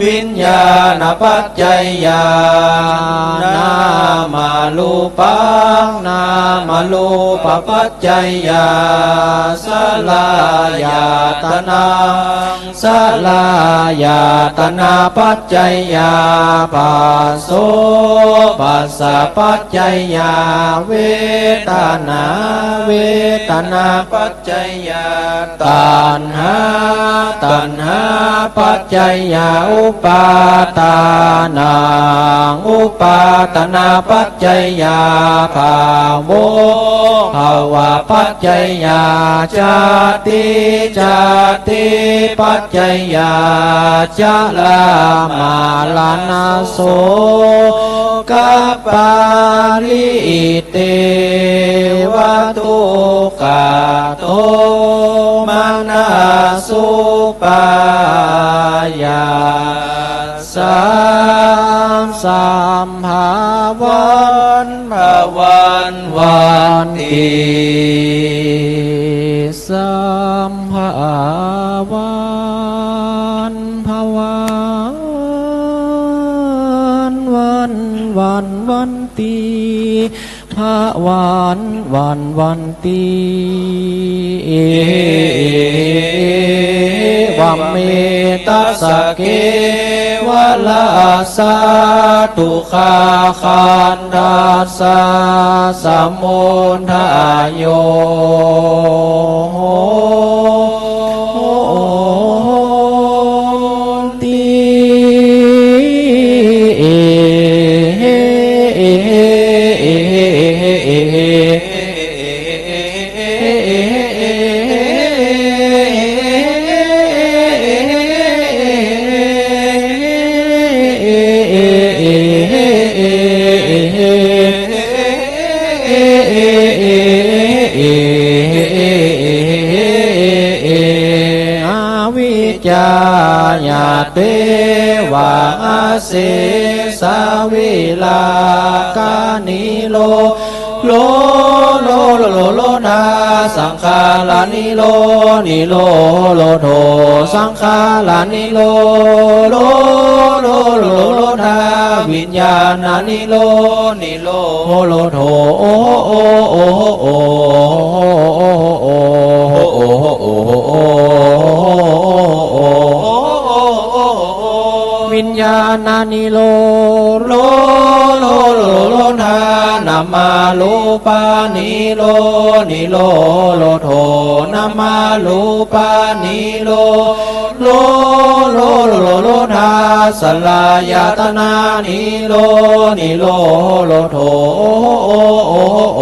วิญญาณปัจจยา นามรูปัง นามรูปปัจจยา สลายตนะ สลายตนะปัจจยา ผัสโสะ ผัสสะปัจจยา เวทนา เวทนาปัจจยา ตัณหา ตัณหาปัจจยา อุปาทานัง อุปาทานะปัจจยา ภะวะ ภะวะปัจจยา ชาติ ชาติปัจจยา ชะรามะรณะโสกะปะริเทวะทุกขะโทมนัสสุปายาสะ สัมภาวัน ภะวัน วันติ สัมภาวัน ภะวัน วัน วัน วันติ ภะวัน วัน วันติ เอวัมเม ตัสสะ เกวะละสะ ทุกขา คันธัสสะ สมุทาโย โหติ เอ อวิชชายา เตวะ อเสสะ วิราคะ นิโร โร โร โร โร โรธา สังขารานิโร นิโร โรโธ สังขารานิโร โร โร โร โรธา วิญญาณานิโร นิโร โรโธ โอ โอ โอ โอ วิญญาณานิโร โร โร โร โรธา นามารูปานิโร นิโร โรโธ นามารูปานิโร โร โร โร โรธา สลายตนานิโร นิโร โรโธ โอ โอ โอ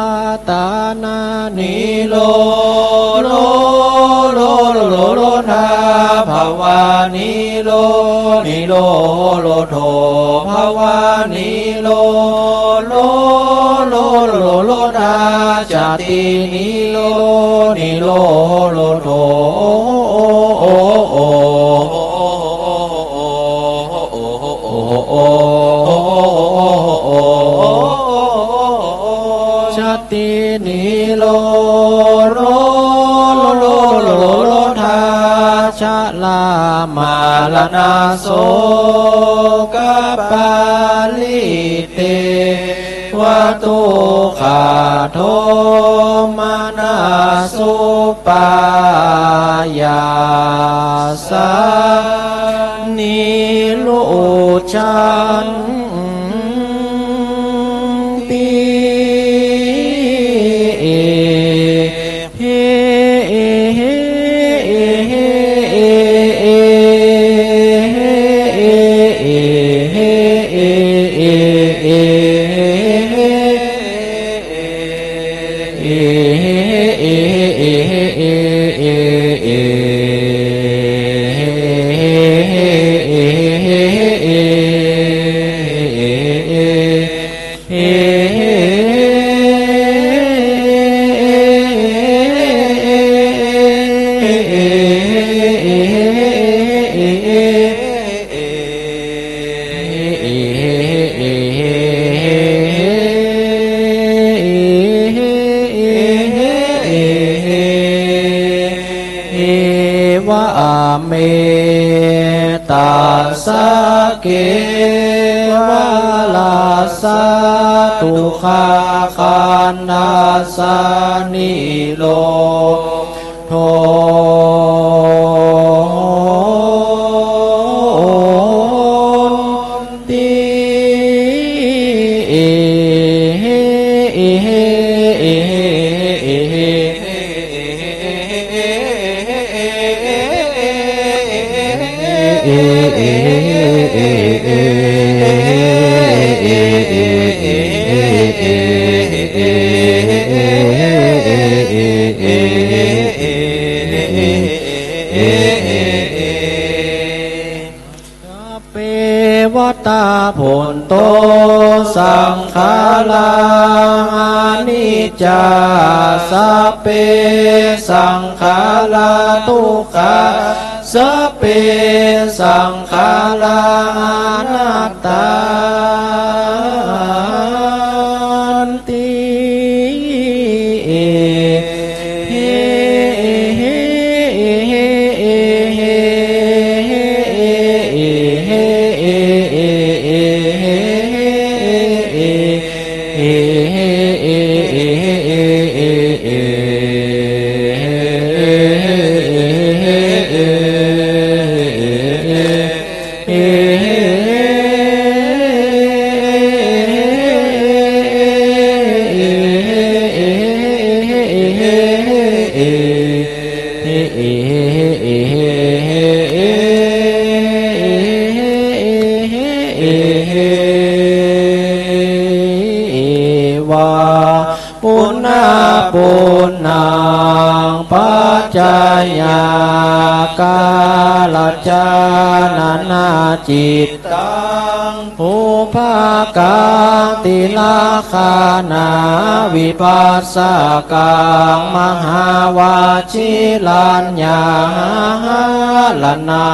รัตนา นิโร โร โร โร โร โรธา ภวา นิโร นิโร โรโธ ภวา นิโร โร โร โร โรธา ชาติ นิโร นิโร โรโธ ชาติ นิโร โร โร โรธา ชรามรณะโสกปริเทวะ ทุกขโทมนัสสุปายาสา นิรุจจันติ เอวะเม ตัสสะ เกวะรัสสะ ทุกขะขันธัสสะ นิโรโธ ติ สัพเพ วะตา ภวันโต สังขารา อนิจจา สัพเพ สังขารา ทุกขา สัพเพ สังขารา อนัตตา ติ วา ปุณณะปุณณัง ปัจจยาการะจานะนะ จิตตัง ปุ ภะคะ ติลักขะณะวิภัสสะกัง มหาวชิรัญญาหะหะระณั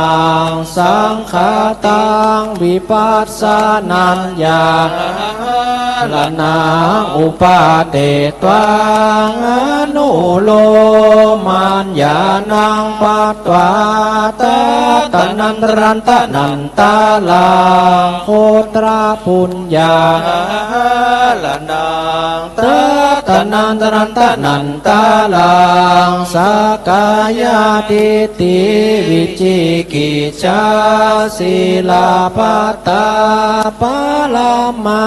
ง สังคะตังวิภัสสะนัญญาหะหะระณัง อุปาเท ตวา อนุโลมัญญาณัง ปัตวา ตะตะนันตะรันตะนันตะรัง โคตรปุญญาหะหะระณัง ตะตะนันตะรันตะนันตะรัง สักกายะทิฏฐิวิจิกิจฉา สีลัพพะตา ปะระมา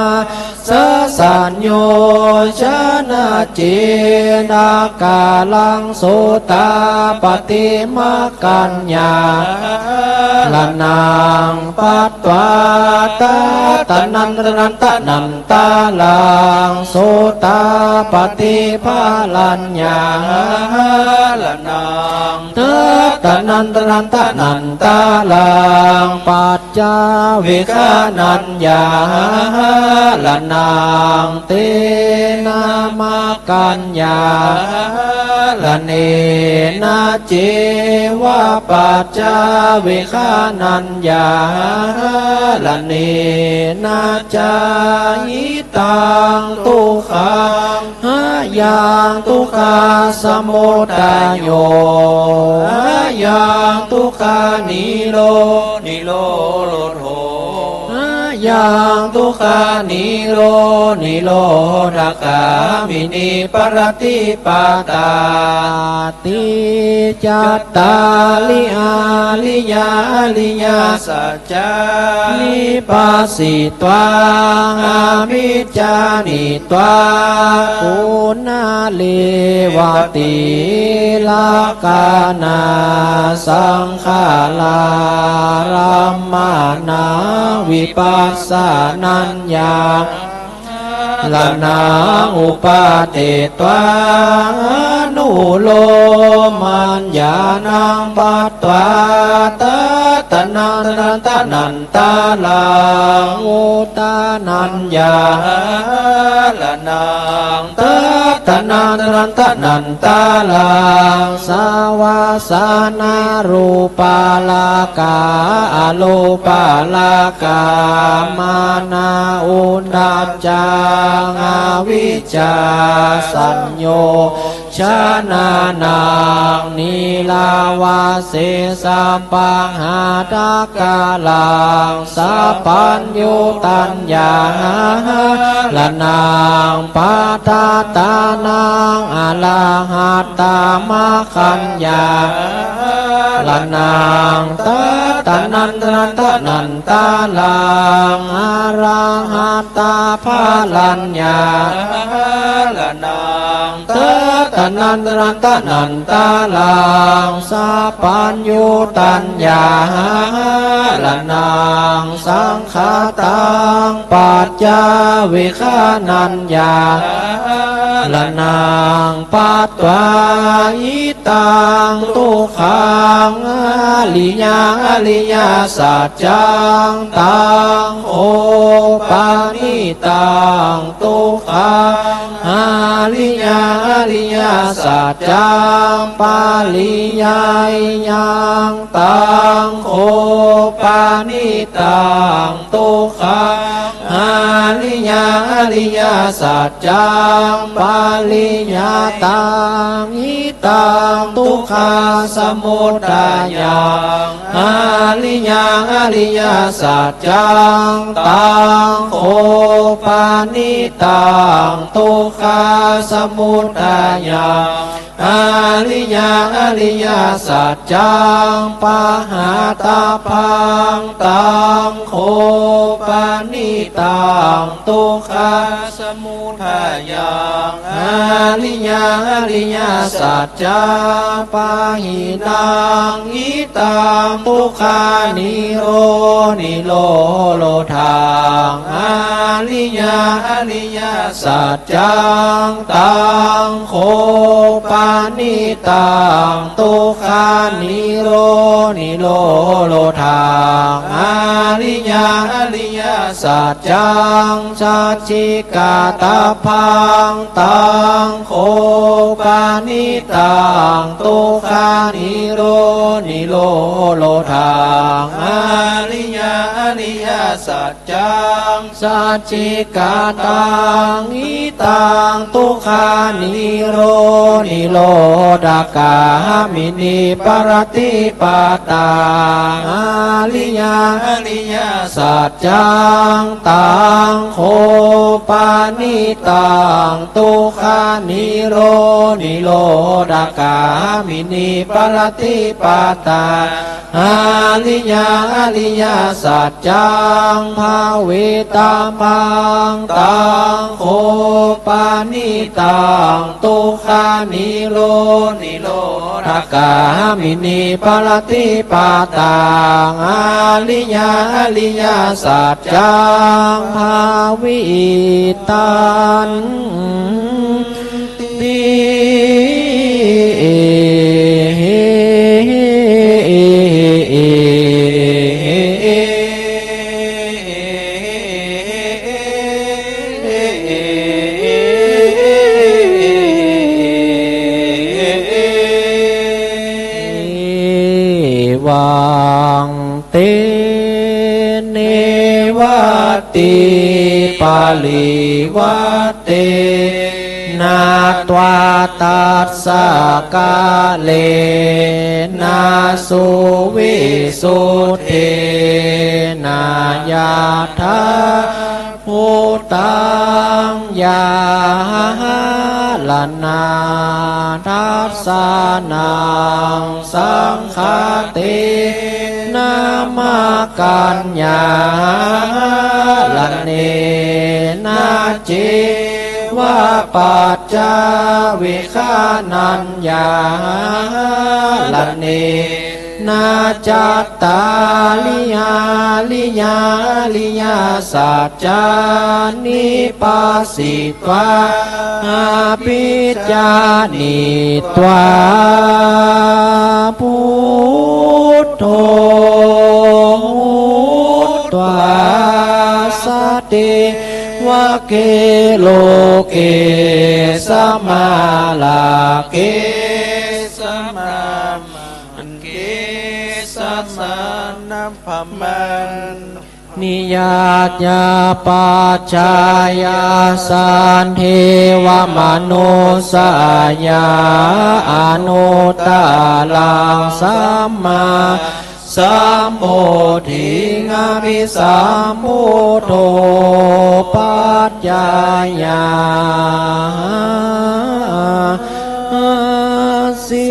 สสัญโญชนะเจนะกาลัง โสตาปัตติมัคคัญญาหะหะระณัง ปัตวา ตะตะนันตะรันตะนันตะรัง โสตาปัตติผลัญญาหะหะระณัง ตะตะนันตะรันตะนันตะรัง ปัจจาเวกขะณัญญาหะหะระณัง เตนะมัคคัญญาหะหะระเณนะ เจวะปัจจาเวกขะณัญญาหะหะระเณนะ จายิตังทุกขัง หะยังทุกขะสมุตะโย หะยังทุกขะนิโร นิโรโธ หะยังทุกขะนิโร นิโรธะกามินี ปะระติปะตา ติ จัตตาริ อาริยะ อริยสัจ จานิปัสสิตวา อวิชชานิทวา ปุนะเรวะ ติลักขะณะสังขารารัมมะณัง วิภัสสะนัญญา ระณัง อุปาเท ตวา อนุโลมัญญาณัง ปัตวา ตะตะนันตะรันตะนันตะรัง อุตตะนัญญาหะหะระณัง ตะตะนันตะรันตะนันตะรัง สวาสะนะรูปาราคะ อรูปาราคะ มานะอุทธัจจัง อวิชชาสัญโยชนะนัง นิรวเสสะปะหาทะกะรัง สัพพัญญูตัญญาหะหะระณัง ปะทะทานัง อระหัตตะมัคคัญญาหะหะระณัง ตะตะนันตะรันตะนันตะรัง อระหัตตะผลัญญาหะหะระณัง ตะตะนันตะรันตะนันตะรัง สัพพัญญูตัญญาหะหะระณัง สังคะตัง ปัจจาเวกขะณัญญาหะหะระณัง ปัตวา อิตังทุกขัง อริยัง อริยสัจจัง ตัง โข ปะนิตัง ทุกขัง อริยัง อริยสัจจัง ปริยัยยัง ตัง โข ปะนิตัง ทุกขัง อริยัง อริยสัจจัง ปริยัตตัง อิตัง ทุกขะสมุตะยัง อริยัง อริยสัจจัง ตัง โข ปะนิตัง ทุกขะสมุตะยัง อริยัง อริยสัจจัง ปะหาทะพัง ตัง โข ปะนิตัง ทุกขะสมุทะยัง อริยัง อริยสัจจัง ปะหินัง อิตัง ทุกขะนิโร นิโรโธทัง อริยัง อริยสัจจัง ตัง โข ปะ นิตัง ทุกขานิโร นิโรธัง อริยะ อริยสัจจัง สัจฉิกาตะพัง ตัง โข ปะนิตัง ทุกขานิโร นิโรธัง อริยะ อริยสัจจัง สัจฉิกาตัง หิตัง ทุกขานิโร นิโรธคามินี ปะปะฏิปะตัง อริยะ อริยสัจจัง ตัง โข ปะนิตัง ทุกขานิโร นิโรธคามินี ปะปะฏิปะตัง อริยะ อริยสัจจัง ภาวิตาพัง ตัง โข ปะนิตัง ทุกขานิโร นิโรธคามินี ปะปะฏิปะตัง อริยะ อริยสัจจัง ภาวิตัน ติ วัง เต เนวัตติ ปริวัตเตนะ ตวา ตัสสะ กาเลนะ สุวิสุทธินะ ยัตถา ภูตัง ยาหะละนา ทัสสะนัง สังคตินะ มัคคัญญาหะละเนนะ เจวะ ปัจจาวิคานัญญาหะละเนนะ จัตตาริ อริยา อริยสัจจา นิปัสสิตวา อภิญญา นิตวา พุทโธ หุตวา สะเตวะเก โลเก สะมา ลาเก สะมา เก สะมา นะ พะมัน นิยา ยา ปัจจายัสสัน เทวะมนุสสายา อนุตตะรัง สัมมาสัมโพธิง อภิสัมพุทโธ ปัจจายัสสิ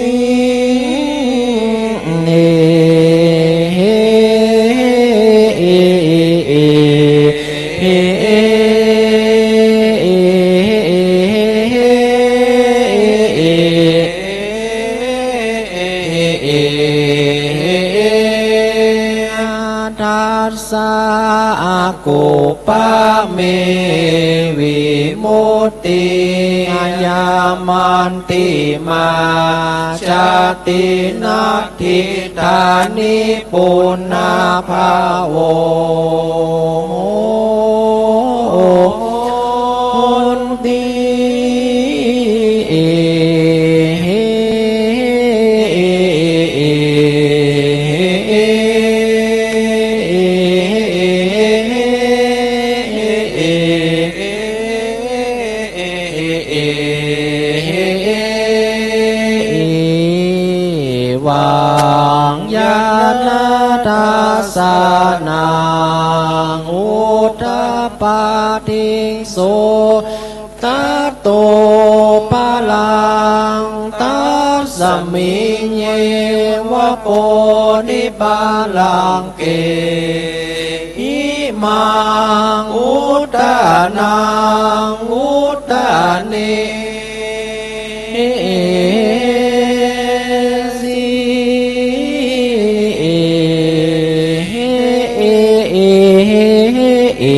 เอ ทัสสะ อะกุปปะเม วิมุตติ อะยามันติมา ชาติ นัตถิ ตานิ ปุณะภะวะ โหนติ เอ วัง ญาณทัสสะนัง อุทปปาทิงสุ ตะโต ปะรัง ตัสมิง เยวะ โพธิปะรังเก อิมัง อุทธานัง อุทธาเนสิ เอ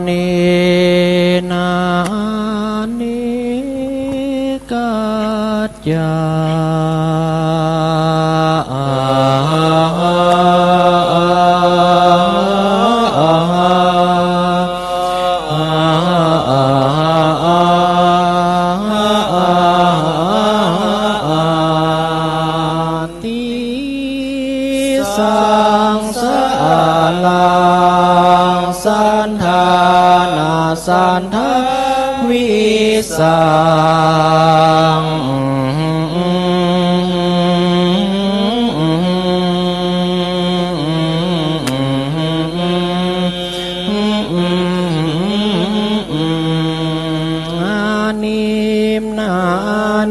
เนนะ เนกัจจะ ติสสังสารัง สัณฑานะสัณฑาวิสัง นิมนะ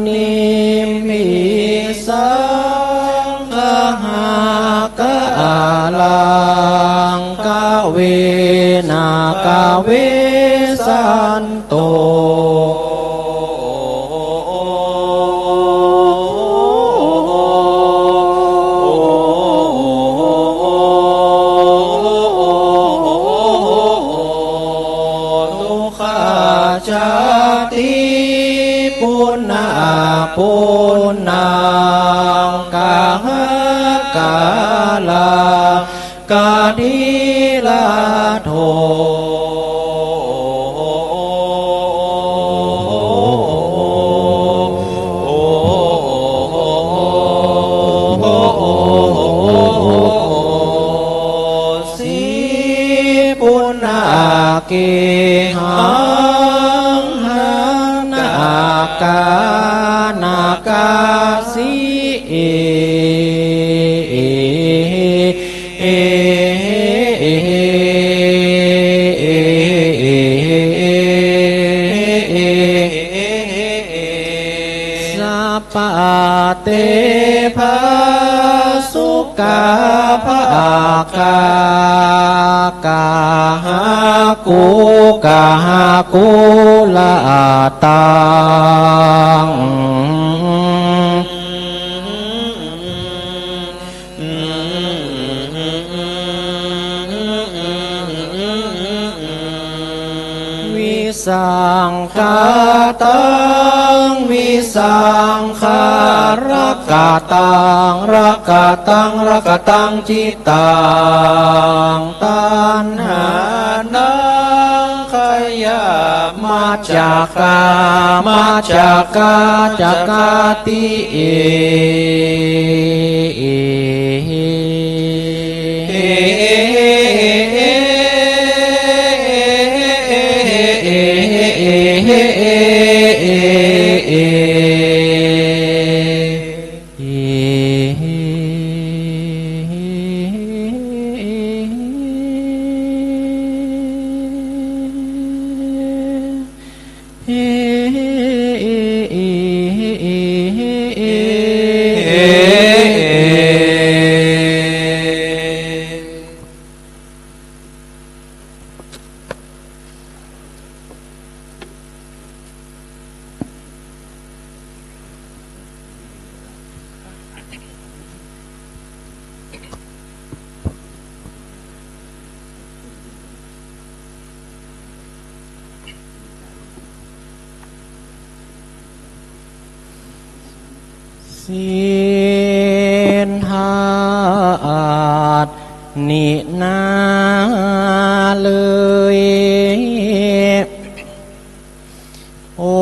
นิมมิสัง กะหะกะลัง กะเวนะ กะเวสันโต ทุกขะจาติ ปุณณะ ปุณณัง กะหะกะลัง กะทิระโถ สี ปุณณะ เกหัง หันนะ กานะกาสิ เอ สะปะเต ผะสุกา ผะกา กะหะกู กะหะกูละตัง วิสังขะตัง วิสังขะ ระกะตัง ระกะตัง ระกะตัง จิตตัง ตัณหานัง ขยะ มัจจะกา มัจจะกา จะกาติ เอ ศีลห้าอันนี้นาเลย โอ้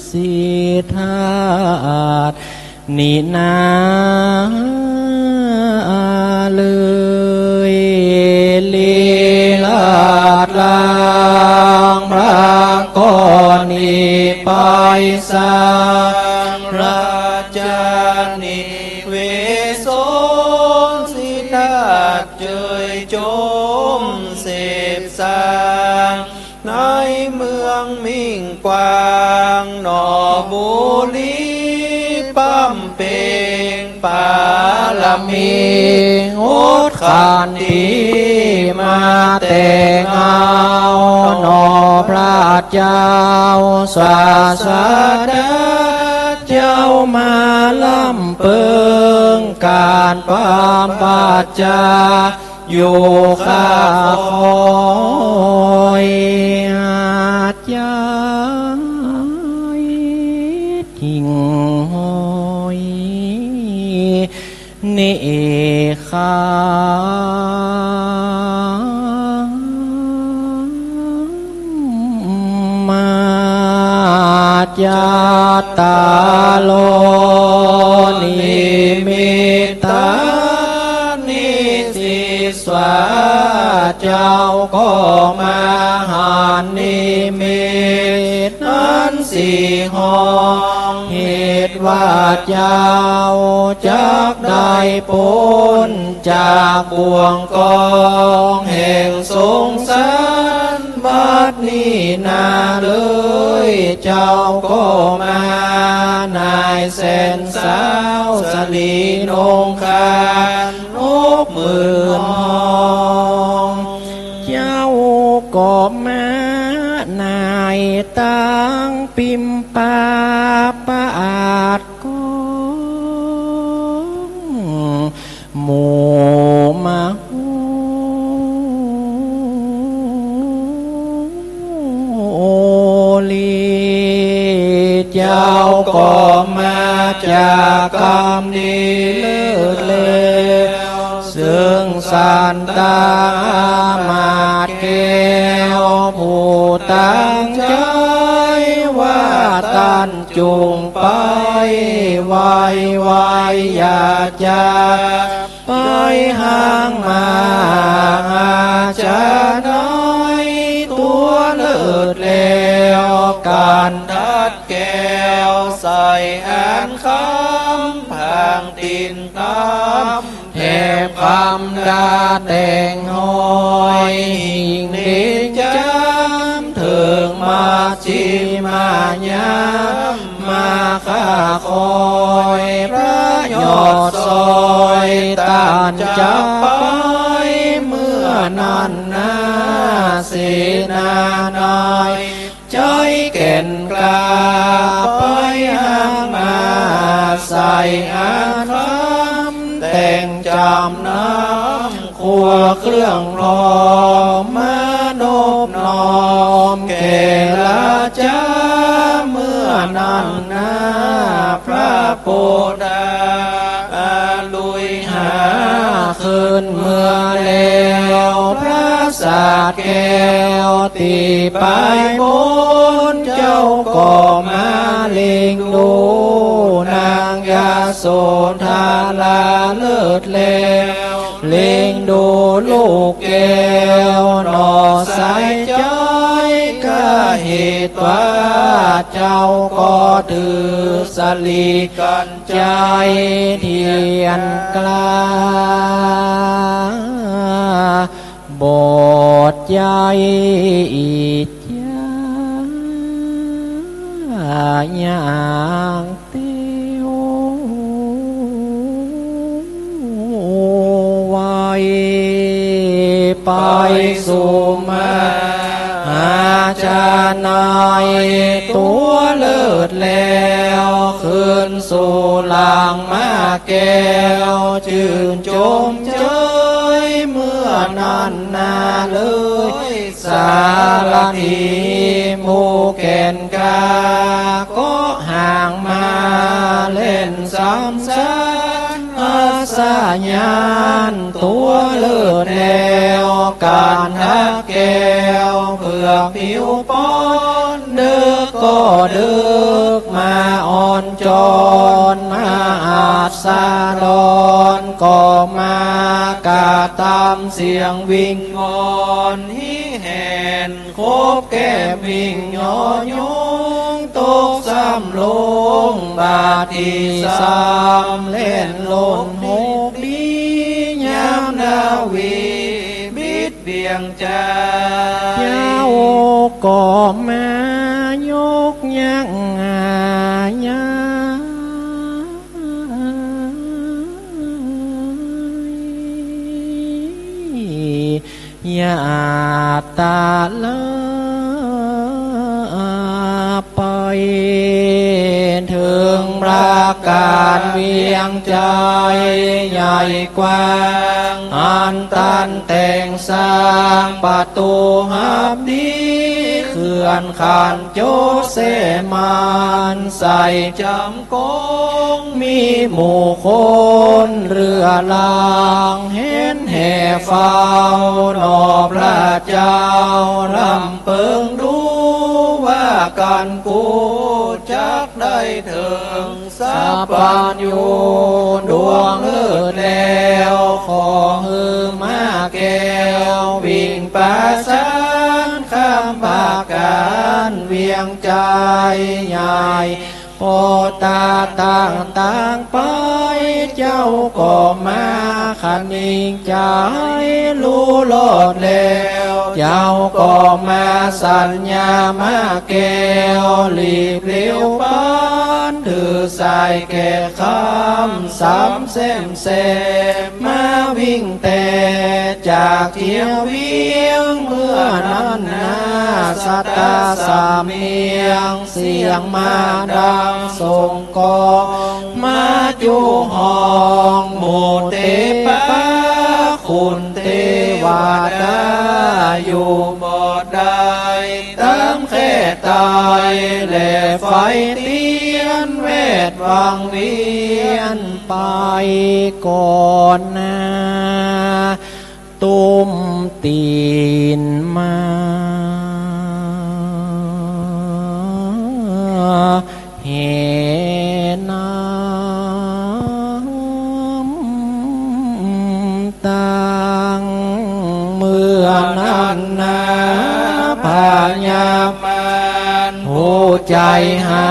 ศีลห้าอันนี้นาเลย ลีลาดลางพระกรณีไปสัง ราชานิเวสน สิทธัตถ์เจยจมเสพสัง ในเมืองมิ่งกว้างหนอบุรี บำเพ็งปาร มีอุทขันธีมาแต่เก๊า หนอพระเจ้าศาสดาเจ้า มาลำเปิงก๋านปรามปัจจา อยู่ข้าคอยอาจจะ หิ่งห้อยนี้ ข้ามาจัตตาโลนิมิตตานิ สิทธาเจ้าก็มาหันนิมิตนั้นสี่ห้อง เหตุว่าเจ้าจักได้ป๊นจากบ่วงกองแห่งสงสาร บัดนี้นาเลย เจ้าก็มา นายแสนสาวสลีนงคาน หกหมื่นห้อง เจ้าก็มา นายตังปิมปาปะอาจกอง หมู่มโหรี เจ้าก็มาจากกำนี้เลิศแล้ว ซึ่งสันตามาตย์แก้ว ผู้ตั้งใจ๋ว่าต้าน จุ่งไปไวไว อย่าจะไปห่างมา อาจจะได้ตั๋วเลิศแล้ว กันทัดแก้วใส่อันคำ ผางตี๋นตำ แถบคำดาแต่งห้อย หิ่งเด่นจ้ำเถิงมัชฌิมายาม มาข้าคอยพระยอดซอย ต้านจะไปเมื่อนั้นนา เสนาใน ใจ๋แก่นกล้า ไปห่างมา ใส่อันคำแต่งจำนำ ครัวเครื่องพร้อม มาโนบน้อมแก่ราชา เมื่อนั้นนา พระโพธา ลุยหาขึ้นเมืองแล้ว พระสาทแก้วตี้ไปบน เจ้าก็มาเล็งดู นางยโสธราเลิศแล้ว เล็งดูลูกแก้วหนอ ใส่ใจ๋ กะเหตุว่าเจ้าก็ถือสลีกัญ ใจ๋เตียนกล้า บอดใจ๋อิจฉาอย่างเตียวไว ไปสู่มหาชนายตั๋วเลิศแล้ว ขึ้นสู่หลังม้าแก้ว จื่นจมเจยเมื่อนั้นนาเลย สารถีหมู่แก่นกล้า ก็ห่างมาเล่นสำสาน อัศยานตั๋วเลิศแล้ว กันทัดแก้วเผือกผิวปอน เดิกก็เดิกมาอ่อนจอน มาอาสาดอนก็มากระตำเสียงวิงวอน หิแหน คบแก้มวิ่งยอยุง ตกซ้ำลงบาดตี้ซ้ำ เล่นหล่นหกลี้ ยามนาวีบิดเบี่ยงใจ๋ เจ้าก็มายกยั้งหายัง อัตตลา ไปเถิงพระกาศเวียงชัยใหญ่กว้าง อันตันแต่งสร้างประตู๋ฮับดี เขื่อนขันโจ๊ะแสมันใสจ๋ำ กงมีหมู่คนเรื้อรัง เห็นแห่เฝ้าหนอพระเจ้า รำเปิงดูว่ากั๋นกูจักได้เถิงสัพพัญญูดวงเลิศแล้ว ขอหื้อม้าแก้ววิ่งประสาน ข้ามพระกาศเวียงชัยใหญ่ ปอตาตั้งตางไป เจ้าก็มาคะนิงใจ๋ ฮู้รอดแล้ว เจ้าก็มาสัญญาม้าแก้ว รีบเร็วปัน ถือสายแก่ค่ำสามแซมแซม มาวิ่งแต่จากเจียงเวียง เมื่อนั้นนา สะตาสำเนียง เสียงม้าดังส่งกอง มาจูฮ้องหมู่เตปา คุณเตวดาอยู่บ่ได้ ต๋ามแค่ต๋าย และไฟเตียนแวดวังเวียนไปก่อนนา ตุ้มตี๋นมา แห่น้ำตัง เมื่อนั้นนา พญามารผู้ใจ๋หา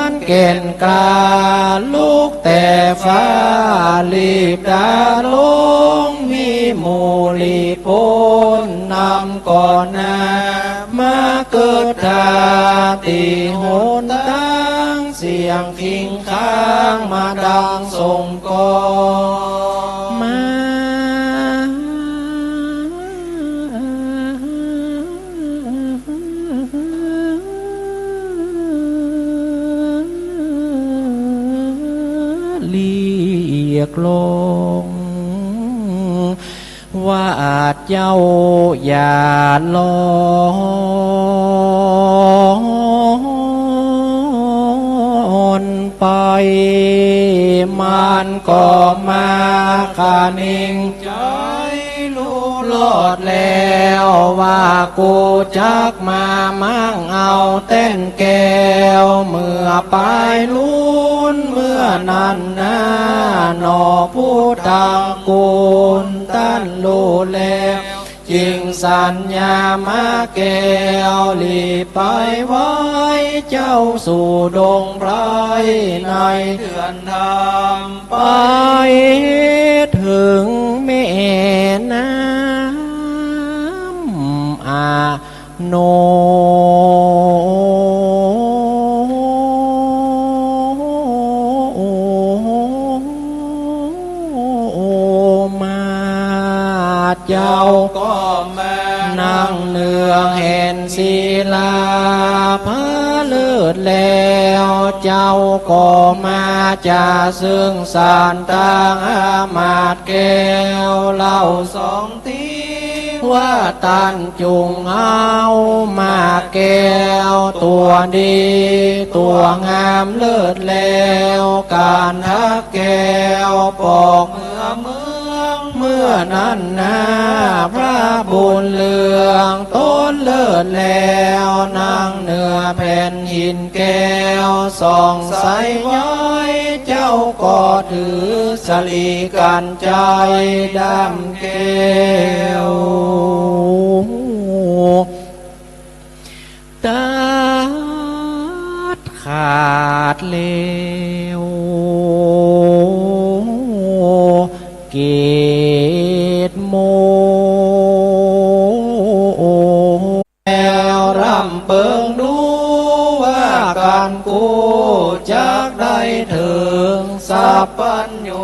ญแก่นกล้า ลุกแต่ฟ้ารีบดาลง มีหมู่รีบป๊นนำก่อนนา มาเกิดท่าตี้หนตาง เสียงคิงคางมาดังส่งกอง มาเรียกร้อง ว่าเจ้าอย่าลอนไป มันก็มาคะนิงใจ๋ ฮู้รอดแล้วว่ากูจักมามั่งเอาแต้นแก้ว เมื่อปายลุนเมื่อนั้นนา หนอผู้ตระกู๋นตันฮู้แล้ว จึงสัญญาม้าแก้ว รีบไปไหว้เจ้าสู่ดงไพรในเถื่อนธรรม ไปเถิงแม่น้ำอโน มา เจ้าก็มานั่งเนืองแห่นศิลาผาเลิศแล้ว เจ้าก็มาจะซึ่งสารตางอามาตย์แก้ว เล่าสองตี้ ว่าตันจุ่งเอาม้าแก้วตั๋วดีตั๋วงามเลิศแล้ว ก๋านทักแก้วปอกเมือเมือง เมื่อนั้นนา พระบุญเรืองต๋นเลิศแล้ว นั่งเหนือแผ่นหินแก้วส่องใสย้อย เจ้าก็ถือสะหลีกัญไชยด้ำแก้ว ตัดขาดแล้วเกศโม แล้วรำเปิงดูว่ากั๋นกูจักได้เถิงสัพพัญญู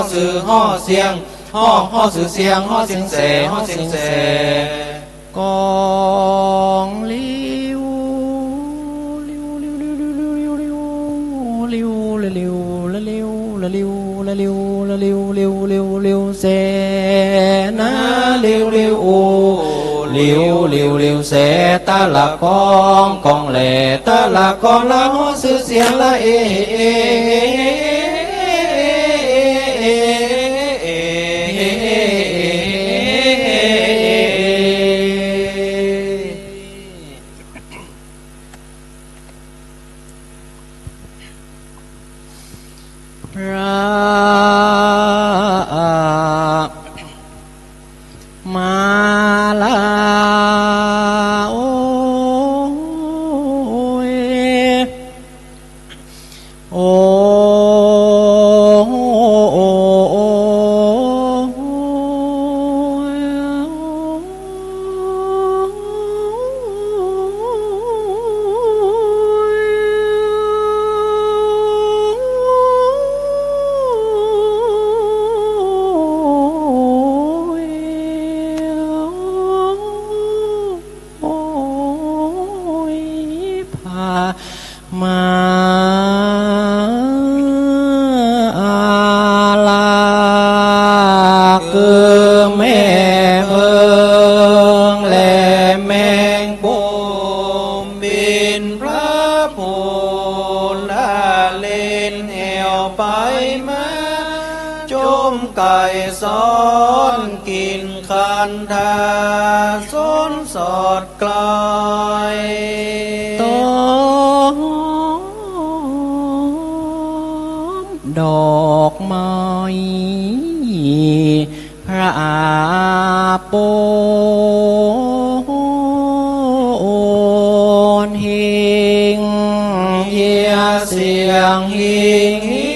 จื้อ ฮอเสียง ฮอ ฮอจื้อเสียง ฮอเสียงแส ฮอเสียงแส กอง ลิว ลิว ลิว แส นะ ลิว ลิว โอ ลิว ลิว ลิว แส ตะละกอง กองแหล่ ตะละกอง ละ ฮอจื้อเสียง ละ เอ เอ พระมาลา โอ้ย โอ้ ไกลสอนกิ๋นคันธา สนสอดไกล ต้นดอกไม้ พระโปนเฮง เยียะเสียงหิงหิ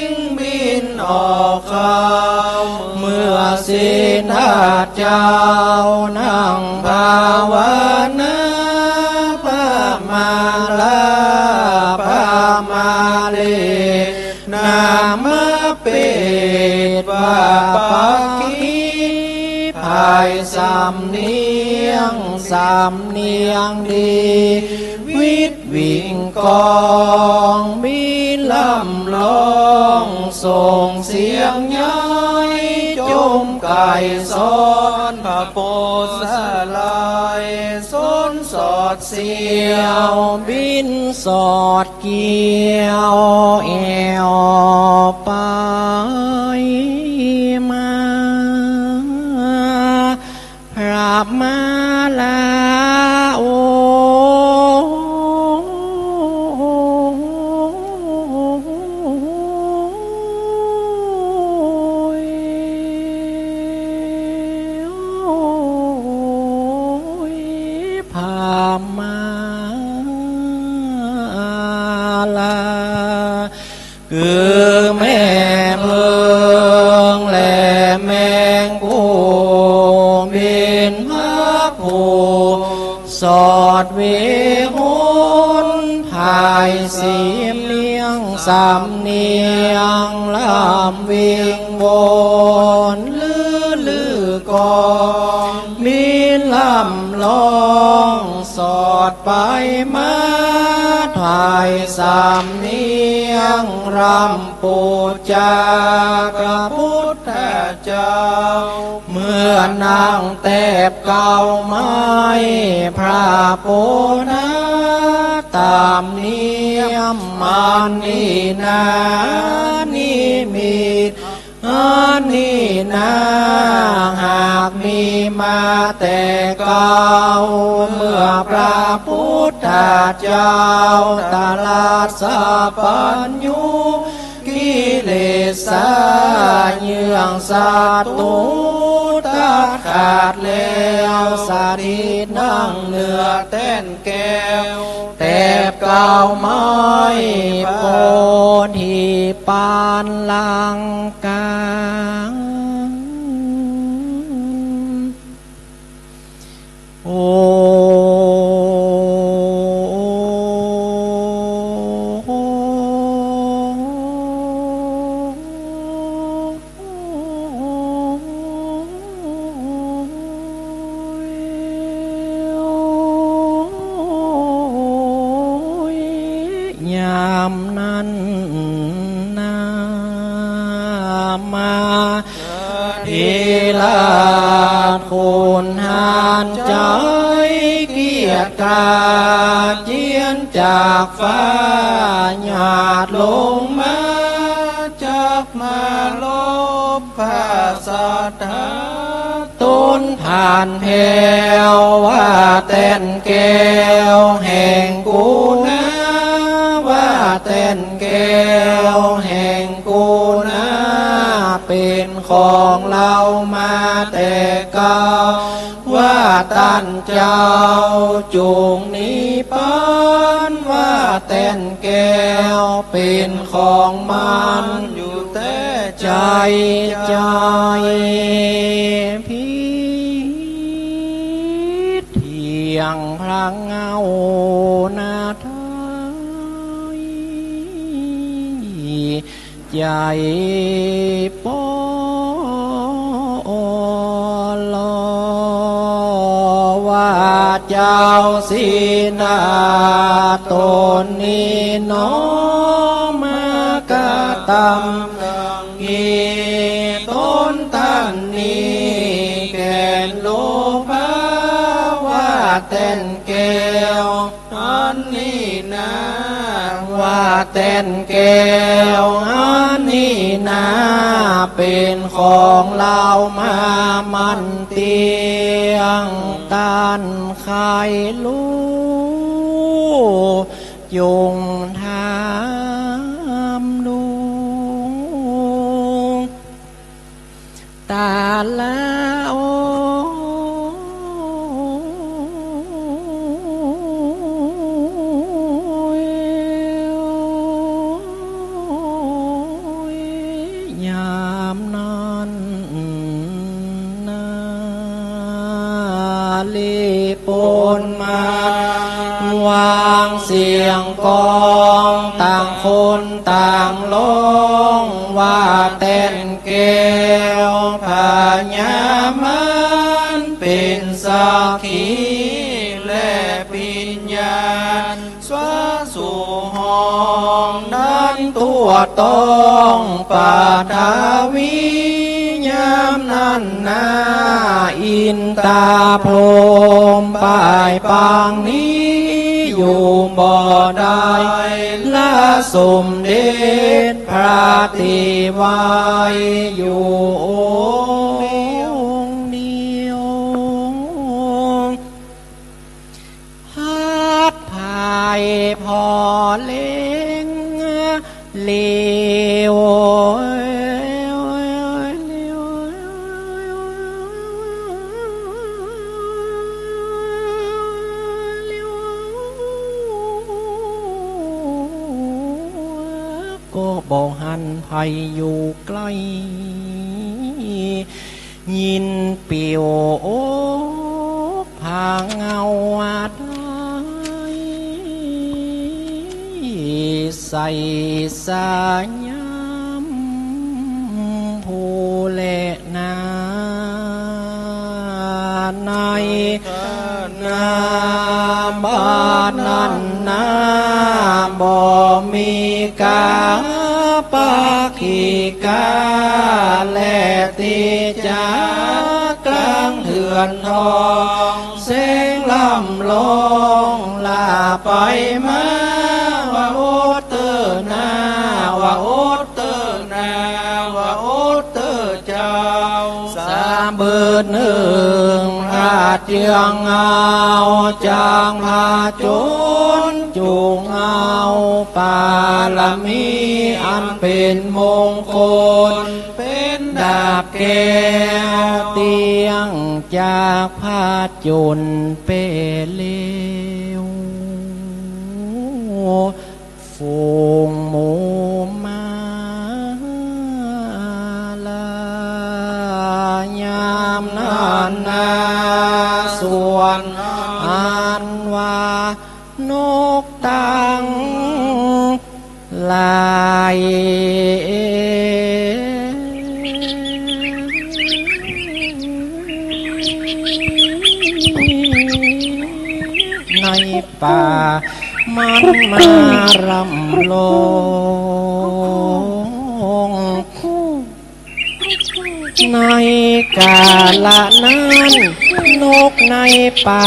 งบินออกเข้า เมื่อสิทธัตถะเจ้านั่งภาวนา พระมาลาพระมาเล นามเปตว่าปักขี ผายสำเนียง สำเนียงดี วิดวิ่งกอง มีลำร้อง ส่งเสียงย้าย จมไกลสอน พระโปสาลัย สนสอดเสี้ยว บินสอด เกี่ยวแอ่วไปมา พระมาลาโอ พระมาลา คือแม่เพิงและแมงผู้ เป๋นพระผู้สอดวิหน ผายสำเนียง สำเนียงลำวิงวน ลือลือกอง มีลำร้อง สอดไปมา ผายสำเนียง รำปู๋จา พระพุทธเจ้า เมื่อนั่งแตบเกล้าไม้ พระโปนะ ต๋ามเนียม อันนี้นา นิมิต อันนี้นา หากมีมาแต่เก่า เมื่อพระพุทธเจ้า ตรัสสัพพัญญู กิเลสา เยื่องศัตรู ตัดขาดแล้ว สถิตนั่งเหนือแต้น แก้ว แตบเกล้าไม้ โพธิปานลังกา โอ ยามนั้นนา มา เถิราชขุนหาญใจ๋เกียรติกล้า เจียรจากฟ้า หยาดลงมา จักมาลบพระศาสดา ต๋นผ่านแผ้ว ว่าแต้นแก้วแห่งกูนา ว่าแต้นแก้วแห่งกูนา เป๋นของเฮามาแต่เก่า ว่าต้านเจ้าจุ่งนิพพาน ว่าแต้นแก้วเป๋นของมันอยู่แต๊ใจ๋ ใจ๋ผิดเถียงพระเงานาไทย ใจ๋ปอลอ ว่าเจ้าสิทธัตถะต๋นนี้หนอ มากระตำดังนี้ ต๋นต้านนี้แก่นโลภะ ว่า แต้นแก้วอันนี้นา ว่าแต้นแก้วอันนี้นา เป๋นของเฮามามั่นเตี้ยง ต้านใค่ฮู้ จุ่งถามดู ตาละโอ้ย ยามนั้นนา ลีปนมาวางเสียงกลอง ต่างคนต่างฮ้อง ว่าแต้น แก้วพญามารเป๋นสักขีและปิญญาณ สวาสู่ฮ้องนั้นตั๊วต้องปัทวี ยามนั้นนา อินตาพรหมป้ายปางนี้อยู่บ่ได้ ละสมเด็จ พระเตวาอยู่องค์เดียว หัดไพร่ผ่อเล็งเหลียว ก็บ่หันใผอยู่ใก้ ยินปิวอกผาเงาอาดาย ใส่สายามผู้แลนา ใน นา บาดนั้นนา บ่มีกาปาขีกา และติจากกังเถื่อนทอง แสงลำลองลาไปมา ว่าอดเต๊อะนา ว่าอดเต๊อะนา ว่าอดเต๊อะ เจ้า สะเบิดนึ่งพระเจื้องเอา จางผจญจุ่งเอา ปารมีอันเป๋นมงคล เป๋นดาบแก้ว เตี้ยงจากผจญเป๋นเลว ฝูงหมู่มาลา ยามนั้นนา ส่วนอันว่านกตังหลาย ในป่ามันมารำร้อง ในกาละนั้นนกในป่า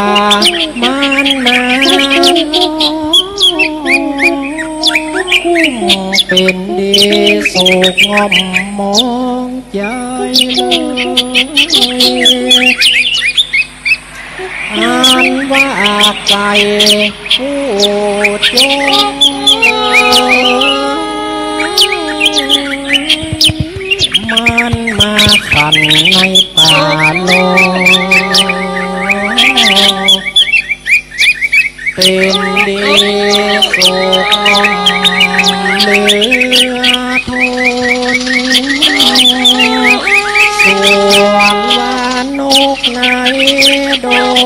มันมาร้อง เป๋นดีสุขง่อมหมอง ใจ๋ อันว่าไก่ผู้จง มันมาขันในป่าลง เป๋นดีสุขเหลือทน ส่วนว่านกในดง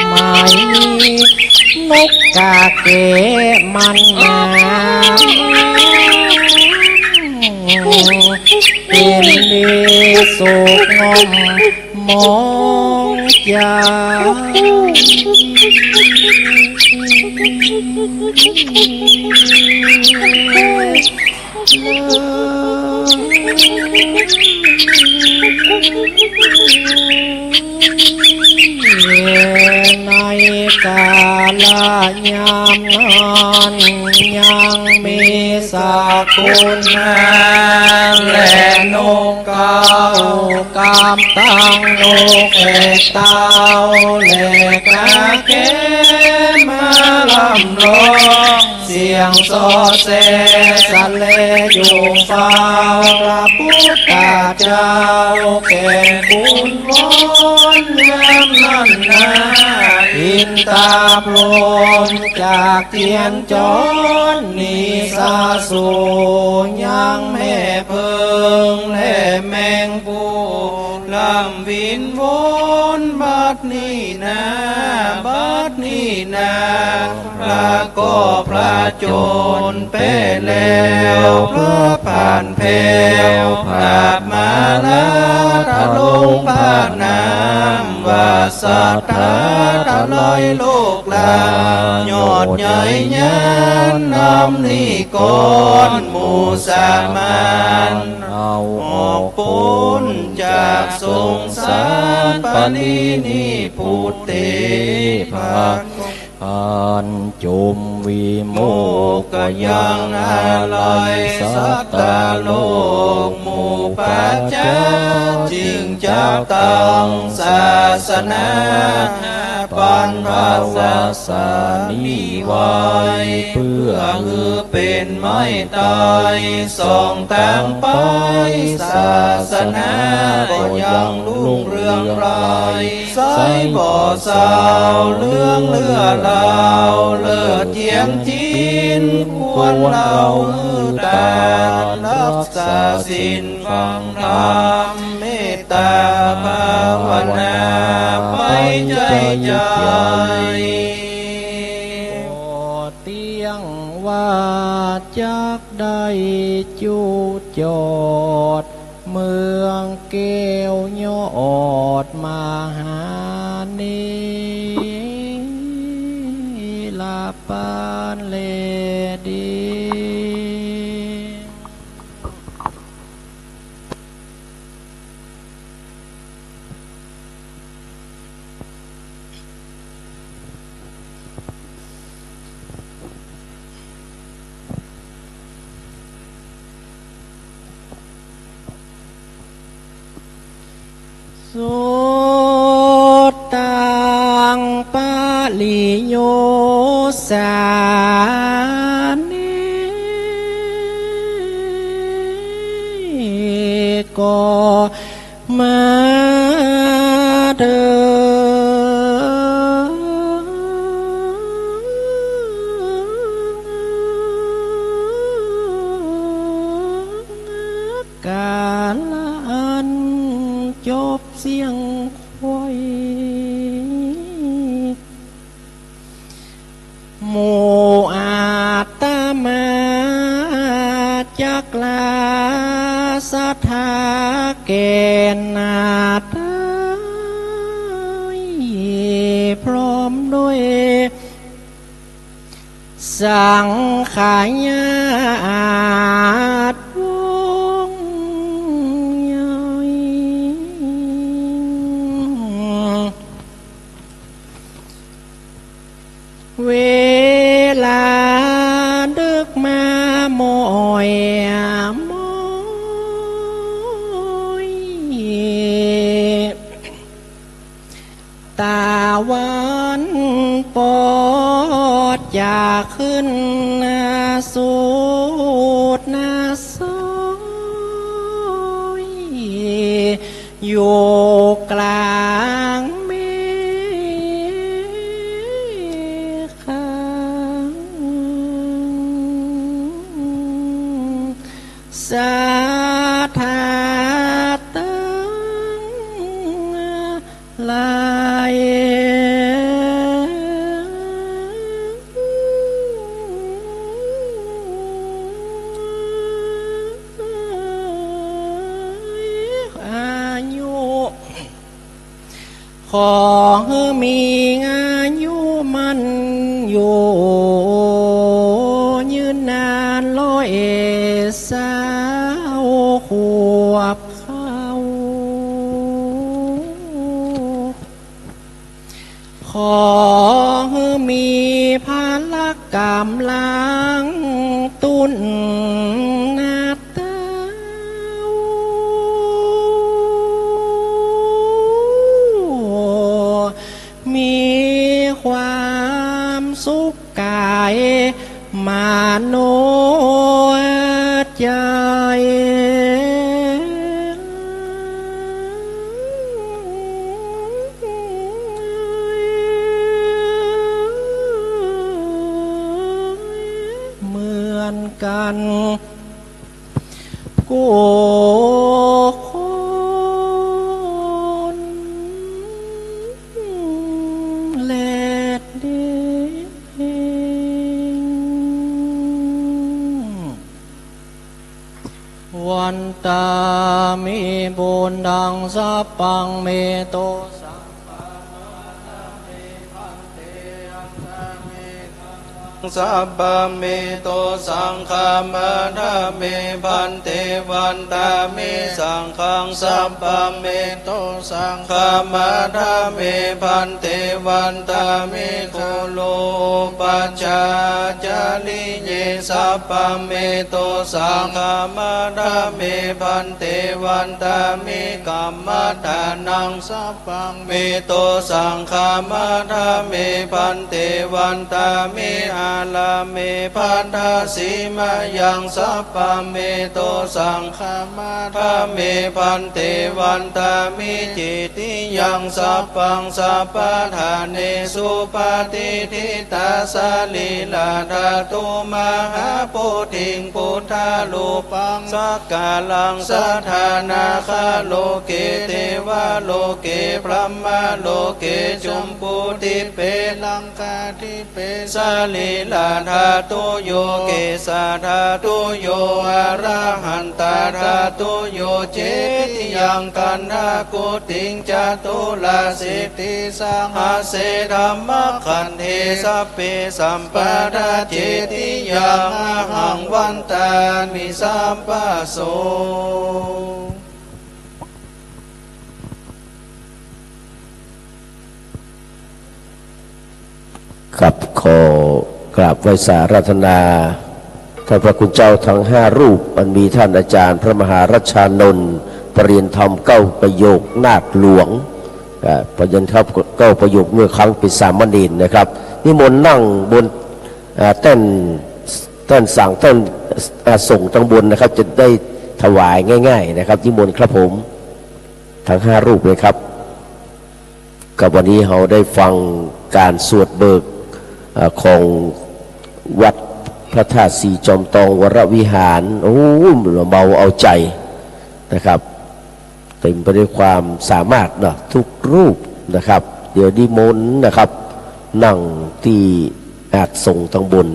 หมายมีนกกาแก้มันมา เป๋นดีสุขง่อมหมองใจ๋ ในกาละยามนั้นยังมีสกุลนา และนกเขากำตังนกแอกเต้า และกาแกมาร่ำร้อง เสียงซอแซสะเลอยู่เฝ้า พระพุทธเจ้าแก่นคุณวอนยามนั้นนา อินตาพรหมจากเตียนจร นิสาสูยังแม่เพิงและแมงผู้ ร่ำวินวนบัดนี้นา บัดนี้นา พระก็พระจนแป้แล้ว พระผ่านแผ้ว พระมาลาทะลงพระนาม ว่าศรัทธาทลายโลกลา ยอดใหญ่ยานนำนิกร หมู่สามัญ เอาออกป๊นจากสงสาร ปรินิพพุเต พระ อันจมวิโมกข์ ก็ยังอาลัย สัตตโลกหมู่ประชา จึงจักตั้งศาสนา ปันภวสันนี้ไว้ เพื่อหื้อเป๋นไม้ไต้ ส่องตางไป ศาสนาก็ยังรุ่งเรืองไพร่ ใสบ่เศร้า เหลืองเลือลาว เลิศเยี่ยมจิ๋น ควรเฮาหื้อตาน รักษาศีล ฟังธรรม เมตตาภาวนา ไปใจ๋ใจ๋ เตี้ยงว่าจักได้จุจอด เมืองแก้วยอดมหาเนรปานแลดี สุตตัง ปริโยสานิ ก็มาเถิด กาละอันจบเสี้ยงไขว้ หมู่อาตมาจักลาศรัทธาแก่นาไต พร้อมด้วยสังฆญาติวงใหญ่ เวลาดึกมาหม้อยหม้อย ตะวันปอดจะขึ้นสู่หน้าซอย อยู่กลางเมฆ ศรัทธาตึงหลาย อายุ ขอหื้อมีอายุมั่นอยู่ยืนนานร้อยสา ำลังตุ๊นนาเต้า มีความสุขกายมโนใจ๋ เหมือนกั๋นกู้คนแลเด้ง วันตามิ บุญดัง สัพพัง เม โต สัง ฆามาทามิ พันเต วันตามิ สัพพัง เม โต สัง ฆามาทามิ พันเต วันตามิ สังฆัง สัพพัง เม โต สัง ฆามาทามิ พันเต วันตามิ คุรุ อุปัชฌา อาจาริเย สัพพัง เม โต สัง ฆามาทามิ พันเต วันตามิ กัมมัฏฐานัง สัพพัง เม โต สัง ฆามาทามิ พันเต วันตามิ อาราเม ภัททสีมายัง สัพพัง เม โต สัง ฆามาทามิ พันเต วันตามิ เจติยัง สัพพัง สัพพะทาเนสุ ปะติฏฐิตา สะรีระธาตุ มหาโพธิง พุทธารูปัง สักการัง สะทา นาคาโลเก เตวาโลเก พรหมาโลเก จุมปูทิเป ลังกาทิ เป สะรีระธาตุโย เกสาธาตุโย อะระหันตาธาตุโย เจติยัง กัณฑากุติง จตุรสิทธิสังหะเส ธัมมะขันเท สัพเพ สัมปาทา เจติยัง อะหัง วันตามิ สัพพะโส ครับ ขอกราบไหว้สาอาราธนา ท่านพระคุณเจ้าทั้งห้ารูป อันมีท่านอาจารย์พระมหารัชชานนท์ ประเรียนธรรมเก้าประโยคนาถหลวง อ่า ประเรียนธรรมเก้าประโยคเมื่อครั้งเป็นสามเณรนะครับ นิมนต์นั่งบน อ่า แต้น แต้นสัง แต้น อ่า สงฆ์ตังบนนะครับ จะได้ถวายง่ายๆ นะครับ นิมนต์ครับผม ทั้งห้ารูปเลยครับ ครับ วันนี้เฮาได้ฟังการสวดเบิก เอ่อ ของวัดพระธาตุศรีจอมตองวรวิหาร โอ้ เบาเอาใจ๋นะครับ เต็มไปด้วยความสามารถเนาะ ทุกรูปนะครับ เดี๋ยวนิมนต์นะครับ นั่งตี้อาสน์สงฆ์ตังบน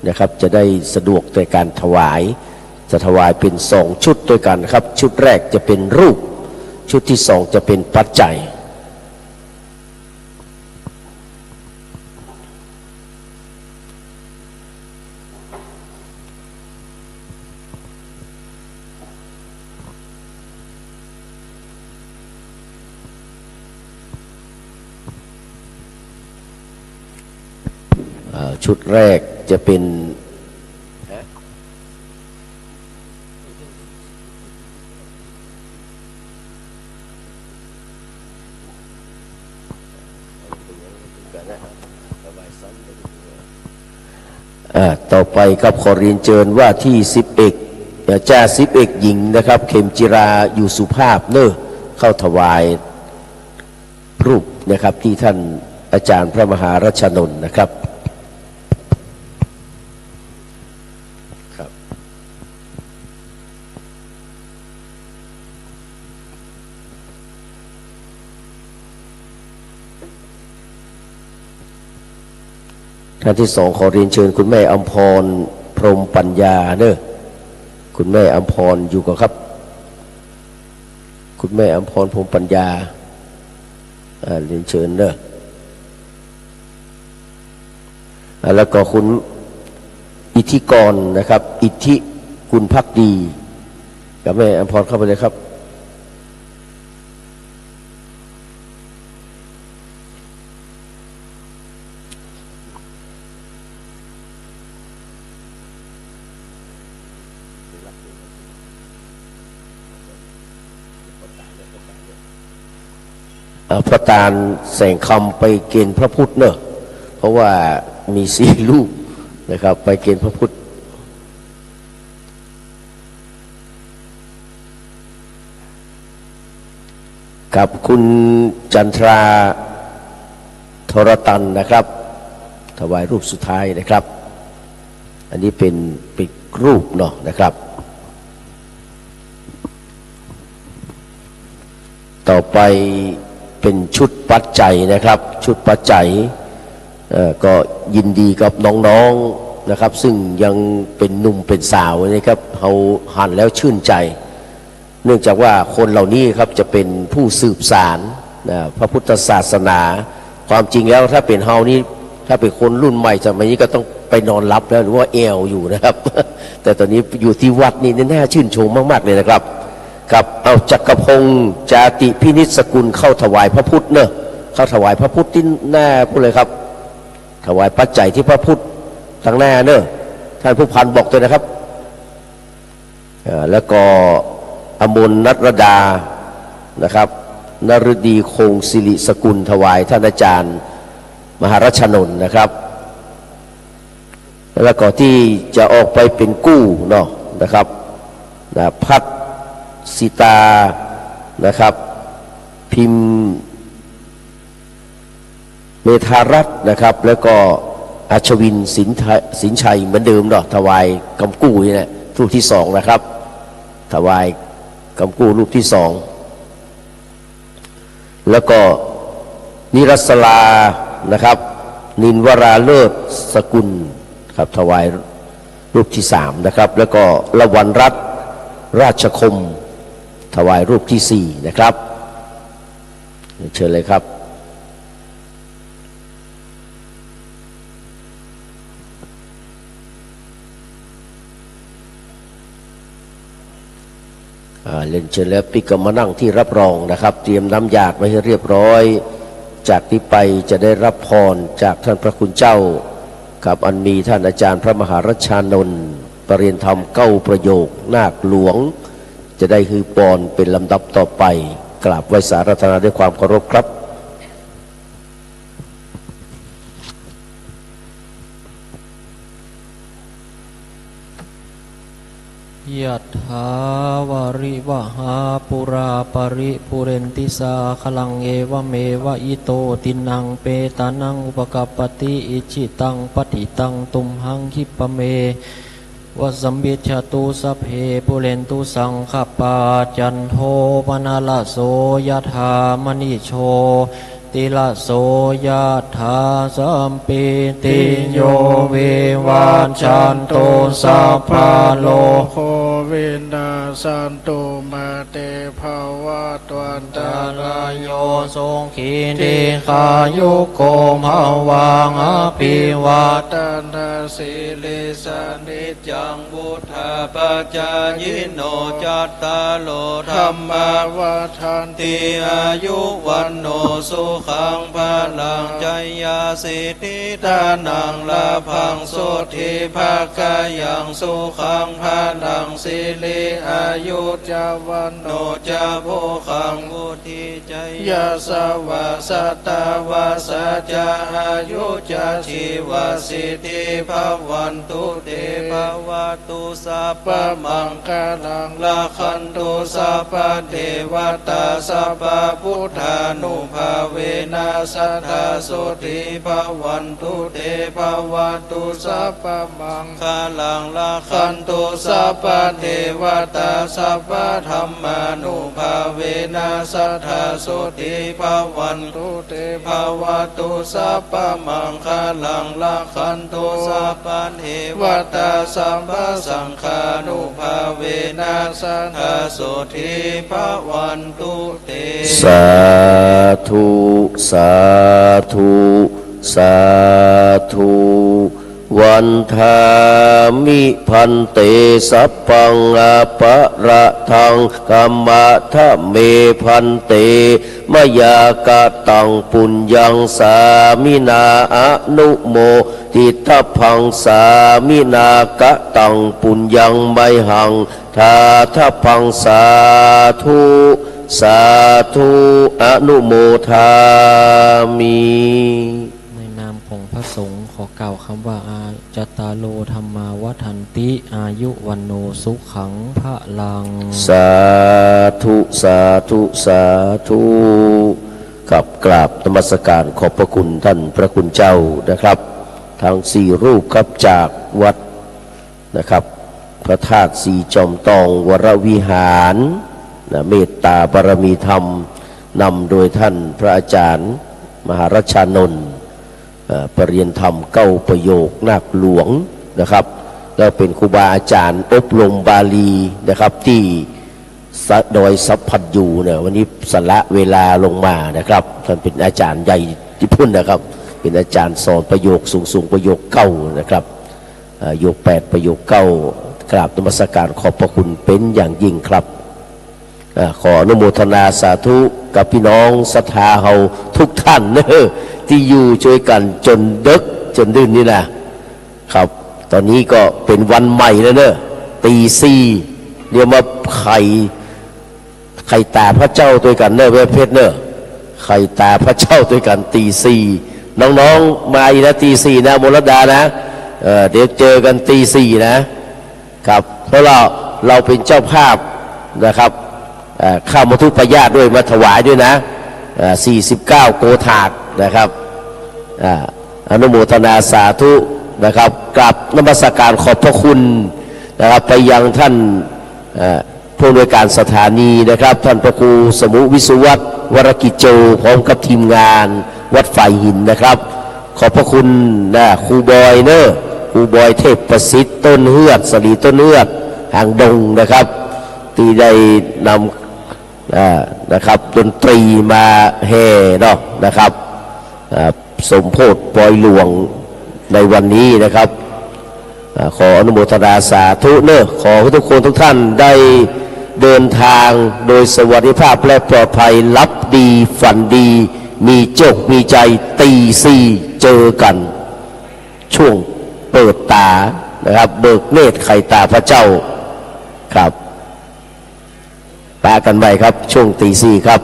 นะครับ จะได้สะดวกในการถวาย จะถวายเป็นสองชุดด้วยกันครับ ชุดแรกจะเป็นรูป ชุดที่สองจะเป็นปัจจัย เอ่อ ชุดแรกจะเป็น อ่า ต่อไปครับ ขอเรียนเจิญว่าที่สิบเอก เอ่อ จ่าสิบเอกหญิงนะครับ เข็มจิรา อยู่สุภาพเนอะ เข้าถวายรูปนะครับ ตี้ท่านอาจารย์พระมหารัชชานนท์นะครับ ครับ ท่านที่สอง ขอเรียนเชิญคุณแม่อำพร พรหมปัญญาเนอะ คุณแม่อำพรอยู่ก่อครับ คุณแม่อำพร พรหมปัญญา อ่า เรียนเชิญเนอะ อ่า แล้วก็คุณอิทธิกรนะครับ อิทธิกุลภักดี กับแม่อำพรเข้าไปเลยครับ อ่า เอ่อ พระตานแสงคำไปเกณฑ์พระพุทธเนอะ เพราะว่ามีสี่รูปนะครับ ไปเกณฑ์พระพุทธ กับคุณจันทรา ธรตันนะครับ ถวายรูปสุดท้ายนะครับ อันนี้เป็น เป็นรูปเนาะนะครับ ต่อไปเป็นชุดปัจจัยนะครับ ชุดปัจจัย เอ่อ ก็ยินดีกับน้องๆ นะครับ ซึ่งยังเป็นหนุ่มเป็นสาวนะครับ เฮาหันแล้วชื่นใจ เนื่องจากว่าคนเหล่านี้ครับจะเป็นผู้สืบสานนะ พระพุทธศาสนา ความจริงแล้วถ้าเป็นเฮานี่ ถ้าเป็นคนรุ่นใหม่สมัยนี้ก็ต้องไปนอนหลับแล้ว หรือว่าแอ่วอยู่นะครับ แต่ตอนนี้อยู่ที่วัดนี่น่าชื่นชมมากๆ เลยนะครับ ครับ เอาจักรพงษ์ จาติพินิจสกุลเข้าถวายพระพุทธเนอะ เข้าถวายพระพุทธที่หน้าพุ้นเลยครับ ถวายปัจจัยที่พระพุทธตางหน้าเนอะ ท่านผู้พันบอกตวยนะครับ อ่า แล้วก็อมรนัตรดานะครับ นฤดีคงศิริสกุลถวายท่านอาจารย์มหารัชนนท์นะครับ แล้วก็ที่จะออกไปเป็นกู้เนาะนะครับ นะ พัสสิตานะครับ พิมพ์ เมธารัตน์นะครับ แล้วก็อัชวินสินไท- สินชัยเหมือนเดิมเนาะ ถวายกำกู้นี่แหละ รูปที่สองนะครับ ถวายกำกู้รูปที่สอง แล้วก็นิรัสลานะครับ นินวราเลิศสกุลครับ ถวายรูปที่สามนะครับ แล้วก็ละวันรัตน์ราชคม ถวายรูปที่สี่นะครับ เชิญเลยครับ อ่า เรียนเชิญแล้วปิ๊กก็มานั่งที่รับรองนะครับ เตรียมน้ำหยาดไว้ให้เรียบร้อย จากนี้ไปจะได้รับพรจากท่านพระคุณเจ้า กับอันมีท่านอาจารย์พระมหารัชชานนท์ ประเรียนธรรมเก้าประโยคนาคหลวง จะได้หื้อปอนเป็นลำดับต่อไป กราบไหว้สาอาราธนาด้วยความเคารพครับ ยะถาวาริวหาปูราปะริปูเรนติสาคะลัง เอวะเมวะอิโตตินังเปตานังอุปะกัปปะติ อิจฉิตังปัตถิตังตุมหังคิปะเม วะสมมิจฉตุสัพเพปูเรนตุสังคะปา จันโทปะนะระโส ยะถามะณิโชติระโส ยะถาสัพพีติโยวิวัชชันตุ สัพพะโรโควินัสสันตุ มาเตภวัตวันตะรายโย สุขีทีฆายุโกภะวัง อะภิวาทะนะสีลิสสะ นิจจังวุฑฒาปะจายิโน จัตตาโรธัมมาวัฑฒันติ อายุวัณโณสุขังพะลัง ชัยยะสิทธิ ธนังลาภัง โสตถีภะคะยัง สุขังพะลัง สิริอายุจะวัณโณจะโภคัง วุฑฒี ชยยะสะวะ สัตตะวัสสะจะ อายุจะ จีวะสิทธิภะวันตุเต ภะวะ ตุสัพพะมังคะลัง รักขันตุสัพพะเทวะตา สัพพะพุทธานุภาเวนะ สัตถาโสตถีภะวันตุเต ภะวะตุสัพพะมังคะลัง รักขันตุสัพพะเทวะตา สัพพะธัมมานุภาเวนะ สัตถาโสตถีภะวันตุ เต ภะวะตุสัพพะมังคะลัง รักขันตุสัพพะเทวะตา สัพพะสังฆานุภาเวนะ สัตถาโสตถีภะวันตุเต สาธุ สาธุ สาธุ วันทามิ ภันเต สัพพังอะปะราธัง ขะมะทะเม ภันเต มะยากะตัง ปุญญัง สามินา อะนุโมทิตะพัง สามินา กะตัง ปุญญัง มะยหัง ทาทะพัง สาธุ สาธุ อนุโมทามิ ในนามของพระสงฆ์ขอกล่าวคำว่า อา จัตตาโร ธัมมา วัฑฒันติ อายุ วัณโณ สุขัง พลัง สาธุ สาธุ สาธุ ครับ กราบนมัสการขอบพระคุณท่านพระคุณเจ้านะครับ ทั้งสี่รูปครับ จากวัด นะครับ พระธาตุศรีจอมตองวรวิหาร นะ เมตตาบารมีธรรม นำโดยท่านพระอาจารย์มหารัชชานนท์ เอ่อ ปริญญาธรรมเก้าประโยคนาคหลวงนะครับ แล้วเป็นครูบาอาจารย์อบรมบาลีนะครับ ที่สะ ดอยสัพพัญญูเนี่ย วันนี้สละเวลาลงมานะครับ ท่านเป็นอาจารย์ใหญ่ที่พุ้นนะครับ เป็นอาจารย์สอนประโยคสูงๆ ประโยคเก้านะครับ เอ่อ ประโยคแปด ประโยคเก้า กราบนมัสการขอบพระคุณเป็นอย่างยิ่งครับ เอ่อ ขออนุโมทนาสาธุกับพี่น้องศรัทธาเฮาทุกท่านเนอะ ตี้อยู่จ้วยกั๋นจ๋นเดิ็กจ๋นดื่นนี่นะ ครับ ต๋อนนี้ก็เป๋นวันใหม่แล้วเนอะ ตี๋สี่ เดี๋ยวมาไข ไขต๋าพระเจ้าตวยกั๋นเน่อ แม่เพชรเน่อ ไขต๋าพระเจ้าตวยกั๋นตี๋สี่ น้องๆ มาอีกนะ ตี๋สี่นะ มลดานะ เอ่อ เดี๋ยวเจอกั๋นตี๋สี่นะ ครับ เพราะเรา เราเป๋นเจ้าภาพนะครับ เอ่อ ข้าวมัทธุปายาสด้วย มาถวายด้วยนะ เอ่อ สี่สิบเก้าโกฏฐาดนะครับ อ่า อนุโมทนาสาธุนะครับ กราบนมัสการขอบพระคุณนะครับ ไปยังท่าน เอ่อ ผู้อำนวยการสถานีนะครับ ท่านพระครูสมุวิศวัตร วรกิจโจ พร้อมกับทีมงานวัดฝายหินนะครับ ขอบพระคุณนะ ครูบอยเน่อ ครูบอยเทพประสิทธิ์ ต้นเฮือด สลีต้นเฮือด หางดงนะครับ ตี้ได้นำ อ่า นะครับ ดนตรีมาแห่เนาะนะครับ อ่า สมโภชปอยหลวงในวันนี้นะครับ อ่า ขออนุโมทนาสาธุเน่อ ขอให้ทุกคนทุกท่านได้เดินทางโดยสวัสดิภาพและปลอดภัย หลับดีฝันดี มีโจคมีชัย ตี๋สี่เจอกั๋น ช่วงเปิดต๋านะครับ เบิกเนตรไขต๋าพระเจ้าครับ ปะกั๋นใหม่ครับ ช่วงตี๋สี่ครับ